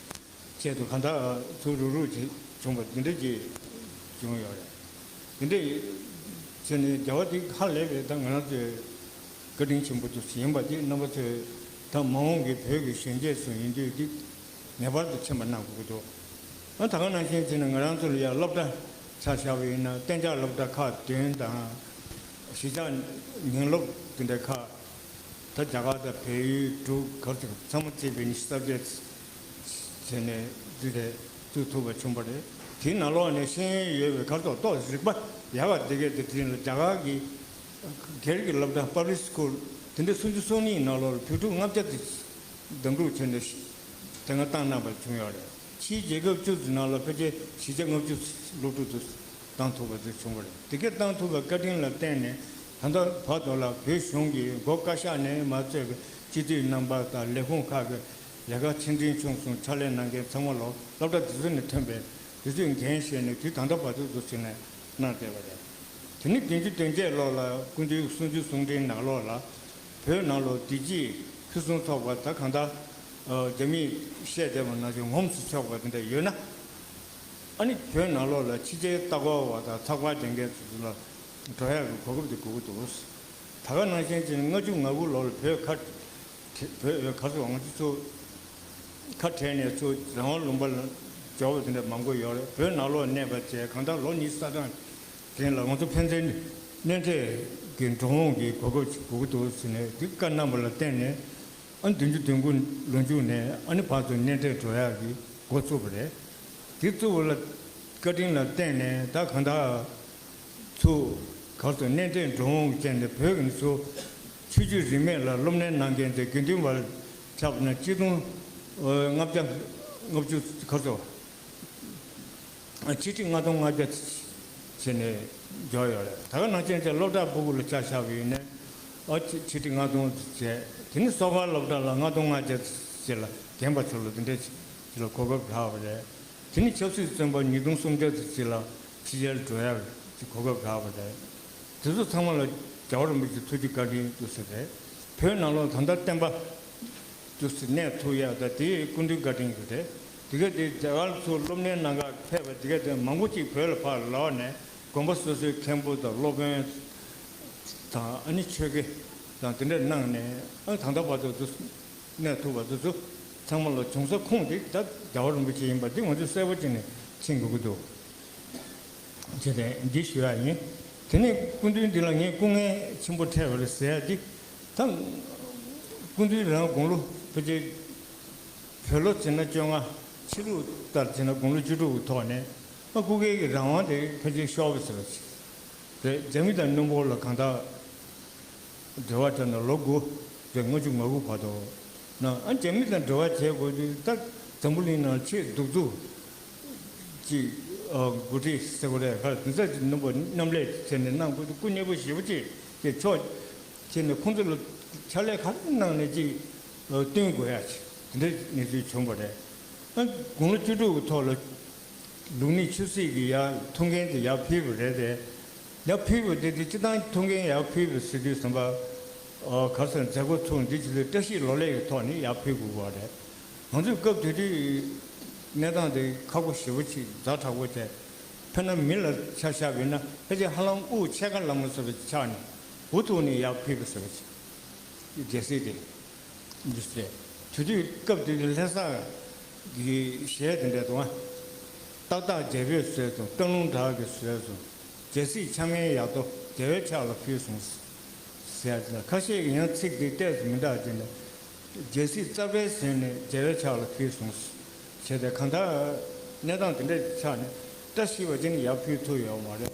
ཆེད་དུ་གང་ལྟར་ཚུར་རུག་རུག་བྱས་བྱུང་བ་འདི་འདྲ་ཅིག་བྱུང་ཡོད་རེད། འདི་འདྲ་བྱས་ནས་རྒྱལ་བ་འདི་ཧ་ལས་པའི་ད་ང་རང་ཚོའི་བཀའ་དྲིན་ཆེན་པོ་འདུག་ཡིན་པ་འདི་རྣམ་པ་ཚོས་ད་མ་འོངས་ཀྱི་བོད་ཀྱི་གཞོན་སྐྱེས་ཚོ་ཡིན་དུས་འདི་ངེས་པར་དུ་མཁྱེན་པ་གནང་དགོས་ཀྱི་འདུག་ཨ་ད་ག་ནང་བཞིན་བྱས་ན་ང་རང་ཚོ་ལ་ཡང་སློབ་གྲྭ་ཆ་བཞག་པ་ཡིན་ན། གཏན་འཇགས་སློབ་གྲྭ་ཁག་བདུན་དང་། གཞིས་ཆགས་ཉིན་སློབ་དེ་འདྲ་ཁག་ད་རྒྱ་གར་དང་བལ་ཡུལ་འབྲུག་ག་རེ་ཚང་མ་བརྩིས་པའི་ཉི་ཤུ་རྩ་བརྒྱད་བྱས་ནས་འདི་རེད། བཙུགས་ཐུབ་པ་བྱུང་བ་རེད། དེའི་ནང་ལོགས་ནས་ཤེས་ཡོན་ཡོད་པའི་ག་རེ་ཚོ་ཏོག་རིག་པ་ཡག་པ་དེ་གས་དེ་དེ་ལ་རྒྱ་གར་གྱི་སྒེར་གྱི་སློབ་གྲྭ་པབ་ལིག་སི་ཀུལ་དེ་འདྲ་སུམ་ཅུ་སོ་གཉིས་ནང་ལོགས་ལ་བོད་ཕྲུག་ལྔ་བརྒྱ་དེ་འདེམས་སྒྲུག་བྱས་ནས་དེ་སྔ་བཏང་གནང་བ་བྱུང་ཡོད་རེད། ཕྱིའི་རྒྱལ་ཁབ་བཅུ་ཙམ་ནང་ལ་ཕལ་ཆེར་བཞི་བརྒྱ་ལྔ་བཅུ་སློབ་ཕྲུག་ཚོ་བཏང་ཐུབ་པ་ཚོ་བྱུང་བ་རེད། དེ་གས་བཏང་ཐུབ་པའི་བཀའ་དྲིན་ལ་བརྟེན་ནས་ད་ལྟ་བར་དུ་ལ་བོད་གཞུང་གིས་མགོ་བཀའ་ཤག་ནས་མ་གཙོས་པའི་སྤྱི་འཐུས་རྣམ་པ་དང་ལས་ཁུངས་ཁག་གི་ལས་ཀ་ཆེ་འབྲིང་ཆུང་གསུམ་ཕྱག་ལས་གནང་མཁན་ཚང་མ་ལོ་སློབ་གྲྭ་དེ་ཚོ་ནས་ཐོན་པའི་དེ་ཚོས་འགན་བཞེས་ནས་དུས་ད་ལྟ་བར་དུ་འདུག་ཟེར་ནས་གནང་བསྡད་པ་རེད། དེ་ནི་བདུན་ཅུ་དོན་བརྒྱད་ལོ་ལ་སྐུ་མདུན་གསུང་ཆོས་གསུང་འཕྲིན་ནང་ལོགས་ལ། བོད་ནང་ལོགས་བདེ་སྐྱིད་ཕུན་སུམ་ཚོགས་པ། ད་གང་ལྟར་རྒྱ་མིས་བཤད་བསྡད་པ་ནང་བཞིན་ངོམས་སུ་ཆོག་པ་དེ་འདྲ་ཡོད་ན། ཨ་ནི་བོད་ནང་ལོགས་ལ་ཕྱི་རྒྱལ་ལྟ་སྐོར་བ་དང་ཚགས་པར་སྦྱང་མཁན་ཚོ་ཚོ་ལ་འགྲོ་ཡག་གི་གོ་སྐབས་དེ་དགོས་ཀྱི་འདུག་ད་ག་ནང་བཞིན་བྱས་ནས་ལྔ་བཅུ་ང་དགུ་ལོར་བོད་ཁ་བོད་ག་ཚོད་ང་ཚོ་ཚོ་ཁ་བྲལ་ནས་ཚུར་རང་དབང་ལུང་པ་ལ་འབྱོར་བ་དེ་འདྲ་མང་པོ་ཡོད་རེད། བོད་ནང་ལོགས་གནས་པ་བྱས་གང་ལྟར་ལོ་ཉི་ཤུ་རྩ་གྲངས་རིང་ལ་ང་ཚོ་ཕན་ཚུན་གནས་འབྲེལ་གྱི་འགྲོ་འོང་གི་གོ་སྐབས་ཅིག་དགོས་ཀྱི་འདུག་ཟེར་ནས་དེ་བཀའ་གནང་བ་ལ་བརྟེན་ནས། ཨ་ནི་བདུན་ཅུ་དོན་དགུ་ལོ་མཇུག་ནས་ཨ་ནི་ཕར་ཚུར་གནས་འབྲེལ་འགྲོ་ཡག་གི་འགོ་བཙུགས་པ་རེད། དེ་བཙུགས་པ་ལ་བཀའ་དྲིན་ལ་བརྟེན་ནས་ད་གང་ལྟར་ཚུར་ག་རེ་ཟེར། གནས་འབྲེལ་འགྲོ་འོང་བྱས་ནས་བོད་ཀྱི་ཚུར་ཆོས་བརྒྱུད་རིས་མེད་ལ་སློབ་གཉེར་གནང་མཁན་དེ་དགེ་འདུན་པ་ཆགས་ན་ཆིག་སྟོང་ལྔ་བརྒྱ་ལྔ་བཅུ་ག་རེ་ཟེར། ཆིག་ཁྲི་ལྔ་སྟོང་ལྔ་བརྒྱ་བྱས་ནས་འབྱོར་ཡོད་རེད། ད་ག་ནང་བཞིན་བྱས་སློབ་གྲྭ་ཕྲུ་གུ་ལ་ཆ་བཞག་པ་ཡིན་ནའི་ཨ་ཆིག་ཆིག་ཁྲི་ལྔ་སྟོང་བྱས། དེ་ནི་གསོ་སྐར་སློབ་གྲྭ་ལ་ལྔ་སྟོང་ལྔ་བརྒྱ་ཅིག་ལ་རྒན་པ་ཚོ་ལ་དེ་འདྲ་ཅིག་ལ་གོ་སྐབས་རག་པ་རེད། དེ་ནི་ཆབ་སྲིད་བཙོན་པ་ཉིས་སྟོང་སུམ་བརྒྱ་ཅིག་ལ་ཕྱི་རྒྱལ་འགྲོ་ཡག་གི་གོ་སྐབས་རག་པ་རེད། དེ་ཚོ་ཚང་མ་ལ་རྒྱལ་བ་རིན་པོ་ཆེའི་ཐུགས་རྗེ་བཀའ་དྲིན་འདུག་ཟེར་རེད། བོད་ནང་ལོགས་ད་ལྟ་བསྟན་པ་དུ་གནས་ཐུབ་ཡག་ད་དེའི་སྐུ་མདུན་བཀའ་དྲིན་གྱིས་རེད། དེ་ག་དེ་རྒྱ་གར་ཚུར་སློབ་གཉེར་གནང་གར་ཕེབས་པ་དེ་ག་དེ་མང་པོ་ཅིག་བོད་ལ་ཕར་ལོག་ནས་དགོན་པ་སོ་སོའི་མཁན་པོ་དང་སློབ་དཔོན་དང་ཨ་ནི་ཆོས་དགེ་དང་དེ་འདྲ་གནང་ནས། ཨ་ད་ལྟ་བར་དུ་དུ་གནས་ཐུབ་པ་དེ་ཚོ་ ཚང་མ་ལ་བྱུང་ས་ཁུངས་དེ་ད་རྒྱལ་བ་རིན་པོ་ཆེ་ཡིན་པ་འདི་ང་ཚོས་གསལ་པོ་བྱས་ནས་མཁྱེན་དགོས་ཀྱི་འདུག་ཅེས་དེ་འདི་ཞུ་ཡ་ཡིན། དེ་ནས་སྐུ་མདུན་འདི་ལ་ངས་སྐུ་ངལ་ཆེན་པོ་འཕྲད་པ་རེད་ཟེར་ཡ་འདི་ད་སྐུ་མདུན་རང་དགུང་ལོ་ཕལ་ཆེར་བོད་ལོ་བྱས་ན་བཅོ་ལྔ། ཕྱི་ལུགས་ལྟར་བྱས་ན་དགུང་ལོ་བཅུ་དྲུག་གི་ཐོག་ནས་ཨ་སྐུ་སྒེར་གྱི་རང་དབང་དེ་ཕལ་ཆེར་ཤོར་བ་ཟེར་བ་ཅིག་རེད། རྒྱ་མི་དང་སྣུམ་འཁོར་ལ་གང་ལྟར་འབྲེལ་བ་བྱས་ན་ལོ་དགུ་རེད། ལྔ་བཅུ་ང་དགུ་བར་དུ་ན་ཨ་རྒྱ་མི་དང་འབྲེལ་བ་བྱེད་དགོས་དུས་ད་འཛམ་བུ་གླིང་ནང་ཆེས་གདུག་རྩུབ་ཅིག་ཨ་འགོ་ཁྲིད་ཟེར་དགོས་རེད། ཁ་འདི་ཚོ་ཅིག་སྣུམ་པ་མཉམ་ལས་བྱས་ནས་གནང་དགོས་དུས་སྐུ་མཉེལ་པོ་ཞེ་པོ་ཅིག་ཅིག་ཆོག་བྱས་ནས་ཁོང་ཚོ་ལ་ཕྱག་ལས་ག་རེ་གནང་ནས་ཅིག་ཨ་བསྟུན་དགོས་ཡ་ཅིག་དེ་འདྲའི་གནས་ཚུལ་བྱུང་བ་རེད། ཨ་དགུང་ལོ་བཅུ་དྲུག་གི་ཐོག་ལ་ལུགས་གཉིས་ཆོས་སྲིད་ཀྱི་ཡར་ཐུགས་འགན་དེ་ཡར་ཕུལ་བ་རེད་དེ། ཡར་ཕུལ་བ་དེ་དེ་སྤྱི་བཏང་ཐུགས་འགན་ཡར་ཕུལ་བ་ཟེར་དུས་ཙམ་པ། ཨ་ག་རེ་ཟེར་མཛད་སྒོ་ཚུགས་འདི་ཅི་ལས་བཀྲ་ཤིས་ལོ་ལེགས་ཀྱི་ཐོག་ནས་ཡར་ཕུལ་དགོས་པ་རེད། ང་ཚོས་སྐབས་དེ་དུས་གནས་སྟངས་དེ་ཁག་པོ་ཞེ་པོ་ཅིག་ཛ་དྲག་པོ་བྱས། དཔེར་ན་མི་ལ་ཆ་བཞག་པ་ཡིན་ན་ཕལ་ཆེར་ཧ་ལམ་དབུགས་ཕྱེད་ཀ་ལངས་མ་ཐུབ་པའི་ཆ་ནས་འུ་ཐུག་ནས་ཡར་ཕུལ་བ་ཟེར་བ་ཅིག་རྒྱལ་སྲིད་དེ། འདི་ཟེར། དེ་དུས་སྐབས་དེ་དུས་ལྷ་ས་གི་གཞས་དེ་འདྲ་དང་། ཏག་ཏག་རྒྱལ་པོའི་ཟས་དང་སྟག་ལུང་བྲག་གི་ཟས་སུ། རྒྱལ་སྲིད་འཆང་བའི་ཡ་ཏོ་རྒྱལ་བའི་ཕྱག་ལ་ཕུལ་སོང་། ཟེར་ཡ་དེ་ལ་ཁ་ཤས་ཀྱིས་ཡང་ཚིག་དེ་ཏོག་ཙམ་མི་འདྲ་བྱས་ནས། རྒྱལ་སྲིད་རྩ་བའི་ཟས་ནི་རྒྱལ་བའི་ཕྱག་ལ་ཕུལ་སོང་། བྱས་ཏེ་གང་ལྟར་གནས་སྟངས་དེ་འདྲའི་ཆ་ནས་བཀྲ་ཤིས་པ་ཅན་ཡར་ཕུལ་ཐུབ་ཡོད་མ་རེད།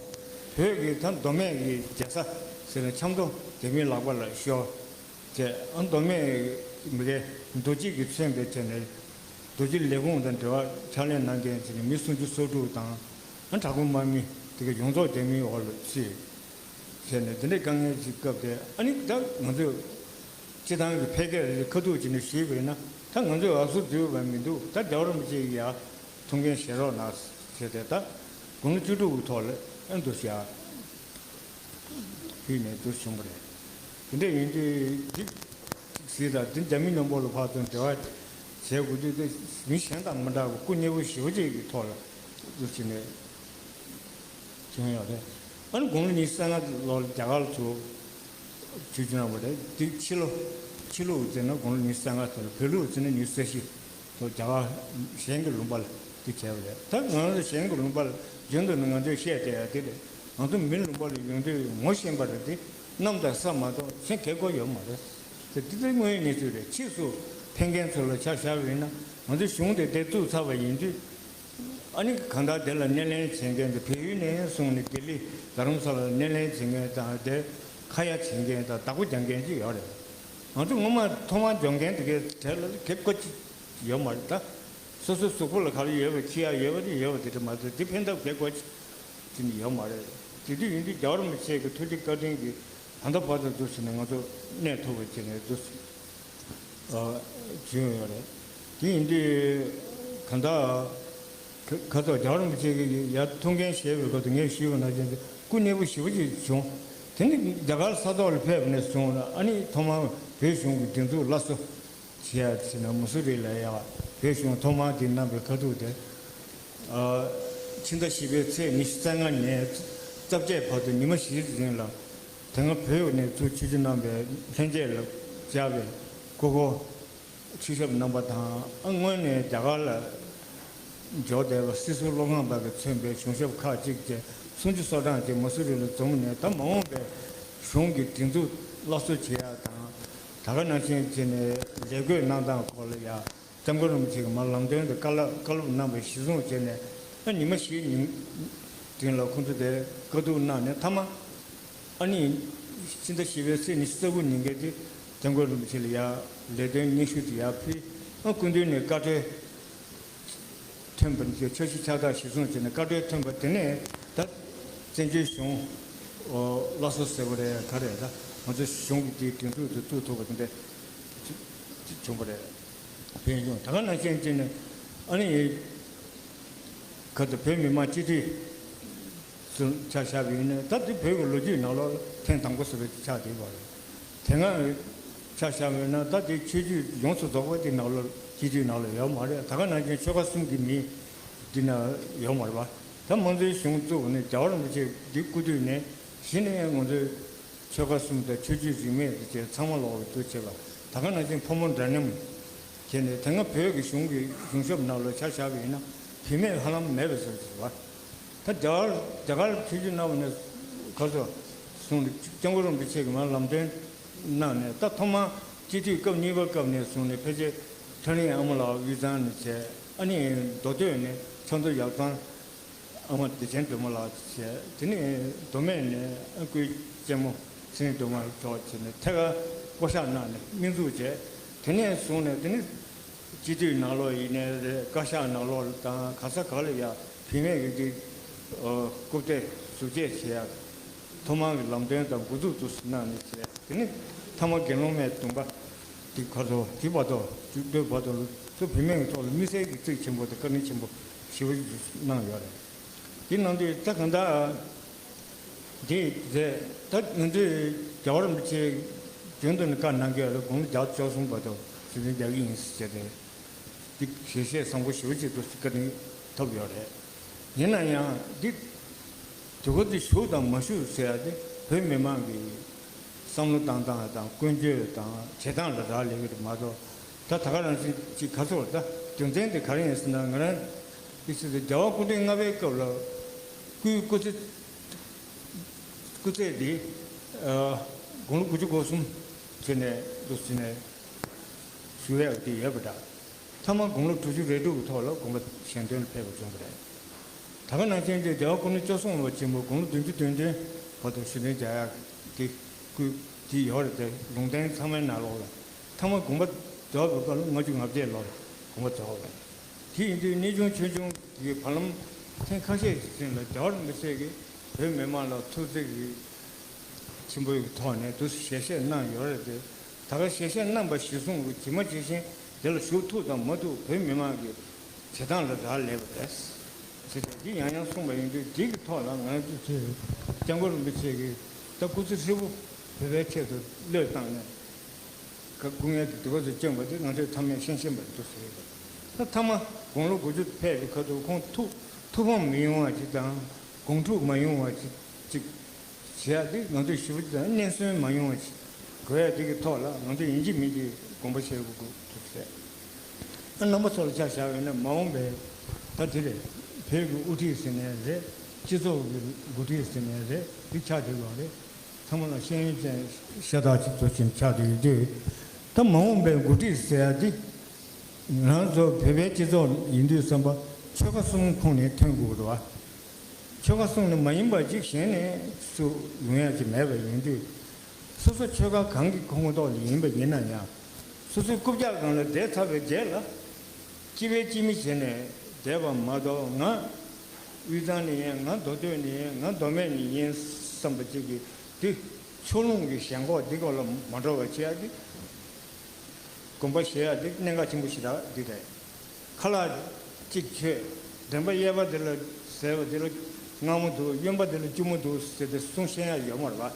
བོད་ཀྱི་ད་མདོ་སྨད་ཀྱི་རྒྱལ་ས་ཟེར་ནས་ཆབ་མདོ་རྒྱ་མིའི་ལག་པ་ལ་ཤོར། བྱས། ཨ་མདོ་སྨད་མི་སྒེར་རྡོ་རྗེ་གིས་མཚོན་པའི་བྱས་ནས་རྡོ་རྗེ་ལས་ཁུངས་དང་འབྲེལ་བ་ཕྱག་ལས་གནང་མཁན་བྱས་ནས་མི་སུམ་ཅུ་སོ་དྲུག་དང་། ཨ་དྲག་པོ་དམག་མི་དེ་ག་ཡོངས་རྫོགས་རྒྱ་མིའི་འོག་ལ་ཚུད། བྱས་ནས་འདི་འདྲའི་དཀའ་ངལ་ཅིག་སྐབས་དེ་ཨ་ནི་ད་ང་ཚོས་སྤྱི་བཏང་གི་འཕེལ་རྒྱས་ལ་ཁ་ཐུག་བྱས་ནས་ཞུས་པ་ཡིན་ན་ད་ང་ཚོས་འུབ་སུབ་བསྡུས་པ་མི་འདུག་ད་རྒྱལ་བ་རིན་པོ་ཆེ་ཡིས་ཡ་ཐུགས་འགན་བཞེས་རོགས་གནང་ཟེར་ཏེ་ད་དགུང་ལོ་བཅུ་དྲུག་གི་ཐོག་ལ་ཨ་འདུག་བྱས། ཕུལ་ནས་འདུ་བྱུང་བ་རེད། དེ་འདྲ་ཡིན་དུས་འདི་གཟིགས་དང་འདི་རྒྱ་མི་མཉམ་པོ་ལ་ཕར་ཚུར་འབྲེལ་བ་བྱེད་དགོས་དུས་དེ་མི་གཞན་དང་མི་འདྲ་བའི་སྐུ་མཉེལ་པོ་ཞེ་པོ་ཅིག་གི་ཐོག་ལ་འདུ་བྱས་ནས་བྱུང་ཡོད་རེད། ཨ་ནི་དགུང་ལོ་ཉི་ཤུ་རྩ་ལྔ་ལོར་རྒྱ་གར་ལ་ཚུར་ཆོས་ཞུ་གནང་བ་རེད། དེ་ཕྱི་ལོ་ཕྱི་ལོ་ཟེར་ན་དགུང་ལོ་ཉི་ཤུ་རྩ་ལྔ་ཟེར་ན་བོད་ལུགས་ཟེར་ན་ཉི་ཤུ་རྩ་བཞི། ཐོག་རྒྱ་གར་གཞན་གྱི་ལུང་པ་ལ་དེ་བྱས་པ་རེད། ད་ང་ཚོ་གཞན་གྱི་ལུང་པ་ལ་རྒྱུན་དུ་ནི་ང་ཚོས་བཤད་བསྡད་ཡ་དེ་རེད། ང་ཚོ་མི་ལུང་པ་ལ་ཡོང་དུས་ངོ་ཤེས་པ་རེད་དེ་གནམ་དང་ས་མ་གཏོགས་གཞན་གལ་དགོས་ཡོད་མ་རེད། དེ་དེ་ཚོ་དངོས་ཡོད་གནས་ཚུལ་རེད། ཕྱིས་སུ་ཕེབས་མཁན་ཚོ་ལ་ཆ་བཞག་པ་ཡིན་ན་ང་ཚོའི་གཞུང་དེ་དེ་བཙུགས་ཚར་བ་ཡིན་དུས་ཨ་ནི་གང་ལྟར་དེ་ལ་སྣེ་ལེན་བྱེད་མཁན་དེ་བལ་ཡུལ་ནས་བཟུང་ནས་ལྡི་ལི་རྡ་རམ་ས་ལ་ལ་སྣེ་ལེན་བྱེད་མཁན་དང་དེ་ཁ་ཡ་བྱེད་མཁན་དང་བདག་པོ་རྒྱག་མཁན་ཅིག་ཡོད་རེད། ང་ཚོ་སྔོན་མ་ཐོག་མར་འབྱོར་མཁན་དེ་གའི་གྲས་ལ་གལ་དགོས་ཅིག་ཡོད་མ་རེད་ད། སོ་སོའི་གཟུགས་པོ་ལ་ག་རེ་ཡོད་པ་འཁྱེར་ཡ་ཡོད་པ་དེ་ཡོད་པ་དེ་འདྲ་མ་ཟད་དེ་ཕན་ཐོགས་གལ་དགོས་ཅིག་དེ་ནི་ཡོད་མ་རེད། དེ་དུས་ཡིན་དུས་རྒྱལ་བ་རིན་པོ་ཆེ་གི་ཐུགས་རྗེ་བཀའ་དྲིན་གྱིས་ད་ལྟ་བར་དུ་འདུག་ཟེར་ནས་ང་ཚོ་གནས་ཐུབ་པ་བྱས་ནས་འདུག་ཟེར། ཨ་བྱུང་ཡོད་རེད། དེ་ཡིན་དུས་ག་ད་ཁ་ཁ་ཐོག་རྒྱལ་བ་རིན་པོ་ཆེ་གིས་ཡར་ཐུགས་འགན་བཞེས་པའི་སྐབས་དུ་ངས་ཞུས་པ་ནང་བཞིན་སྐུ་མཉེལ་པོ་ཞེ་པོ་ཅིག་བྱུང་། དེ་ནི་རྒྱ་གར་ས་ཐོག་ལ་ཕེབས་པ་ནས་བཟུང་ཨ་ནི་ཐོག་མར་བོད་གཞུང་གི་སྒྲིག་འཛུགས་སླར་གསོ་བྱེད་ཡ་ཟེར་ན་མུ་སུ་རི་ལ་ཡ་བོད་གཞུང་ཐོག་མར་དེ་གནང་བའི་ཁ་ཐུག་དེ། ཨ་ཕྱི་ཟླ་བཞི་པའི་ཚེས་ཉི་ཤུ་རྩ་ལྔ་ནས་རྩ་བརྒྱད་བར་དུ་ཉི་མ་བཞིའི་རིང་ལ་དེ་སྔ་བོད་ནས་ཚུར་ཆིབས་བསྒྱུར་གནང་བའི་ལྷན་རྒྱས་ལ་བཅར་བའི་སྐུ་འཁོར་ཆིབས་ཞབས་རྣམ་པ་དང་ཨ་སྔོན་ནས་རྒྱ་གར་ལ་འབྱོར་བསྡད་པ་སྲིད་ཟུར་བློ་བཟང་པ་གིས་མཚོན་པའི་གཞུང་ཞབས་ཁག་ཅིག་བཅས་སུམ་ཅུ་སོ་གྲངས་ཅིག་མུ་སུ་རི་ལ་འཛོམས་ནས་ད་མ་འོངས་པའི་གཞུང་གི་སྒྲིག་འཛུགས་སླར་གསོ་བྱེད་ཡ་དང་ད་ག་ནང་བཞིན་བྱས་ནས་ལས་བགོས་གནང་སྟངས་སྐོར་ལ་ཡ་སྐྱབས་མགོན་རིན་པོ་ཆེ་གིས་མར་ལམ་སྟོན་དང་བཀའ་སློབ་བཀའ་སློབ་གནང་བའི་གཞི་བཟུང་བྱས་ནས་ཨ་ཉི་མ་བཞིའི་ཉིན་རིང་ལ་ཁོང་ཚོ་དེ་བཀའ་བསྡུར་གནང་ནས་མཐའ་མ། ཨ་ནི་ཕྱི་ཟླ་བཞི་པའི་ཚེས་ཉི་ཤུ་རྩ་དགུ་ཉིན་གྱི་དེ་སྐྱབས་མགོན་རིན་པོ་ཆེ་ལ་ཡ་ལས་དོན་སྙན་ཞུ་དེ་ཡར་ཕུལ། ཨ་སྐུ་མདུན་ནས་བཀའ་འཁྲོལ་ཐོན་པ་འདི་འཆར་གཞི་ཕྱག་རྟགས་གཞིར་བཟུང་བྱས་ནས་བཀའ་འཁྲོལ་ཐོན་པ་དེ་ནས་ད་བཙན་བྱོལ་གཞུང་སླར་གསོ་ཟེར་བ་རེད་ག་རེད་ད་ང་ཚོ་གཞུང་གི་དེའི་སྒྲིག་འཛུགས་དེ་བཙུགས་ཐུབ་པ་དེ་འདྲ་བྱུང་བ་རེད། ཕན་ཡོན་ད་ག་ནང་བཞིན་བྱས་ནས་ཨ་ནི་ག་ད་བོད་མི་མང་སྤྱི་འཐུས། ཚུར་ཆ་བཞག་པ་ཡིན་ན་ད་དེ་བོད་ཀྱི་ལོ་རྒྱུས་ནང་ལོགས་ལ་ཐེངས་དང་པོ་ཟེར་བའི་ཆགས་བསྡད་པ་རེད། དེ་སྔ་ཆ་བཞག་པ་ཡིན་ན་ད་དེ་ཆོས་བརྒྱུད་ཡོངས་སུ་རྫོགས་པ་དེ་ནང་ལོགས་སྤྱི་འཐུས་ནང་ལ་ཡོད་མ་རེད། ད་ག་ནང་བཞིན་ཆོལ་ཁ་གསུམ་གྱི་མི་འདི་ན་ཡོད་མ་རེད་པ། ད་མང་གཙོའི་གཞུང་བཙུགས་པ་ནས་རྒྱལ་བ་རིན་པོ་ཆེ་འདི་སྐུ་དུས་ནས་གཞི་ནས་ང་ཚོའི་ཆོལ་ཁ་གསུམ་དང་ཆོས་བརྒྱུད་རིས་མེད་དེ་བཅས་ཚང་མ་ལོག་པའི་འདུ་བྱེད་པ་ད་ག་ནང་བཞིན་ཕོ་མོ་འདྲ་མཉམ། བྱས་ནས་དེ་སྔ་བོད་ཀྱི་གཞུང་གི་གཞུང་ཞབས་ནང་ལ་ཆ་བཞག་པ་ཡིན་ན་བུད་མེད་ཧ་ལམ་མེད་པའི་བཟོ་ཞིག་རེད་བ། ད་རྒྱ་གར་རྒྱ་གར་ཆོས་བརྒྱུད་གནང་བ་ནས་ག་ཚོད་བཟུང་ནས་སྐྱབས་མགོན་རིན་པོ་ཆེ་གིས་མར་ལམ་སྟོན་གནང་ནས། ད་ཐོག་མར་སྤྱི་འཐུས་སྐབས་གཉིས་པ་སྐབས་ནས་བཟུང་ནས་ཕལ་ཆེར་ཐོན་རིང་ཨ་མ་ལགས་དབུས་གཙང་ནས་བྱས། ཨ་ནི་མདོ་སྟོད་ནས་ཆབ་མདོ་ཡར་གཙང་ཨ་མ་བདེ་ཆེན་སྒྲོལ་མ་ལགས་བྱས། དེ་ནས་མདོ་སྨད་ནས་ཨ་སྐུའི་གཅེན་མོ་ཚེ་རིང་སྒྲོལ་མ་མཆོག་བྱས་ནས་ཐད་ཀར་བསྐོ་གཞག་གནང་ནས་དམིགས་འཛུགས་བྱས། དེ་ནས་བཟུང་ནས་དེ་ནི་སྤྱི་འཐུས་ནང་ལོགས་ཡིན་ནའི་རེད། བཀའ་ཤག་ནང་ལོགས་དང་ག་ས་ག་ལ་ཡ་བུད་མེད་ཀྱི་འདི་རྐུབ་སྟེགས་ཟུར་བཅད་བྱེད་ཡ། ཐོག་མར་གྱི་ལམ་སྟོན་དང་འགོ་འཛུགས་དུ་གནང་ནས་བྱས། དེ་ནི་མཐའ་མ་དགེ་སློང་མའི་སྡོམ་པ་དེ་ག་ཚོ་དེ་བར་དུ་མཇུག་སྡོད་བར་དུ་ལ་ཚོ་བུད་མེད་ཀྱི་ཐོག་ལ་དམིགས་བསལ་གྱི་བརྩི་ཆེན་པོ་དང་བཀའ་དྲིན་ཆེན་པོ་ཞེ་པོ་ཅིག་གནང་ཡོད་རེད། དེ་གནང་དུས་ད་གང་ལྟར་དེ་རེད། ད་ང་ཚོས་རྒྱལ་བ་རིན་པོ་ཆེ་རྒྱུན་དུ་ནས་བཀའ་གནང་གི་ཡོད་རེད། དགུང་ལོ་བརྒྱ་བཅུ་གསུམ་བར་དུ་སྲིད་དོན་རྒྱག་གི་ཡིན་ཟེར་ཏེ། འདི་ཞལ་བཞེས་བཟང་པོ་ཞེ་པོ་ཅིག་ཏུ་བཀའ་དྲིན་ཐོབ་ཡོད་རེད། ཡིན་ན་ཡང་འདི་དུས་འཁོར་འདི་བཞུགས་དང་མ་བཞུགས་ཟེར་ཡ་དེ་བོད་མི་མང་གི་བསམ་བློ་བཏང་སྟངས་དང་ཀུན་སྤྱོད་དང་བྱེད་སྟངས་ལ་རག་ལས་ཀྱི་རེད་མ་གཏོགས། ད་ད་ག་རང་བཞིན་ཅིག་ག་ཚོད་ད་རྒྱུ་མཚན་དེ་ག་རེ་ཡིན་ཟེར་ན། ང་རང་འདི་ཕྱི་དུ་རྒྱལ་བ་སྐུ་ཕྲེང་ལྔ་པའི་སྐབས་ལ་སྐུའི་སྐུ་ཚེ་སྐུ་ཚེ་འདི་དགུང་ལོ་དགུ་བཅུ་གོ་གསུམ་བྱས་ནས་འདུག་ཟེར་ནས་ཞུ་ཡག་དེ་ཡོད་པ་འདྲ། མཐའ་མ་དགུང་ལོ་དྲུག་ཅུ་རེ་དྲུག་གི་ཐོག་ལ་དགོངས་པ་གཞན་དོན་ལ་ཕེབས་པ་བྱུང་བ་རེད། ད་ག་ནང་བཞིན་དེ་རྒྱལ་བ་སྐུ་ཕྲེང་བཅུ་གསུམ་པ་ཆེན་པོ་དགུང་ལོ་བདུན་ཅུ་དོན་བདུན་བར་དུ་ཞུ་རྟེན་རྒྱག་ཡག་དེ་སྐུ་དེ་ཡོད་རེད་དེ། ལུང་བསྟན་ཚང་མའི་ནང་ལོགས་ལ་མཐའ་མ་དགོངས་པ་རྫོགས་པའི་སྐབས་ལ་ལྔ་བཅུ་ང་བརྒྱད་ལོར་དགོངས་པ་རྫོགས་པ་རེད། དེ་ཡིན་དུས་གནས་ཆུང་ཆོས་ཆུང་གི་བར་ལམ་ཐེངས་ཁ་ཤས་ཤིག་ཙམ་ལ་རྒྱལ་བ་རིན་པོ་ཆེ་གིས་བོད་མི་མང་ལ་ཐུགས་བརྩེ་གི་ཆེན་པོའི་ཐོག་ནས་དུ་ཞལ་བཞེས་གནང་ཡོད་རེད་དེ། ད་ག་ཞལ་བཞེས་གནང་པ་གཞིར་བཟུང་གི་ཇི་མ་ཇི་བཞིན་དེ་ལ་ཞུགས་ཐུབ་དང་མ་ཐུབ་བོད་མི་མང་གི་བྱེད་སྟངས་ལ་རག་ལས་པ་རེད། ཟེར་ཏེ་འདི་ཡང་ཡང་གསུངས་པ་ཡིན་དུས། འདི་གི་ཐོག་ལ་ང་ཚོ་ཚོས་སྐྱབས་མགོན་རིན་པོ་ཆེ་གིས་ད་སྐུ་ཚེ་ཧྲིལ་པོ་བོད་པའི་ཆེད་དུ་བློས་བཏང་ནས་སྐུ་ངལ་གྱི་སྡུག་པ་ཚོ་བསྐྱོན་པ་དེ་ང་ཚོས་ཐམས་ཅད་ཤེས་བཞིན་པ་རེད་འདུག་ཟེར་གྱི་འདུག་ད་མཐའ་མ་དགུང་ལོ་དགུ་བཅུ་ཕེབས་པའི་ཁ་ཐུག་ཁོང་ཐུགས་ཐུགས་ཕམ་མི་ཡོང་བ་ཅིག་དང་། དགོངས་འཁྲུག་མ་ཡོང་བ་ཅིག་ཅིག་བྱེད་ཡ་དེ་ང་ཚོས་ཞུ་བ་དང་། སྙན་སེང་མ་ཡོང་བ་ཞིག་དགོས་ཡ་དེ་གི་ཐོག་ལ་ང་ཚོས་ཡིན་གཅིག་མིན་གཅིག་དགོངས་པ་བཞེས་དགོས་ཀྱི་འདུག་ཟེར། ཨ། རྣམ་པ་ཚོ་ལ་ཆ་བཞག་ཡོད་ན་མ་འོངས་པའི་ད་དེ་རེད། བོད་ཀྱི་དབུ་ཁྲིད་ཟེར་ནའི་རེད། སྤྱི་ཚོགས་ཀྱི་འགོ་ཁྲིད་ཟེར་ནའི་རེད། དེ་ཆགས་བསྡད་ཡོད་རེད། ཚང་མ་ལ་ཤེས་ཡོན་ཅན་ཤ་སྟག་ཅིག་ཚོ་ཅིག་ཆགས་བསྡད་ཡོད་དུས། ད་མ་འོངས་པའི་འགོ་ཁྲིད་ཟེར་ཡ་དེ་ང་ཚོ་བོད་པའི་སྤྱི་ཚོགས་ཡིན་དུས་ཙམ་པ་ཆོལ་ཁ་གསུམ་ཁོངས་ནས་ཐོན་དགོས་རེད་བ། ཆོལ་ཁ་གསུམ་ནས་མ་ཡིན་པ་ཅིག་གཞན་ནས་སུ་ཡོང་ཡ་ཅིག་མེད་པ་ཡིན་དུས། སོ་སོ་ཆོལ་ཁ་གང་གི་ཁོངས་གཏོགས་ལ་ཡིན་པ་ཡིན་ན་ཡང་། སོ་སོའི་རྐུབ་བཀྱག་སྒང་ལ་བསྡད་ཚར་བའི་རྗེས་ལ། གཅིག་པའི་གཅིག་མི་བྱས་ནས་བསྡད་པ་མ་གཏོགས། ང་དབུས་གཙང་ནས་ཡིན། ང་མདོ་སྟོད་ནས་ཡིན། ང་མདོ་སྨད་ནས་ཡིན་བསམ་པ་ཅིག་གིས་དེ་ཕྱོགས་ལྷུང་གི་ཞེན་ཁོག་འདི་སྐོར་ལ་མ་འགྲོ་བ་བྱེད་ཡ་དེ། དགོངས་པ་བཞེས་ཡ་དེ་གནད་འགག་ཆེན་པོ་ཞེ་དྲག་འདི་རེད། ཁ་ལག་གཅིག་མཆོད། འདྲེན་པ་གཡས་པ་དེ་ལ་ཟས་པ་དེ་ལ་མངར་མོ་འདུག་གཡོན་པ་དེ་ལ་སྐྱུར་མོ་འདུག་ཟེར་ཏེ་གསུང་ཤེས་ཡ་ཡོད་མ་རེད་བ།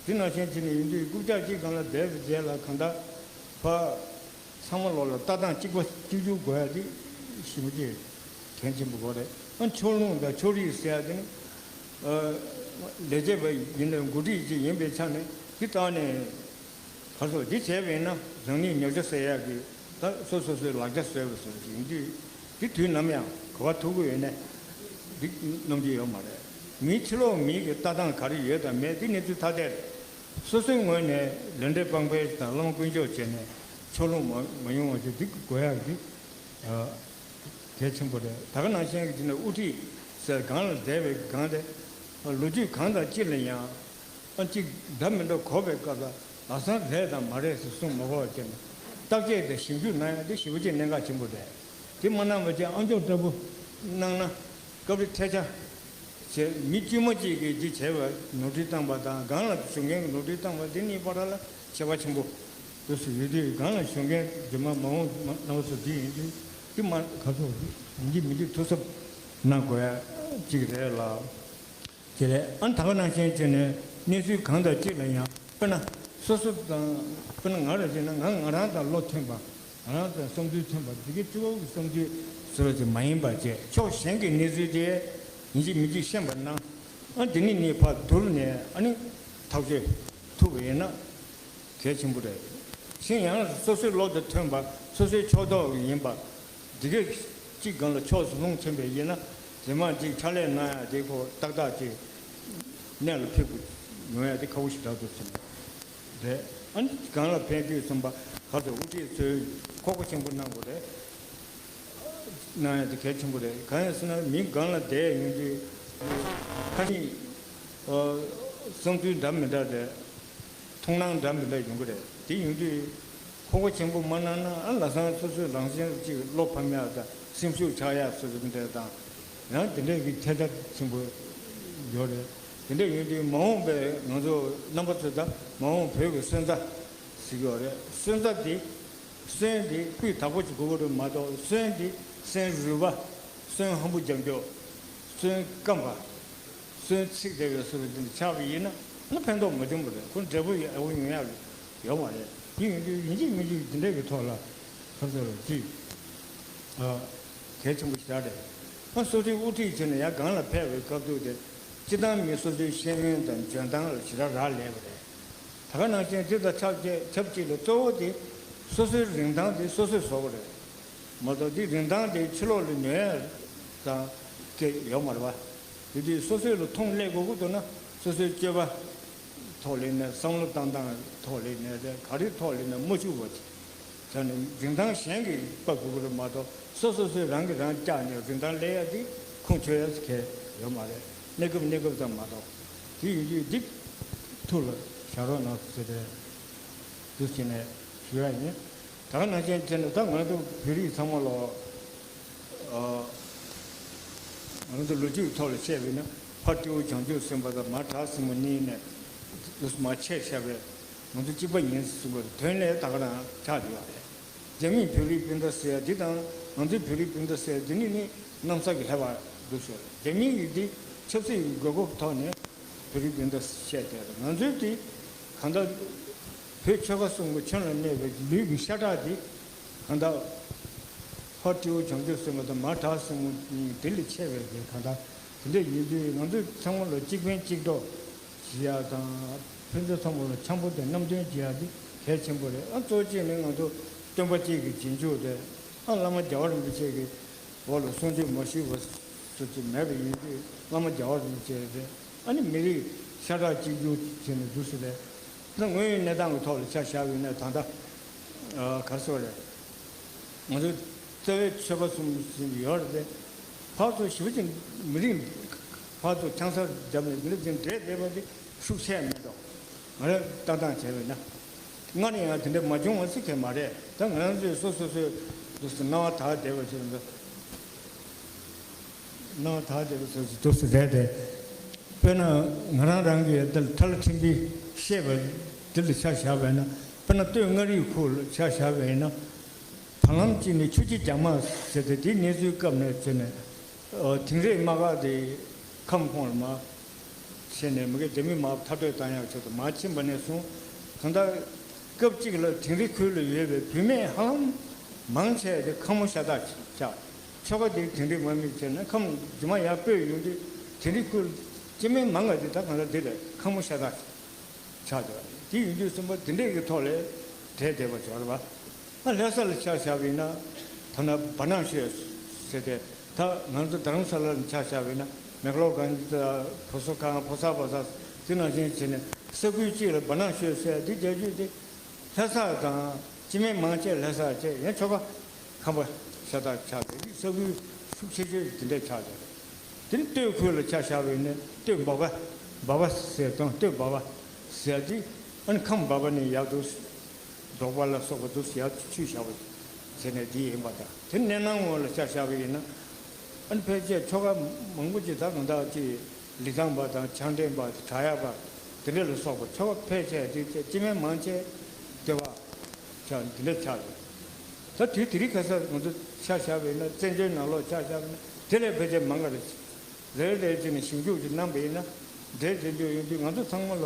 དེ་ནང་བཞིན་བྱས་ནས་ཡིན་དུས་རྐུབ་བཀྱག་གཅིག་སྒང་ལ་བསྡད་པའི་རྗེས་ལ་གང་ལྟར་ཕ་ཚང་མ་ལོག་ལ་ལྟ་སྟངས་གཅིག་པ་གཅིག་གྱུར་དགོས་ཡ་དེ་ཞེ་པོ་ཅིག་གལ་ཆེན་པོ་དགོས་རེད། ཨ། ཕྱོགས་ལྷུང་དང་ཕྱོགས་རིས་ཟེར་ཡ་དེ་ནི། ཨ། ལས་བྱེད་པ་ཡིན་ནའི་འགོ་ཁྲིད་ཅིག་ཡིན་པའི་ཆ་ནས་དེ་ལྟ་ནས། ཕར་ཚུར་འདི་བྱས་པ་ཡིན་ན་རང་ཉིད་ཉོ་ཆ་ཟ་ཡག་གི་ད་སོ་སོ་སོའི་ལག་ཆ་བཟོས་པ་བཟོ་ཞིག་ཡིན་དུས། འདི་དུས་ནམ་ཡང་གོ་བ་ཐུག་གི་ཡོད་ནས་འདི་གནང་རྒྱུ་ཡོད་མ་རེད། མིའི་ཕྱི་ལོགས་མིའི་གི་ལྟ་སྟངས་ག་རེ་ཡོད་དང་མེད་འདི་གནས་ཚུལ་ཐ་དད་རེད། སོ་སོའི་ངོས་ནས་ལས་འབྲས་སྤང་སྤེལ་དང་བླ་མ་དཀོན་མཆོག་བྱས་ནས་ཕྱོགས་ལྷུང་མ་མ་ཡོང་བ་ཞིག་འདི་དགོས་ཡག་འདི་གལ་ཆེན་པོ་རེད། ད་ག་ནང་བཞིན་གྱི་དེ་ནས་དབུ་ཁྲིད་ཟེར་སྒང་ལ་བསྡད་པའི་སྒང་དེ་ལོ་རྒྱུས་གང་དང་ཅི་ལ་ཡང་། ཨ། གཅིག་འདྲ་མི་འདྲ་གོ་བའི་སྐབས་ལ་ལམ་སང་རེད་དང་མ་རེད་ཟེར་གསུང་མ་དགོས་པ་བྱས་ནས་བརྟག་དཔྱད་དང་ཞིབ་འཇུག་གནང་ཡ་དེ་ཞེ་པོ་ཅིག་གནད་འགག་ཆེན་པོ་རེད། དེ་མ་གནང་བ་བྱས་ཨ་མཆོག་ལྟ་བུ་གནང་ན་སྐབས་རེ་ཐལ་ཆ་བྱས། མི་དཀྱུས་མ་གཅིག་གིས་འདི་བྱས་པ་ནོར་འཁྲུལ་བཏང་པ་དང་། སྒང་ལ་བཞུགས་མཁན་གྱི་ནོར་འཁྲུལ་བཏང་པ་དེ་གཉིས་བར་ལ་ཁྱད་པར་ཆེན་པོ་འདུག་ཟེར་ཡོད་དུས། སྒང་ལ་བཞུགས་མཁན་རྗེས་མ་མ་འོངས་མ་གནང་བ་ཚོ་འདི་ཡིན་དུས། འདི་མ་ག་ཚོད་ཡིན་གཅིག་མིན་གཅིག་ཐུགས་གཟབ་གནང་དགོས་ཡ་གཅིག་རེད་ལ། དེ་ལས་ཨ་ད་ག་ནང་བཞིན་བྱས་ནས་གནས་ཚུལ་གང་དང་ཅི་ལ་ཡང་། དཔེར་ན་སོ་སོ་དང་། དཔེར་ན་ང་རང་བྱས་ན་ང་ང་རང་དང་བློ་མཐུན་པ། ང་རང་དང་བསམ་ཚུལ་མཐུན་པ། འདི་གའི་སྤྱི་བོ་གི་བསམ་ཚུལ་ཟེར་བ་ཅིག་མ་ཡིན་པ་བྱས། ཕྱོགས་གཞན་གྱི་གནས་ཚུལ་དེ་ཡིན་གཅིག་མིན་གཅིག་ཤེས་པ་ན། ཨ། འདི་ནི་ནི་ཕར་བསྡུར་ནས་ཨ་ནི་ཐག་གཅོད་ཐུབ་པ་ཡིན་ན་གལ་ཆེན་པོ་རེད། གཞན་ཡང་སོ་སོའི་བློ་དང་མཐུན་པ། སོ་སོའི་ཕྱོགས་གཏོགས་ཡིན་པ། འདི་གའི་གཅིག་སྒང་ལ་ཕྱོགས་སུ་ལྷུང་ཕྱིན་པ་ཡིན་ན། རྗེས་མ་ཅིག་ཕྱག་ལས་གནང་ཡ་དེ་ཁོ་ཏག་ཏག་ཅིག་གནད་ལ་འཕིགས་པ་ཡོང་ཡ་དེ་ཁག་པོ་ཞེ་དྲག་འདུག་ཟེར་ནས་རེད། ཨ་ནི་སྒང་ལ་ཕན་དུས་ཙམ་པ་ཁ་སང་དབུ་ཁྲིད་ཚོས་ཁོག་པ་ཆེན་པོ་གནང་དགོས་རེད། གནང་ཡ་དེ་གལ་ཆེན་པོ་རེད། གང་ཡིན་ཟེར་ན་མི་སྒང་ལ་བསྡད་ཡོང་དུས་ཁ་ཤས་བསམ་ཚུལ་འདྲ་མི་འདྲ་རེད། མཐོང་སྣང་འདྲ་མི་འདྲ་ཡོང་གི་རེད། དེ་ཡོང་དུས་ཁོག་པ་ཆེན་པོ་མ་གནང་ན། ཨ་ལ་སང་སོ་སོའི་རང་བཞིན་གཅིག་བློ་ཕམ་ཡག་དང་སེམས་ཤུགས་ཆག་ཡག་སོ་སོ་འདྲ་དང་། ཡང་དེ་འདྲས་ཀྱི་ཐལ་ཆ་ཆེན་པོ་ཡོད་རེད། དེ་འདྲས་ཡོང་དུས་མ་འོངས་པའི་ང་ཚོ་རྣམ་པ་ཚོ་དང་མ་འོངས་བོད་ཀྱི་སོན་རྩ་ཟེར་གྱི་ཡོད་རེད། སོན་རྩ་དེ་སོན་དེ་སྤུས་དག་པོ་ཅིག་དགོས་ཀྱི་རེད་མ་གཏོགས། སོན་དེ་སོན་རུལ་བ། སོན་ཧམ་པོ་རྒྱག་རྒྱུ། སོན་སྐམ་པ། སོན་ཚིག་དེ་བས་སོ་བའི་འདི་ཆགས་པ་ཡིན་ན། ཨ་ཕན་ཐོགས་མ་བྱུང་བ་རེད། ཁོ་འབྲས་བུ་ཡག་པོ་ཡོང་ཡག་ཡོད་མ་རེད། དེ་ཡིན་དུས་ཡིན་གཅིག་མིན་གཅིག་འདི་འདྲས་ཀྱི་ཐོག་ལ་ཁ་སང་ལ་ཅིག་ཨ་གལ་ཆེན་པོ་ཞེ་དྲག་རེད། ཨ་སོ་སོའི་དབུ་ཁྲིད་བྱས་ནས་ཡར་སྒང་ལ་ཕེབས་པའི་སྐབས་དུས་དེ། སྤྱི་བཏང་མི་སོ་སོའི་ཤེས་ཡོན་དང་འཇོན་ཐང་ལ་ཞེ་དྲག་རག་ལས་པ་རེད། ད་ག་ནང་བཞིན་དེ་དང་ཆབས་ཅིག་ཆབས་ཅིག་ལ་གཙོ་བོ་དེ་སོ་སོའི་རིན་ཐང་དེ་སོ་སོས་བཟོ་དགོས་རེད། མ་གཏོགས་དེ་རིན་ཐང་དེ་ཕྱི་ལོགས་ལ་ཉོ་ཡ་དང་སྐད་ཡོད་མ་རེད་པ། དེ་དུས་སོ་སོའི་ལ་མཐོང་སླེབས་དགོས་ཀྱི་འདུག་ན། སོ་སོའི་སྤྱོད་པ་ཐོག་ལས་ནས། བསམ་བློ་བཏང་སྟངས་ཐོག་ལས་ནས། ག་རེ་ཐོག་ལས་ནས་མ་ཤུགས་པ་ཅིག་བྱས་ནས་རིན་ཐང་གཞན་གྱིས་དཔག་དགོས་ཀྱི་རེད་མ་གཏོགས། སོ་སོ་སོས་རང་གིས་རང་བཀྱགས་ནས་རིན་ཐང་སླེབས་ཡ་དེ་ཁུངས་འཁྱོལ་ཡ་གལ་ཡོད་མ་རེད། གནས་སྐབས་གནས་སྐབས་ཙམ་མ་གཏོགས། དེ་ཡིན་དུས་འདི་ཐུགས་ལ་བཞག་རོགས་གནང་ཟེར་ཏེ་འདུག་བྱས་ནས་ཞུ་ཡ་ཡིན། ད་ག་ནང་བཞིན་བྱས་ནས་ད་ང་ཚོ་བོད་རིགས་ཚང་མ་ལ། ཨ། ང་ཚོ་ལོ་རྒྱུས་ཐོག་ལ་བཤད་པས་ན། ཕ་སྤྲེའུ་བྱང་ཆུབ་སེམས་དཔའ་དང་མ་བྲག་སྲིན་མོ་གཉིས་ནས་མར་ཆད་བཞག་པས། ང་ཚོ་གཅིག་པ་ཡིན་གསུངས་པ་དོན་ལ་ད་ག་རང་ཆགས་ཡོད་རེད། རྒྱ་མིས་བོད་རིགས་སྤུན་ཟླ་ཟེར་ཡ་འདི་དང་། ང་ཚོས་བོད་རིགས་སྤུན་ཟླ་ཟེར་ཡ་འདི་གཉིས་ནི་གནམ་ས་གི་ལྷག་པ་འདུག་ཟེར། རྒྱ་མི་ཡིས་འདི་ཆབ་སྲིད་ཀྱི་དགོས་མཁོ་ཐོག་ནས་བོད་རིགས་སྤུན་ཟླ་བཤད་བསྡད་རེད། ང་ཚོའི་འདི་གང་ལྟར་བོད་ཆོལ་ཁ་གསུམ་གྱི་ཁྱོན་ལ་གནས་པའི་ལུས་ཀྱི་ཤ་ཁྲག་འདི་གང་ལྟར་ཕ་སྤྲེའུ་བྱང་ཆུབ་སེམས་དཔའ་དང་མ་བྲག་སྲིན་མོ་གཉིས་འདི་ལས་ཆེ་བའི་གི་གང་ལྟར་དེ་འདྲ་ཡིན་དུས། ང་ཚོ་ཚང་མ་ལ་གཅིག་ཕན་གཅིག་གྲོགས་བྱེད་ཡ་དང་། ཕན་ཚུན་ཚང་མ་ལ་འཆམ་པོ་དང་རྣམ་གཅོད་བྱེད་ཡ་འདི་གལ་ཆེན་པོ་རེད། ཨ་གཙོ་ཆེ་ནི་ང་ཚོ་སྟོན་པ་གཅིག་གི་རྗེས་འཇུག་རེད། ཨ་བླ་མ་རྒྱལ་བ་རིན་པོ་ཆེ་གི་འོག་ལ་གསུང་ཆོས་མ་ཞུས་པ་སུ་གཅིག་མེད་པ་ཡིན་དུས། བླ་མ་རྒྱལ་བ་རིན་པོ་ཆེ་རེད། ཨ་ནི་མི་རིགས་ཤ་ཁྲག་གཅིག་གྱུར་བྱས་ནས་འདུག་སེ་རེད། ད་དངོས་ཡོད་གནས་སྟངས་ཀྱི་ཐོག་ལ་ཆ་བཞག་པ་ཡིན་ན། ད་ལྟ་ཨ་ག་རེ་ཟེར་དགོས་རེད། ང་ཚོ་རྩ་བའི་ཆོལ་ཁ་གསུམ་ཟིན་ཡོད་རེད་དེ། ཕར་ཚུར་ཞེ་པོ་ཅིག་མི་རིགས་ཕར་ཚུར་ཆང་ས་བརྒྱབ་ནས་འདི་འདྲ་ཅིག་འདྲེས་བསྡད་པ་དེ་ཤུགས་ཆེ་མེད་དོ། ང་རང་ལྟ་སྟངས་བྱས་པ་ཡིན་ན། སྔར་ཡང་དེ་འདྲ་མ་བྱུང་བ་ཟེར་མཁན་མ་རེད། ད་ང་རང་ཚོས་སོ་སོ་སོའི་འདུག་སེ་སྣང་བ་དག་བསྡད་པ་ཞིག་འདུག་སྣང་བ་དག་བསྡད་པ་སོ་སོ་འདུག་སེ་རེད་དེ། དཔེར་ན་ང་རང་རང་གིས་འདི་ལ་ཐ་ལ་ཕྲན་བུ་བཤད་པ་འདི་ལ་ཆ་བཞག་པ་ཡིན་ན། དཔེར་ན་སྟོད་མངའ་རིས་ཁུལ་ལ་ཆ་བཞག་པ་ཡིན་ན། བར་ལམ་གཅིག་ནས་ཆུ་སྐྱེས་རྒྱ་དམག་ཟེར་ཏེ། དེའི་གནས་ཚུལ་སྐབས་ནས་བྱས་ནས། ཨ། དིང་རི་དམག་སྒར་དེ་ཁམས་ཁོངས་ལ་མར་བྱས་ནས། མ་གི་རྒྱ་མི་དམག་མཐར་སྐྲོད་བཏང་ཡག་ཆེད་དུ་མར་ཕྱིན་པ་ནས་བཟུང་། གང་ལྟར་སྐབས་གཅིག་ལ་དིང་རི་ཁུལ་ལ་ཡོད་པའི་བུད་མེད་ཧ་ལམ་མང་ཆེ་བ་དེ་ཁ་མོ་ཤ་སྟག་ཆགས། ཆོལ་ཁ་དེ་དིང་རི་དམག་མི་བྱས་ན། ཁམས་རྗེས་མ་ཡར་སྤོས་ཡོང་དུས་དིང་རི་ཁུལ་སྐྱེ་དམན་མང་བ་དེ་ད་གང་ལྟར་དེ་ལས་ཁ་མོ་ཤ་སྟག་ཆགས་འདུག་དེ་ཡིན་དུས་ཙམ་པ་དེ་འདྲས་ཀྱི་ཐོག་ལས་བསྡད་བསྡད་པ་ཅིག་ཡོད་རེད་པ། ཨ། ལྷ་ས་ལ་ཆ་བཞག་པ་ཡིན་ན། ཐ་ན་བ་ནང་ཤོད་ཟེར་ཏེ། ད་ང་ཚོ་རྡ་རམ་ས་ལ་ལ་ཆ་བཞག་པ་ཡིན་ན། མེག་ལོར་གྷན་དྷི་དང་བྷོ་སོ་ཁང་། བྷོ་ས་བྷ་ས་དེ་ནང་བཞིན་བྱས་ནས། ས་ཁུལ་གཅིག་ལ་བ་ནང་ཤོད་ཟེར་དེ་རྒྱག་རྒྱུ་དེ། ལྷ་ས་དང་སྐྱེ་དམན་མང་ཆེ་ལྷ་ས་བྱས། ཡང་ཆོལ་ཁ་ཁམས་པ་ཤ་སྟག་ཆགས་ཏེ། ས་ཁུལ་ཤུགས་ཆེ་ཤོས་དེ་འདྲས་ཆགས་ཏེ། དེ་ནི་སྟོད་ཁུལ་ལ་ཆ་བཞག་པ་ཡིན་ན། སྟོད་འབའ་པ། འབའ་པ་ཟེར་དང་། སྟོད་འབའ་པ་ཟེར་དེ། ཨ་ནི་ཁམས་འབའ་པ་ནས་ཡར་འདུག་སེ་འབྲོག་པ་ལ་སོགས་པ་འདུག་སེ་ཡར་ཚུར་བཞག་པ་ཟེར་ནས་དེ་ཡིན་པ་དང་། དེ་གནས་སྟངས་ངོས་ལ་ཆ་བཞག་པ་ཡིན་ན། ཨ་ནི་ཕལ་ཆེར་ཆོལ་ཁ་མང་པོ་ཅིག་ད་གང་ལྟར་ཅིག་ལི་ཐང་པ་དང་། ཕྱག་འདྲེན་པ། བྲག་གཡབ་པ། དེ་འདྲ་ལ་སོགས་པ་ཆོལ་ཁ་ཕལ་ཆེར་དེ་སྐྱེ་དམན་མང་ཆེ་སྟོད་པ་ཆགས། དེ་འདྲ་ཆགས་ཡོད། ད་དུས་དེ་རིང་ཁ་སང་ང་ཚོ་ཆ་བཞག་པ་ཡིན་ན། བཙན་བྱོལ་ནང་ལོགས་ཆ་བཞག་པ་ཡིན་ན། དེ་ལས་ཕལ་ཆེར་མང་ག་རེ། རེ་རེ་བྱས་ནས་ཞིབ་འཇུག་ཅིག་གནང་པ་ཡིན་ན། འདྲེ་དེ་འདྲ་ཡོད་དུས་ང་ཚོ་ཚང་མ་ལ་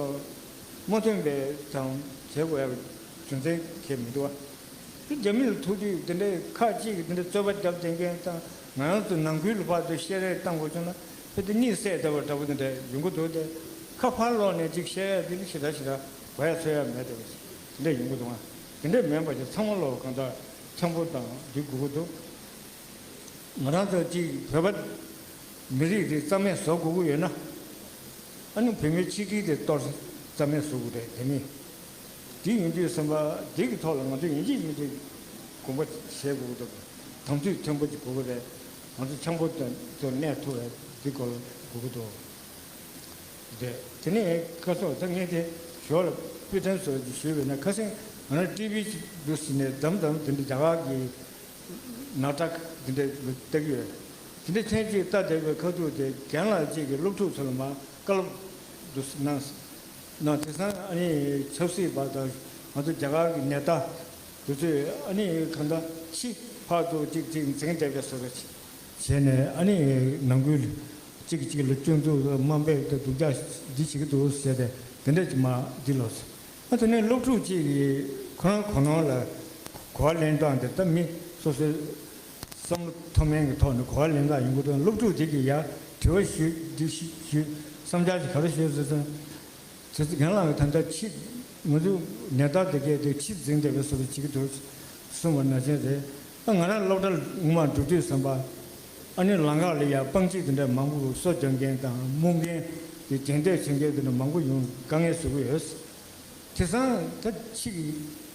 མ་མཐུན་པའི་དང་བྱེད་དགོས་ཡ་རྒྱུ་མཚན་གང་ཡང་མི་འདུག་བ། དེ་རྒྱ་མི་ལ་ཐུག་དུས་དེ་འདྲའི་ཁག་ཅིག་གིས་དེ་འདྲའི་རྩོད་པ་བརྒྱབ་བསྡད་མཁན་དང་། ང་རང་ཚོ་ནང་ཁུལ་ལ་ཕར་ཚུར་བཤད་རེས་བཏང་དགོས་བྱུང་ན། ཕ་དེ་གཉིད་སད་བསྡད་པ་འདྲ་པོ་དེ་འདྲ་ཡོང་གི་འདུག་སྟེ། ཁ་ཕར་ལོག་ནས་ཅིག་བཤད་ཡ་དེ་ལ་ཞེ་དྲག་ཞེ་དྲག་གོ་ཡ་ཚོད་ཡ་མེད་བསྡད་པ་དེ་འདྲ་ཡོང་གི་འདུག་ཨང་། དེ་འདྲས་མིན་པ་ཅིག་ཚང་མ་ལོ་གང་ལྟར་འཆམ་པོ་དང་འདི་དགོས་ཀྱི་འདུག་ང་རང་ཚོ་གཅིག་བོད་པ་མི་རིགས་དེ་རྩ་མེད་བཟོ་དགོས་ཀྱི་ཡོད་ན། ཨ་ནི་བོད་མིའི་ཆིག་སྒྲིལ་དེ་གཏོར་རྩ་མེད་བཟོ་དགོས་རེད་དེ་མིན། དེ་ཡིན་དུས་བསམ་པ་དེ་གི་ཐོག་ལ་ང་ཚོ་ཡིན་གཅིག་མིན་གཅིག་དགོངས་པ་བཞེས་དགོས་ཀྱི་འདུག་དམ་ཚིག་མཐུན་པོ་ཅིག་དགོས་ཀྱི་རེད། ང་ཚོ་འཆམ་པོ་དང་གནས་ཐུབ་པའི་དེ་སྐོར་ལ་དགོས་ཀྱི་འདུག་རེད། དེ་ནས་ཁ་སོགས་ད་ངས་དེ་ཞོར་ལ་དཔེ་མཚོན་བཟོ་ཞུས་པས་ན། ཁ་སང་ང་རང་ཊི་ཝི་འདུག་ཟེར་ནས་འདམ་འདམ་དེ་འདྲ་རྒྱ་གར་གྱི་ནག་ཁྲག་དེ་འདྲ་ལ་བལྟ་གི་ཡོད། དེ་འདྲ་ཐེངས་གཅིག་ལྟ་བསྡད་པའི་ཁ་ཐུག་དེ་རྒན་ལགས་གཅིག་གིས་སློབ་ཕྲུག་ཚོ་ལ་མར་བཀའ་སློབ་འདུག་གནང་གནང་། དེང་སང་ཨ་ནི་ཆབ་སྲིད་པ་དང་ང་ཚོ་རྒྱ་གར་གྱི་ནེ་ཏཱ་དེ་ཚོས་ཨ་ནི་གང་ལྟར་ཕྱི་ཕར་ཚུར་གཅིག་གཅིག་འཛིང་བསྡད་པའི་བཟོ་འདྲ་བྱས་ནས། ཨ་ནི་ནང་ཁུལ་གཅིག་གིས་གཅིག་ལ་སྐྱོན་འཛུགས་དམའ་འབེབས་དང་སྡུག་ཅག་འདི་བྱེད་ཀྱི་འདུག་ཟེར་ཏེ་དེ་འདྲ་ཅིག་མར་འདི་ལོག་སོང་། ཨ་དེ་ནས་སློབ་ཕྲུག་གཅིག་གིས་ཁོ་རང་གོ་ནོར་ལ་གོ་བ་ལེན་སྟངས་དེ་ད་མི་སོ་སོའི་བསམ་བློ་མཐོ་དམན་གྱི་ཐོག་ནས་གོ་བ་ལེན་སྟངས་ཡིན་དགོས་དོན། སློབ་ཕྲུག་དེ་གིས་ཡར་དྲི་བ་ཞུས། འདི་ཞུས་ཞུས། བསམ་འཆར་ཞིག་ག་རེ་ཞུས་ཟེར་ཙང་། དེ་ཚོ་རྒན་ལགས་ཀྱིས་ད་ལྟ་ཕྱི་ང་ཚོ་ནེ་ཏཱ་དེ་གས་དེ་ཕྱི་འཛིང་བསྡད་པའི་བཟོ་འདྲ་བྱེད་ཀྱི་འདུག་གསུངས་པ་ནང་བཞིན་རེད། ད་ང་རང་སློབ་གྲྭ་སྔོན་མ་འགྲོ་དུས་ཙམ་པ། ཨ་ནི་ལམ་ཁ་ལ་ཡ་སྤང་ཁྱི་དེ་འདྲ་མང་པོ་སོ་རྒྱག་མཁན་དང་རྨུག་མཁན་དེ་རྒྱང་ལྟས་བྱེད་མཁན་དེ་འདྲ་མང་པོ་ཡོང་དཀའ་ངལ་བཟོ་གི་ཡོད། དེང་སང་ད་ཕྱི་གི་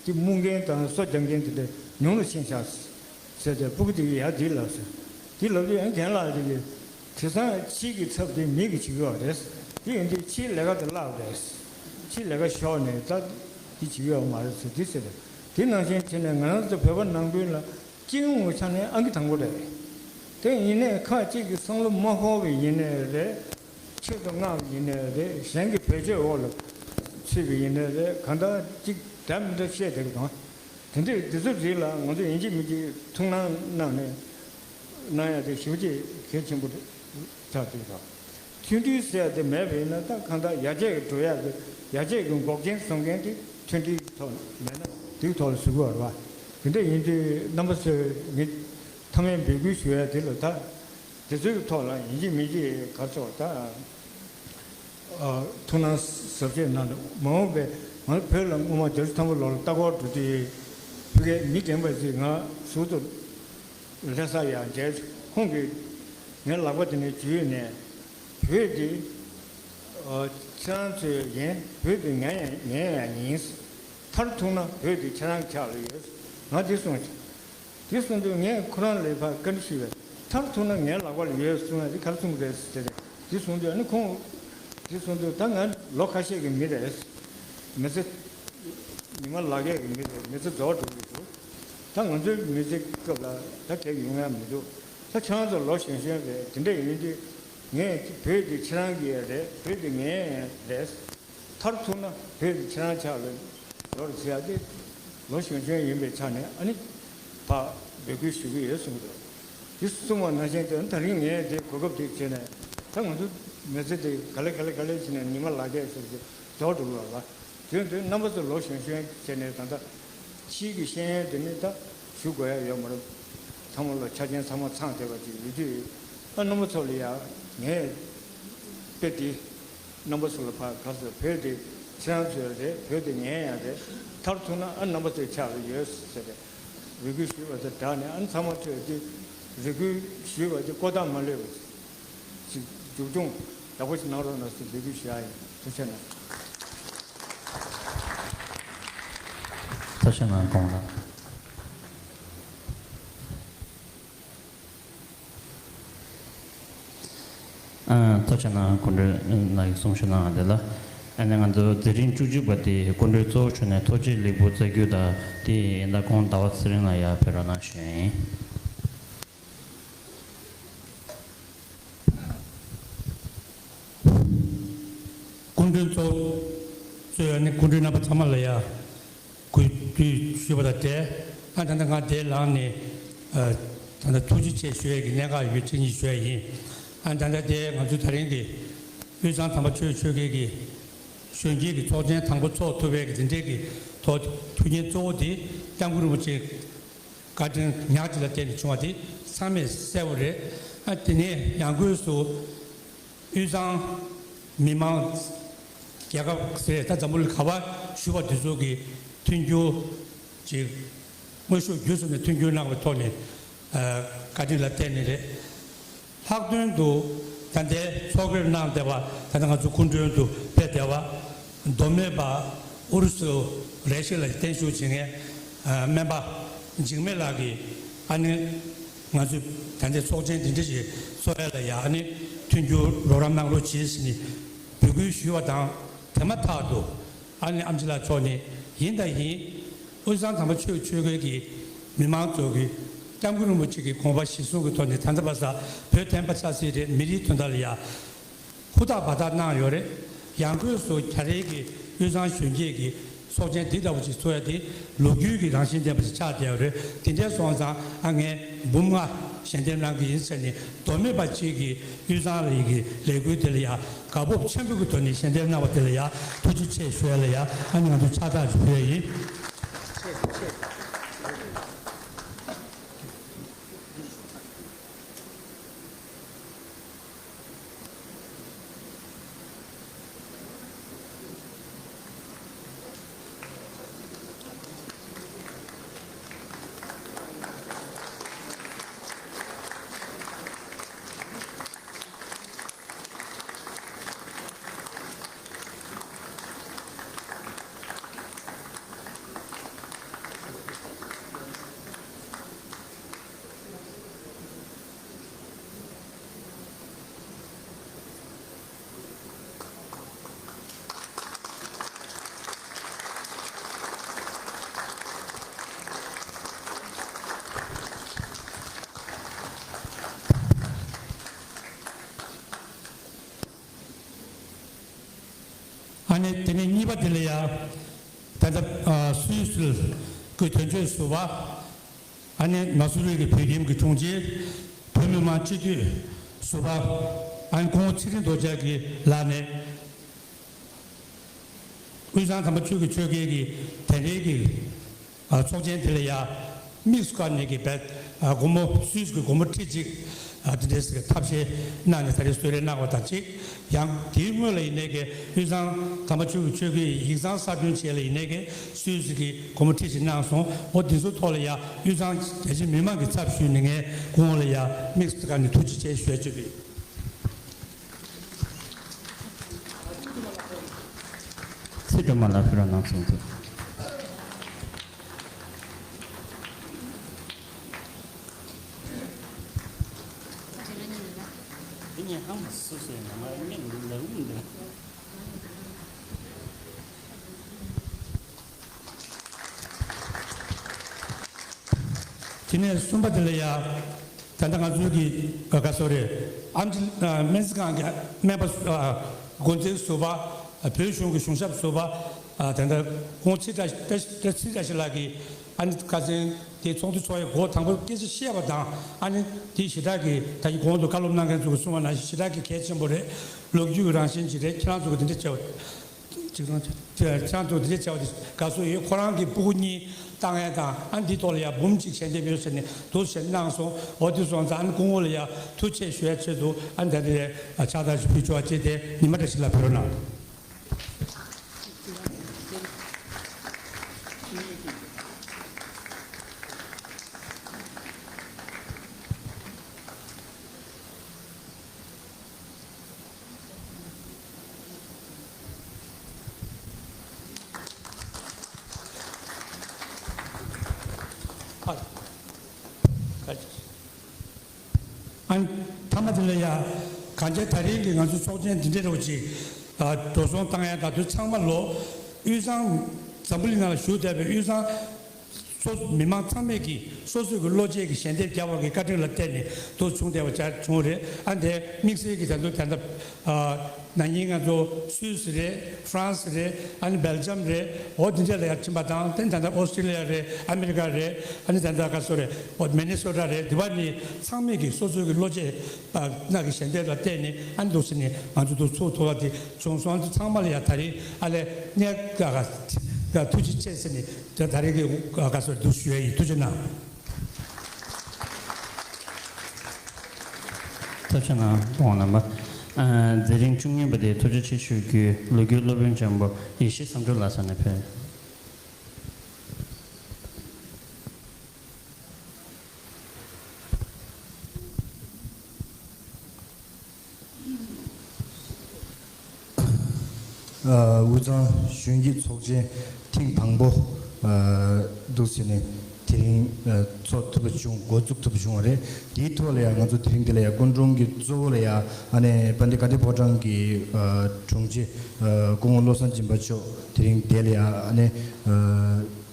དེ་རྨུག་མཁན་དང་སོ་རྒྱག་མཁན་དེ་འདྲ་ཉུང་རུ་ཕྱིན་ཤག་ཟེར་ཏེ། སྤུ་གུ་དེ་གིས་ཡར་འདི་ལབ་ཟེར། འདི་ལབ་དུས་ཨ་རྒན་ལགས་དེ་གིས། དེང་སང་ཕྱི་གི་ཚབ་དེ་མི་གིས་བྱེད་ཀྱི་ཡོད་རེད། དེ་ཡིན་དུས་ཕྱིའི་ལས་ཀ་དེ་བརླག་རེད། ཕྱིའི་ལས་ཀ་ཤོར་ནས་ད་འདི་བྱེད་ཀྱི་ཡོད་མ་རེད་ཟེར་འདི་ཟེར་རེད། དེ་ནང་བཞིན་བྱས་ནས་ང་རང་ཚོ་བོད་པ་ནང་ཁུལ་ལ་སྐྱེ་དངོས་ཆ་ནས་ཨང་ཀི་དང་པོ་རེད། དེ་ཡིན་ནའི་ཁ་ཅིག་གིས་བསམ་བློ་མ་འཁོར་བ་ཡིན་ནའི་རེད། ཆེད་དུ་མངགས་པ་ཡིན་ནའི་རེད། གཞན་གྱི་བེད་སྤྱོད་འོག་ལ་ཚུད་པ་ཡིན་ནའི་རེད། གང་ལྟར་ཅིག་འདྲ་མི་འདྲ་བཤད་བསྡད་པ་དང་། དེ་འདྲས་འདི་ཚོ་རིགས་ལ་ང་ཚོ་ཡིན་གཅིག་མིན་གཅིག་ཐུགས་སྣང་གནང་ནས་གནང་ཡ་དེ་ཞེ་པོ་ཅིག་གལ་ཆེན་པོ་ཆགས་ཀྱི་ཡོད། མཐུན་སྒྲིལ་ཟེར་ཡ་དེ་མེད་པ་ཡིན་ན། ད་གང་ལྟར་ཡར་རྒྱས་ཀྱི་འགྲོ་ཡ་གི་ཡར་རྒྱས་ཀྱི་འགོག་རྐྱེན་བཟོ་མཁན་དེ་མཐུན་སྒྲིལ་གྱི་ཐོག་མེད་ན་དེའི་ཐོག་ལ་ཟུག་གི་ཡོད་རེད་པ། དེ་འདྲ་ཡིན་དུས་རྣམ་པ་ཚོས་ངས་མཐའ་མའི་འབོད་སྐུལ་ཞུ་ཡ་དེ་ལ་ད། དེ་ཚོའི་ཐོག་ལ་ཡིན་གཅིག་མིན་གཅིག་ག་ཚོད་ད། ཨ། ཐུགས་སྣང་གཟབ་བྱེད་གནང་འདུག་མ་འོངས་པའི་ང་བོད་ལ་སྔོན་མ་བརྒྱད་ཅུ་ཐམ་པ་ལོ་ལ་ལྟ་སྐོར་འགྲོ་དུས། ཕ་གིའི་མི་རྒན་པ་ཅིག་ང་ཟུར་དུ་ལྷ་ས་ཡར་མཇལ། ཁོང་གིས་ངའི་ལག་པ་དེ་ནས་འཇུས་ནས། བོད་འདི། ཨ། ཁྱེད་རང་ཚོའི་ཡིན། བོད་འདི་ངའི་ཡང་ངའི་ཡང་ཡིན། མཐར་ཐུག་ན་བོད་འདི་ཁྱེད་རང་ཕྱག་ལ་ཡོད། ང་འདི་གསུངས། དེ་གསུངས་དུས་ངས་ཁོ་རང་ལ་ཕར་བཀའ་འདྲི་ཞུས་པས། མཐར་ཐུག་ན་ངའི་ལག་པ་ལ་ཡོད་གསུངས་ཡ་དེ་ག་རེ་གསུངས་པ་རེད་ཟེར་ཏེ། དེ་གསུངས་དུས་ཨ་ནི་ཁོང་། དེ་གསུངས་དུས་ད་ང་ལོ་ཁ་ཤས་ཀྱི་མི་རེད། མི་ཚེ། ཉི་མ་ལག་ཡས་ཀྱི་མི་རེད། མི་ཚེ་རྫོགས་འགྲོ་གི་འདུག་ད་ང་ཚོའི་མི་ཚེ་སྐབས་ལ་ད་དེ་ཡོང་ཡ་མི་འདུག་ད་ཁྱེད་རང་ཚོ་ལོ་གཞོན་གཞོན་རེད། དེ་འདྲ་ཡིན་དུས་ངས་བོད་འདི་ཁྱེད་རང་གི་ཡ་རེད། བོད་འདི་ངའི་ཡ་རེད། མཐར་ཐུག་ན་བོད་ཀྱི་ཁྱེད་རང་ཕྱག་ལ་ལོ་རེ་བྱེད་ཡ་དེ་ལོ་གཞོན་གཞོན་ཡིན་པའི་ཆ་ནས་ཨ་ནི་ཕར་འབོད་སྐུལ་ཞུ་གི་ཡོད་གསུངས་འདུག་དེ་གསུངས་པ་ནང་བཞིན་དུ་ད་རིང་ངས་དེ་གོ་སྐབས་དེ་བྱས་ནས། ད་ང་ཚོ་མི་ཚེ་དེ་ག་ལེ་ག་ལེ་ག་ལེ་བྱས་ནས་ཉི་མ་ལག་བརྒྱད་ཟེར་གྱི་རྫོགས་འགྲོ་གི་ཡོད་ལ། དེ་དུས་རྣམ་པ་ཚོ་ལོ་གཞོན་གཞོན་བྱས་ནས་ད་ལྟ་ཕྱིའི་གི་ཤེས་ཡོན་དེ་ནི་ད་ཞུ་དགོས་ཡ་ཡོད་མ་རེད། ཚང་མ་ལོ་ཆ་རྐྱེན་ཚང་མ་ཚང་བསྡད་པ་ཅིག་ཡོད་དུས། ཨ། རྣམ་པ་ཚོ་ལ་ཡ་ངས་དཔེ་དེ། རྣམ་པ་ཚོ་ལ་ཕར་ག་ཚོད། བོད་དེ་ཁྱེད་རང་ཚོའི་རེད། བོད་དེ་ངའི་ཡང་རེད། མཐར་ཐུག་ན་ཨ་རྣམ་པ་ཚོའི་ཕྱག་ལ་ཡོད་ཟེར་ཏེ་རེ་སྐུལ་ཞུས་པ་དང་སྦྲགས་ནས། ཨ་ནི་ཚང་མ་ཚོས་དེ་རེ་སྐུལ་ཞུས་པ་དེ་ཀོ་ཐག་མ་ལོས་པ་ཅིག་མཇུག་སྐྱོང་ཡག་པོ་ཞིག་གནང་རོགས་གནང་ཟེར་འབོད་སྐུལ་ཞུ་ཡ་ཡིན། ཐུགས་རྗེ་གནང་། ཐུགས་རྗེ་གནང་། གོང་ལ། ཨ། ཐུགས་རྗེ་གནང་། སྐུ་མགྲོན་ལགས་ཀྱིས་གསུང་བཤད་གནང་བ་དེ་ལ། ཨ་ནི་ང་ཚོ་དེ་རིང་བཅུ་གཅིག་པ་དེ་སྐུ་མགྲོན་གཙོ་བོ་ཞུས་ནས་ཐུགས་རྗེ་ལེགས་འབུལ་སྩལ་རྒྱུ་དང་། དེ་ཡིན་ད་ཁོང་ཟླ་བ་ཚེ་རིང་ལགས་ཡར་ཕེབས་རོགས་གནང་ཞུ་ཡ་ཡིན། སྐུ་མགྲོན་གཙོ་བོ་གཙོས་ཨ་ནི་སྐུ་མགྲོན་རྣམ་པ་ཚང་མ་ལ་ཡ། གུས་འདུད་ཞུས་པ་དང་འབྲེལ། ཨ། ད་ལྟ་ང་འདིར་ལངས་ནས། ཨ། ད་ལྟ་ཐུགས་རྗེ་ཆེ་ཞུ་ཡས་ཀྱི་གནད་འགག་ཡོད་ཅེས་ཞུ་ཡས་ཡིན། ཨ། ད་ལྟ་དེ་ང་ཚོའི་ད་རིང་གི་དབུས་གཙང་དམ་པ་ཆོས་ཆོས་འགལ་གྱི་གཞོན་སྐྱེས་ཀྱི་ཚོགས་ཆེན་དང་པོ་ཚོགས་ཐུབ་པའི་གི་འདི་འདྲའི་གི་ཐོག་མཐུན་རྐྱེན་གཙོ་བོ་དེ་སྐྱབས་མགོན་རིན་པོ་ཆེའི་བཀའ་དྲིན་ཉག་གཅིག་ལ་བརྟེན་ནས་བྱུང་བ་དེ་ཚང་མས་གསལ་པོ་རེད། ཨ། དེ་ནས་ཡང་སྒོས་སུ། དབུས་གཙང་མི་མང་རྒྱལ་ཁབ་ཟེར་ད་འཛམ་བུ་གླིང་ག་པར་བཞུགས་པ་དེ་ཚོ་གི་མཐུན་འགྱུར་ ཅིག་དངོས་ཤུགས་བརྒྱུད་གསུམ་ནས་མཐུན་འགྱུར་གནང་བའི་ཐོག་ནས་བཀའ་དྲིན་ལ་བརྟེན་ནས་རེད། ལྷག་དོན་དུ་ད་ལྟའི་ཚོགས་སྒེར་གནང་བསྡད་པ་ད་ལྟ་ང་ཚོ་སྐུ་མགྲོན་དུ་ཕེབས་བསྡད་པ་མདོ་སྨད་པ་ཨུ་རུ་སུ་རེ་ཤི་ལ་བརྟན་བཞུགས་བྱེད་མཁན་སྨན་པ་འཇིགས་མེད་ལགས་ཀྱིས་ཨ་ནི་ང་ཚོས་ད་ལྟའི་ཚོགས་ཆེན་འདི་འདྲ་ཞིག་ཚོགས་ཡ་ལ་ཡ་ཨ་ནི་མཐུན་འགྱུར་རོགས་རམ་གནང་རོགས་བྱེད་ཟེར་ནས་འབོད་སྐུལ་ཞུས་པ་དང་། དེ་མ་ཐག་ཏུ་ཨ་ནི་ཨེམ་ཆི་ལགས་མཆོག་ནས་ཡིན་དང་ཡིན། དབུས་གཙང་དམ་པ་ཆོས་ཆོས་སྐལ་གྱི་མི་མང་ཚོ་གི་སྐྱབས་མགོན་རིན་པོ་ཆེ་གི་དགོངས་པ་གཞིར་བཟུང་གི་ཐོག་ནས་ད་ལྟ་བར་ས་བོད་བསྟན་པ་ཆབ་སྲིད་རེད། མི་རིགས་དོན་དག་ལ་ཡ་ཧུར་ཐག་འབད་ཐག་གནང་ཡོད་རེད། ཡང་སྒོས་སུ་རྒྱ་རིགས་ཀྱི་དབུས་གཙང་གཞོན་སྐྱེས་ཀྱི་ཚོགས་ཆེན་འདི་ལྟ་བུ་ཅིག་ཚོགས་ཡ་དེ་ལོ་རྒྱུས་ཀྱི་རང་བཞིན་ལྡན་པ་ཞིག་ཆགས་བསྡད་ཡོད་རེད། དེ་འདྲ་སོང་ཙང་ཨ་ངས་འབུམ་ལྔ་ཞལ་འདེབས་གནང་གི་ཡིན་ཟེར་ནས་མདོ་སྨད་པ་གཅིག་གིས་དབུས་གཙང་ལ་ཡི་གི་ལས་འགུལ་དེ་ལ་ཡ་དགའ་སྤོབས་ཆེན་པོ་གི་ཐོག་ནས་ཞལ་འདེབས་གནང་བ་དེ་ལ་ཡ་ཐུགས་རྗེ་ཆེ་ཞུ་ཡ་ལ་ཡ་ཨ་ནི་ང་ཚོ་ཕྱག་རྟགས་ཅིག་ཕུལ་ཡ་ཡིན། ཨ་ནི་དེ་ནས་གཉིས་པ་དེ་ལ་ཡ་ད་ལྟ་ཨ་སུད་སི་གི་དོན་གཅོད་ཟུར་པ། ཨ་ནི་མ་སུ་རི་གི་བོད་ཁྱིམ་གྱི་དྲུང་ཆེ། བོད་མི་མང་སྤྱི་འཐུས་ཟུར་པ། ཨ་ནི་སྐུ་ངོ་ཚེ་རིང་རྡོ་རྗེ་གི་ལག་ནས་དབུས་གཙང་དམ་པ་ཆོས་ཀྱི་ཆོལ་ཁའི་གི་དེ་རིང་གི་ཨ་ཚོགས་ཆེན་དེ་ལ་ཡ་དམིགས་སུ་བཀར་ནས་ཀྱི་བེད་ཨ་སྒོར་མོ་སུད་སི་གི་སྒོར་མོ་ཁྲི་གཅིག་ཨ་དེ་འདྲའི་ཐབས་ཤེས་གནང་ནས་ད་རེས་གསོལ་རས་གནང་བ་དང་གཅིག་ཡང་དེའི་སྔོན་ལ་ཡིན་ནའི་ཀྱི་དབུས་གཙང་དམ་པ་ཆོས་ཀྱི་ཆོལ་ཁའི་ཡིག་ཚང་གསར་བསྐྲུན་བྱས་ལ་ཡིན་ནའི་ཀྱི་སུད་སི་གི་སྒོར་མོ་ཁྲི་གཅིག་གནང་སོང་། འོ་དེ་ཚོ་ཐོག་ལ་ཡ་དབུས་གཙང་རྒྱ་ཆེ་མི་མང་གི་ཚབ་ཞུས་ནས་ངས་སྐུ་ངོ་ལ་ཡ་དམིགས་སུ་བཀར་ནས་ཐུགས་རྗེ་ཆེ་ཞུ་ཡ་བཅོལ་གྱི་ཡོད། ཚེ་སྒྲོལ་མ་ལགས་ཕེབས་རོགས་གནང་གསུངས་འདུག་དེ་ནས་གསུམ་པ་དེ་ལ་ཡ། ད་ལྟ་ང་ཚོའི་གི་ག་ག་སོ་རེད། ཨམ་ཅི་སྨན་རྩིས་ཁང་གི་སྨན་པ་འགོ་འཛིན་ཟུར་པ། བོད་གཞུང་གི་གཞུང་ཞབས་ཟུར་པ། ད་ལྟ་ཁོང་ཚེ་བཀྲ་ཚེ་བཀྲ་ཤིས་ལགས་ཀྱིས་ཨ་ནི་ཁ་སང་དེ་ཚོགས་འདུ་ཚོགས་ཡའི་འགོ་དང་པོ་སྐད་ཆ་བཤད་པ་དང་། ཨ་ནི་དེ་ཞེ་དྲག་གི་ད་གི་གོང་དུ་བཀའ་སློབ་གནང་མཁན་ཚོ་གིས་གསུངས་པ་ནང་བཞིན་ཞེ་དྲག་གི་གལ་ཆེན་པོ་རེད། ལོ་རྒྱུས་ཀྱི་རང་བཞིན་ཅིག་རེད། ཁྱེད་རང་ཚོ་གིས་དེ་འདྲ་བྱས་པ་ཅིག་རང་ཁྱེད་རང་ཚོ་དེ་འདྲ་བྱས་པ་དེ་དགའ་བསུ་ཡོད། ཁོ་རང་གི་སྤུ་གུ་གཉིས་བཏང་ཡས་དང་། ཨ་ནི་འདིའི་ཐོག་ལ་ཡ་འབུམ་གཅིག་ཞལ་འདེབས་ཡོད་ཟེར་ནས་འདུག་ཞེས་གནང་སོང་། འོ་དེ་སོང་ཙང་ཨ་ནི་སྐུ་ངོ་ལ་ཡ་ཐུགས་རྗེ་ཆེ་ཞུ་ཡ་ཆེད་དུ་ཨ་ནི་ད་ལྟ་ཕྱག་རྟགས་ཤིག་ཕུལ་ཆོག་པ་བྱས་ཏེ་ཉི་མ་འདྲ་ཞིག་ལ་ཕེབས་རོགས་གནང་། ཨ་ནི་མཐའ་མ་དེ་ལ་ཡ། གང་ཅི་ད་རིང་གི་ང་ཚོ་ཚོགས་ཆེན་འདི་འདྲ་རོ་ཅིག་འགྲོ་སོང་བཏང་ཡ་ད་དུང་ཚང་མ་ལོ་དབུས་གཙང་འཛམ་བུ་གླིང་ནང་ལ་བཞུགས་བསྡད་པའི་དབུས་གཙང་སོ་མི་མང་ཚང་མས་ཀྱིས་སོ་སོའི་གི་བློ་སྐྱེད་ཀྱི་ཞལ་འདེབས་བརྒྱབ་པ་གི་བཀའ་དྲིན་ལ་བརྟེན་ནས་དུ་བྱུང་བསྡད་པ་ཆགས་བྱུང་རེད། ཨ་འདི་དམིགས་བསལ་གྱི་ད་དུང་ད་ལྟ་ན་ནིང་ང་ཚོ་སུད་སི་རེད། ཧྥ་རན་སི་རེད། ཨ་ནི་སྦེལ་ཇམ་རེད། འོ་འདི་འདྲ་ལ་ཡར་ཕྱིན་པ་དང་། དེ་ད་ལྟ་ཨོ་སི་ཀྲི་ལི་ཡ་རེད། ཨ་མི་རི་ཀ་རེད། ཨ་ནི་ད་ལྟ་ག་སོ་རེད། འོ་མི་ནི་སོ་ཊ་རེད། འདི་བ་ནི་ཚང་མས་ཀྱིས་སོ་སོའི་གི་བློ་སྐྱེད་ཨ་ནག་གི་ཞལ་འདེབས་ལ་བརྟེན་ནས་ཨ་ནི་འདུག་ཟེར་ནས་ང་ཚོ་འདུག་ཚུགས་ཐུབ་པ་དེ་བྱུང་སོང་། ཨ་ནི་ཚང་མ་ལ་ཡ་ད་རེས་ཨ་ལས་གནས་ག་ག་ཐུགས་རྗེ་ཆེ་ཟེར་ནས་ད་ད་རེས་ཀྱི་ག་སོ་འདུག་ཞུ་ཡ་ཡིན། ཐུགས་རྗེ་གནང་། ཐུགས་རྗེ་གནང་དབང་རྣམ་པ། ཨ་མཛད་རིམ་བཅུ་གཉིས་པ་དེ་ཐུགས་རྗེ་ཆེ་ཞུ་རྒྱུའི་ལོ་རྒྱུས་སློབ་དཔོན་ཆེན་པོ་ཡེ་ཤེས་བསམ་གྲུབ་ལགས་ས་ནས་ཕེབས། དབུས་གཙང་གཞོན་སྐྱེས་ཚོགས་ཆེན་ཐེངས་དང་པོ་འདུག་ཟེར་ནས་དེ་རིང་ཚོགས་ཐུབ་པ་བྱུང་། འགོ་བཙུགས་ཐུབ་པ་བྱུང་བ་རེད། དེའི་ཐོག་ལ་ཡང་ང་ཚོ་དེ་རིང་འདི་ལ་ཡང་སྐུ་མགྲོན་གྱི་གཙོ་བོ་ལ་ཡང་ཨ་ནེ་དཔལ་ལྡན་དགའ་ལྡན་ཕོ་བྲང་གི་དྲུང་ཆེ་སྐུ་ངོ་བློ་བཟང་སྦྱིན་པ་མཆོག་དེ་རིང་འདི་ལ་ཡང་ཨ་ནེ་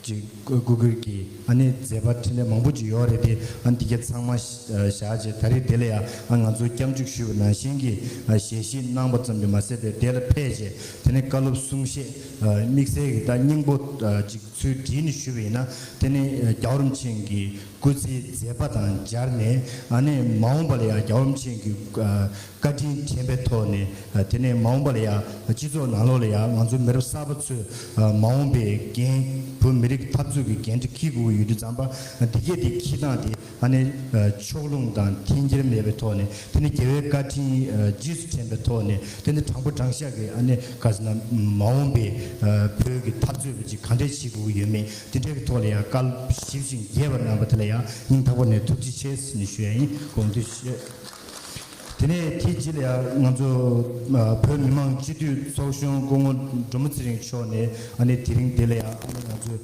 ཅིག་སྐུ་སྐུ་སྒེར་གྱི་ཨ་ནེ་མཛད་པ་འཕྲིན་ལས་མང་པོ་ཅིག་ཡོད་རེད་དེ། ཨ་ནེ་འདི་ག་ཚང་མ་བཞག་བྱས་ད་རེས་དེ་ལ་ཡང་ཨ་ང་ཚོ་སྐྱབས་འཇུག་ཞུས་པ་ནང་བཞིན་གྱི་ཞལ་བཞེས་གནང་པ་ཙམ་གྱིས་མ་ཟད་པའི་དེ་ལ་ཕེབས་བྱས་དེ་ནས་བཀའ་སློབ་གསུང་བཤད་དམིགས་བསལ་གྱི་ད་སྙིང་པོ་ཅིག་ཚུལ་བྲིས་ནས་ཞུས་པ་ཡིན་ན། དེ་ནས་རྒྱལ་བ་རིན་པོ་ཆེ་གི་སྐུ་ཚེའི་མཛད་པ་དང་སྦྱར་ནས་ཨ་ནེ་མ་འོངས་པ་ལ་ཡང་རྒྱལ་བ་རིན་པོ་ཆེ་གི་བཀའ་དྲིན་དྲན་པའི་ཐོག་ནས་དེ་ནས་མ་འོངས་པ་ལ་ཡང་སྤྱི་ཚོགས་ནང་ལོགས་ལ་ཡང་ང་ཚོ་མི་རབས་གསར་པ་ཚོས་མ་འོངས་པའི་འགན། བོད་མི་རིགས་འཐབ་རྩོད་ཀྱི་འགན་འཁྲི་འཁྱེར་དགོས་ཀྱི་ཡོད་དུས་ཙམ་པ་འདི་གས་དེ་འཁྱེར་སྟངས་དེ་ཨ་ནེ་ཕྱོགས་ལྷུང་དང་འཐེན་འཁྱེར་མེད་པའི་ཐོག་ནས་དེ་ནས་རྒྱལ་བའི་བཀའ་དྲིན་རྗེས་སུ་དྲན་པའི་ཐོག་ནས་དེ་ནས་དྲང་པོ་དྲང་བཞག་གི་ཨ་ནེ་ག་ཟེར་ན་མ་འོངས་པའི་བོད་ཀྱི་འཐབ་རྩོད་པ་ཅིག་ག་འདྲས་བྱེད་དགོས་ཀྱི་ཡོད་མེད། དེ་འདྲའི་ཐོག་ལ་ཡང་བཀའ་སློབ་ཞིབ་ཅིང་རྒྱས་པ་གནང་བ་དེ་ལ་ཡང་སྙིང་ཐག་པ་ནས་ཐུགས་རྗེ་ཆེ་ཟེར་ནས་ཞུ་ཡ་ཡིན། དགོངས་དག་ཞུ། དེ་ནས་དེའི་རྗེས་ལ་ཡང་ང་ཚོ་བོད་མི་མང་སྤྱི་འཐུས་ཚོགས་གཞོན་སྐུ་ངོ་སྒྲོལ་མ་ཚེ་རིང་མཆོག་ནས་ཨ་ནི་དེ་རིང་དེ་ལ་ཡང་ཨ་ནི་ང་ཚོ་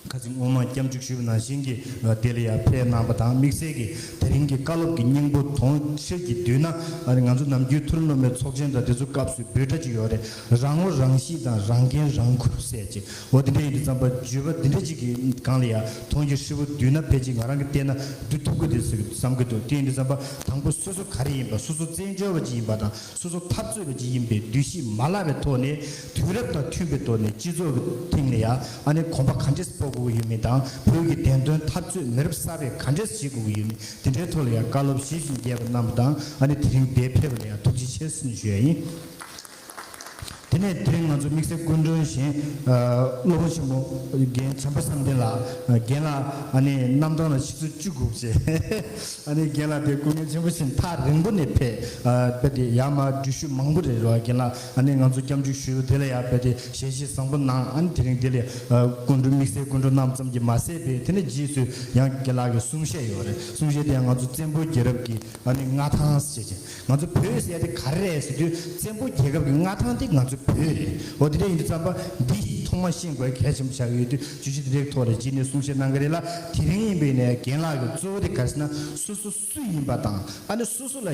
ཁ་སང་སྔོན་མ་སྐྱབས་འཇུག་ཞུས་པ་ནང་བཞིན་གྱི་དེ་ལ་ཡང་ཕེབས་གནང་བ་དང་། དམིགས་བསལ་གྱི་དེ་རིང་གི་བཀའ་སློབ་ཀྱི་སྙིང་པོ་དོན་ཆེ་གི་བསྡུས་ན་ཨ་ནི་ང་ཚོ་ནམ་རྒྱུན་མཐོ་རིམ་སློབ་མའི་ཚོགས་ཆེན་དང་དེ་ཚོ་སྐབས་སུ་འབོད་སྒྲ་ཅིག་ཡོད་རེད། རང་ངོ་རང་ཤེས་དང་རང་འགན་རང་འཁུར་ཟེར་ཅིག་འོ་དེ་འདྲ་ཡིན་དུས་ཙམ་པ་བརྗོད་པ་འདི་འདྲ་ཅིག་གི་སྒང་ལ་ཡང་དོན་གྱི་ཧྲིལ་པོ་བསྡུས་ན་ཕལ་ཆེར་ང་རང་གིས་བལྟས་ན་བསྡུ་ཐུབ་ཀྱི་འདུག་ཟེར་བསམ་གྱི་འདུག་དེ་ཡིན་དུས་ཙམ་པ་དང་པོ་སོ་སོ་ག་རེ་ཡིན་པ། སོ་སོ་བཙན་བྱོལ་བ་ཅིག་ཡིན་པ་དང་སོ་སོ་འཐབ་རྩོད་པ་ཅིག་ཡིན་པའི་འདུ་ཤེས་མ་བརླག་པའི་ཐོག་ནས་དུས་རབས་དང་མཐུན་པའི་ཐོག་ནས་སྤྱི་ཚོགས་ཀྱི་སྟེང་ལ་ཡང་ཨ་ནི་གོམ་པ་ག་འདྲས་སྤོ་དགོས་ཀྱི་ཡོད་མེད་དང་། བོད་ཀྱི་བདེན་དོན་འཐབ་རྩོད་མི་རབས་གསར་པས་ག་འདྲས་བྱེད་དགོས་ཀྱི་ཡོད་མེད། དེ་འདྲའི་ཐོག་ལ་ཡང་བཀའ་སློབ་ཞིབ་ཅིང་རྒྱས་པ་གནང་བ་དང་ཨ་ནི་དེ་རིང་འདིར་ཕེབས་པ་ལ་ཡང་ཐུགས་རྗེ་ཆེ་ཟེར་ནས་ཞུ་ཡ་ཡིན། དེ་ནས་དེ་རིང་ང་ཚོ་དམིགས་བསལ་སྐུ་མགྲོན་གཞན་སློབ་དཔོན་ཆེན་པོ་རྒན་བྱམས་པ་བསམ་གཏན་ལགས། རྒན་ལགས་ཨ་ནི་གནམ་ཐང་ལ་ཆུ་ཚོད་བཅུ་དགུ་བྱས། ཨ་ནི་རྒན་ལགས་དེ་སྐུ་ངལ་ཆེན་པོ་ཞིག་ཐག་རིང་པོ་ནས་ཕེབས། རྦད་དེ་ཡར་མར་འགྲུལ་བཞུད་མང་པོ་རེད་རོགས། རྒན་ལགས་ཨ་ནི་ང་ཚོ་སྐྱབས་འཇུག་ཞུས་པ་དེ་ལ་ཡང་རྦད་དེ་ཞལ་བཞེས་བཟང་པོ་གནང་། ཨ་ནི་དེ་རིང་དེ་ལ་སྐུ་མགྲོན་དམིགས་བསལ་སྐུ་མགྲོན་གནང་ཙམ་གྱིས་མ་ཟད་པའི་དེ་ནས་རྗེས་སུ་ཡང་རྒན་ལགས་ཀྱི་གསུང་བཤད་ཡོད་རེད། གསུང་བཤད་དེ་ཡང་ང་ཚོ་བཙན་པོ་རྒྱལ་རབས་ཀྱི་ཨ་ནི་མངའ་ཐང་ཟེར་བྱས། ང་ཚོ་བོད་ཟེར་ཡ་དེ་ག་རེ་རེད་ཟེར་དུས་བཙན་པོ་རྒྱལ་ཁབ་ཀྱི་མངའ་ཐང་དེ་ང་ཚོ་བོད་རེད། འོ་དེ་འདྲ་ཡིན་དུས་ཙམ་པ་འདི་ཐོག་མ་ཤེས་དགོས་གལ་ཆེན་པོ་ཆགས་ཀྱི་ཡོད་དུས་བརྗོད་གཞི་དེ་འདྲའི་ཐོག་ལ་རྗེས་ནས་གསུང་བཤད་གནང་གི་རེད་ལ། དེ་རིང་ཡིན་པའི་ནས་རྒན་ལགས་ཀྱི་གཙོ་བོ་དེ་ག་རེ་ཟེར་ན་སོ་སོ་སུ་ཡིན་པ་དང་ཨ་ནི་སོ་སོ་ལ་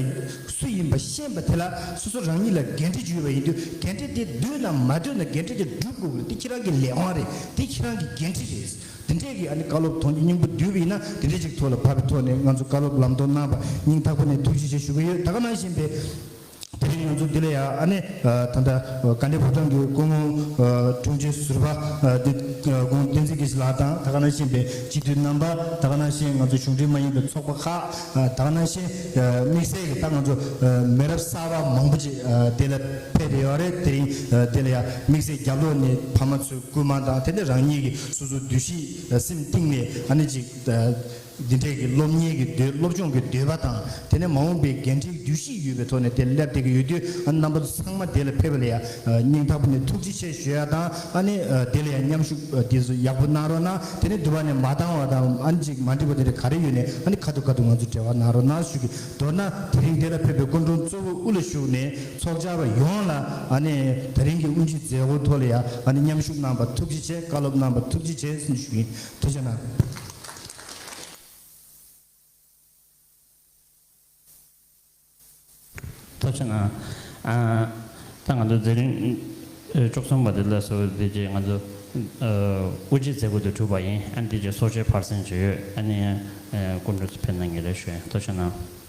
སུ་ཡིན་པ་ཤེས་པ་དེ་ལ་སོ་སོ་རང་ཉིད་ལ་འགན་འཁྲི་ཅིག་ཡོད་པ་ཡིན་དུས་འགན་འཁྲི་དེ་འདོད་ན་མ་འདོད་ན་འགན་འཁྲི་དེ་སྒྲུབ་དགོས་ཀྱི་རེད། དེ་ཁྱེད་རང་གི་ལས་དབང་རེད། དེ་ཁྱེད་རང་གི་འགན་འཁྲི་རེད། དེ་འདྲས་ཀྱི་ཨ་ནི་བཀའ་སློབ་དོན་གྱི་སྙིང་པོ་བསྡུས་པ་ཡིན་ན་དེ་འདྲས་ཅིག་ཐོག་ལ་བབས་པའི་ཐོག་ནས་ང་ཚོ་བཀའ་སློབ་ལམ་སྟོན་གནང་བ་སྙིང་ཐག་པ་ནས་ཐུགས་རྗེ་ཆེ་ཞུ་གི་ཡོད། ད་ག་ནང་བཞིན་པའི་དེ་རིང་ང་ཚོ་འདི་ལ་ཡང་ཨ་ནི་ད་ལྟ་དགའ་ལྡན་ཕོ་བྲང་གི་སྐུ་ངོ་དྲུང་ཆེ་ཟུར་པ་འདི་སྐུ་ངོ་བསྟན་འཛིན་དགེ་བཤེས་ལགས་དང་། ད་ག་ནང་བཞིན་པའི་སྤྱི་འཐུས་རྣམ་པ། ད་ག་ནང་བཞིན་ང་ཚོ་གཞུང་འབྲེལ་མ་ཡིན་པའི་ཚོགས་པ་ཁག་ད་ག་ནང་བཞིན་དམིགས་བསལ་གྱི་ད་ང་ཚོ་མི་རབས་གསར་པ་མང་པོ་ཅིག་དེ་ལ་ཕེབས་ཡོད་རེད། དེ་རིང་དེ་ལ་ཡང་དམིགས་བསལ་རྒྱབ་ལོགས་ནས་ཕ་མ་ཚོའི་སྐུལ་མ་དང་དེ་ནས་རང་ཉིད་ཀྱི་སོ་སོའི་འདུ་ཤེས་སེམས་གཏིང་ནས་ཨ་ནི་ཅིག་འདི་འདྲས་ཀྱི་སློབ་གཉེར་གྱི་འདོད། སློབ་སྦྱོང་གི་འདོད་པ་དང་དེ་ནས་མ་འོངས་པའི་འགན་འཁྲིའི་འདུ་ཤེས་ཡོད་པའི་ཐོག་ནས་དེ་སླེབས་བསྡད་ཀྱི་ཡོད་དུས་ཨ་ནི་རྣམ་པ་ཚོ་ཚང་མ་དེ་ལ་ཕེབས་པ་ལ་ཡང་སྙིང་ཐག་པ་ནས་ཐུགས་རྗེ་ཆེ་ཞུ་ཡ་དང་། ཨ་ནི་དེ་ལ་ཡང་མཉམ་ཞུགས་དེ་ཚོ་ཡག་པོ་གནང་རོགས་གནང་། དེ་ནས་འདི་བ་ནས་མ་འདང་བ་དང་ཨ་ནི་ཅིག་མ་འགྲིག་པ་དེ་འདྲ་ག་རེ་ཡོད་ནས་ཨ་ནི་ཁ་ཐུག་ཁ་ཐུག་ང་ཚོ་འབྲེལ་བ་གནང་རོགས་གནང་ཞུ་གི། མདོར་ན་དེ་རིང་དེ་ལ་ཕེབས་པའི་སྐུ་མགྲོན་གཙོ་བོ་དབུ་ལ་བཞུགས་ནས་ཚོགས་བཅར་བ་ཡོངས་ལ་ཨ་ནི་དེ་རིང་གི་དབུ་འབྱེད་མཛད་སྒོ་ཐོག་ལ་ཡང་ཨ་ནི་མཉམ་ཞུགས་གནང་བ་ཐུགས་རྗེ་ཆེ། བཀའ་སློབ་གནང་བ་ཐུགས་རྗེ་ཆེ་ཟེར་ནས་ཞུ་གི་ཡིན། ཐུགས་རྗེ་གནང་། ཐུགས་རྗེ་གནང་། ཨ། ད་ང་ཚོ་དེ་རིང་ཨ་བཅུ་གསུམ་པ་དེ་ལ་སོགས་དེ་རྗེས་ང་ཚོ་ཨ་དབུ་འབྱེད་མཛད་སྒོ་དེ་གྲུབ་པ་ཡིན། ཨ་ནི་དེ་རྗེས་གསོལ་ཇའི་ཕར་ཕྱིན་བྱས་ཡོད། ཨ་ནི་ཨ་སྐུ་མགྲོན་ཚོ་ཕེབས་གནང་གི་རེད་ཞུ་ཡིན། ཐུགས་རྗེ་གནང་།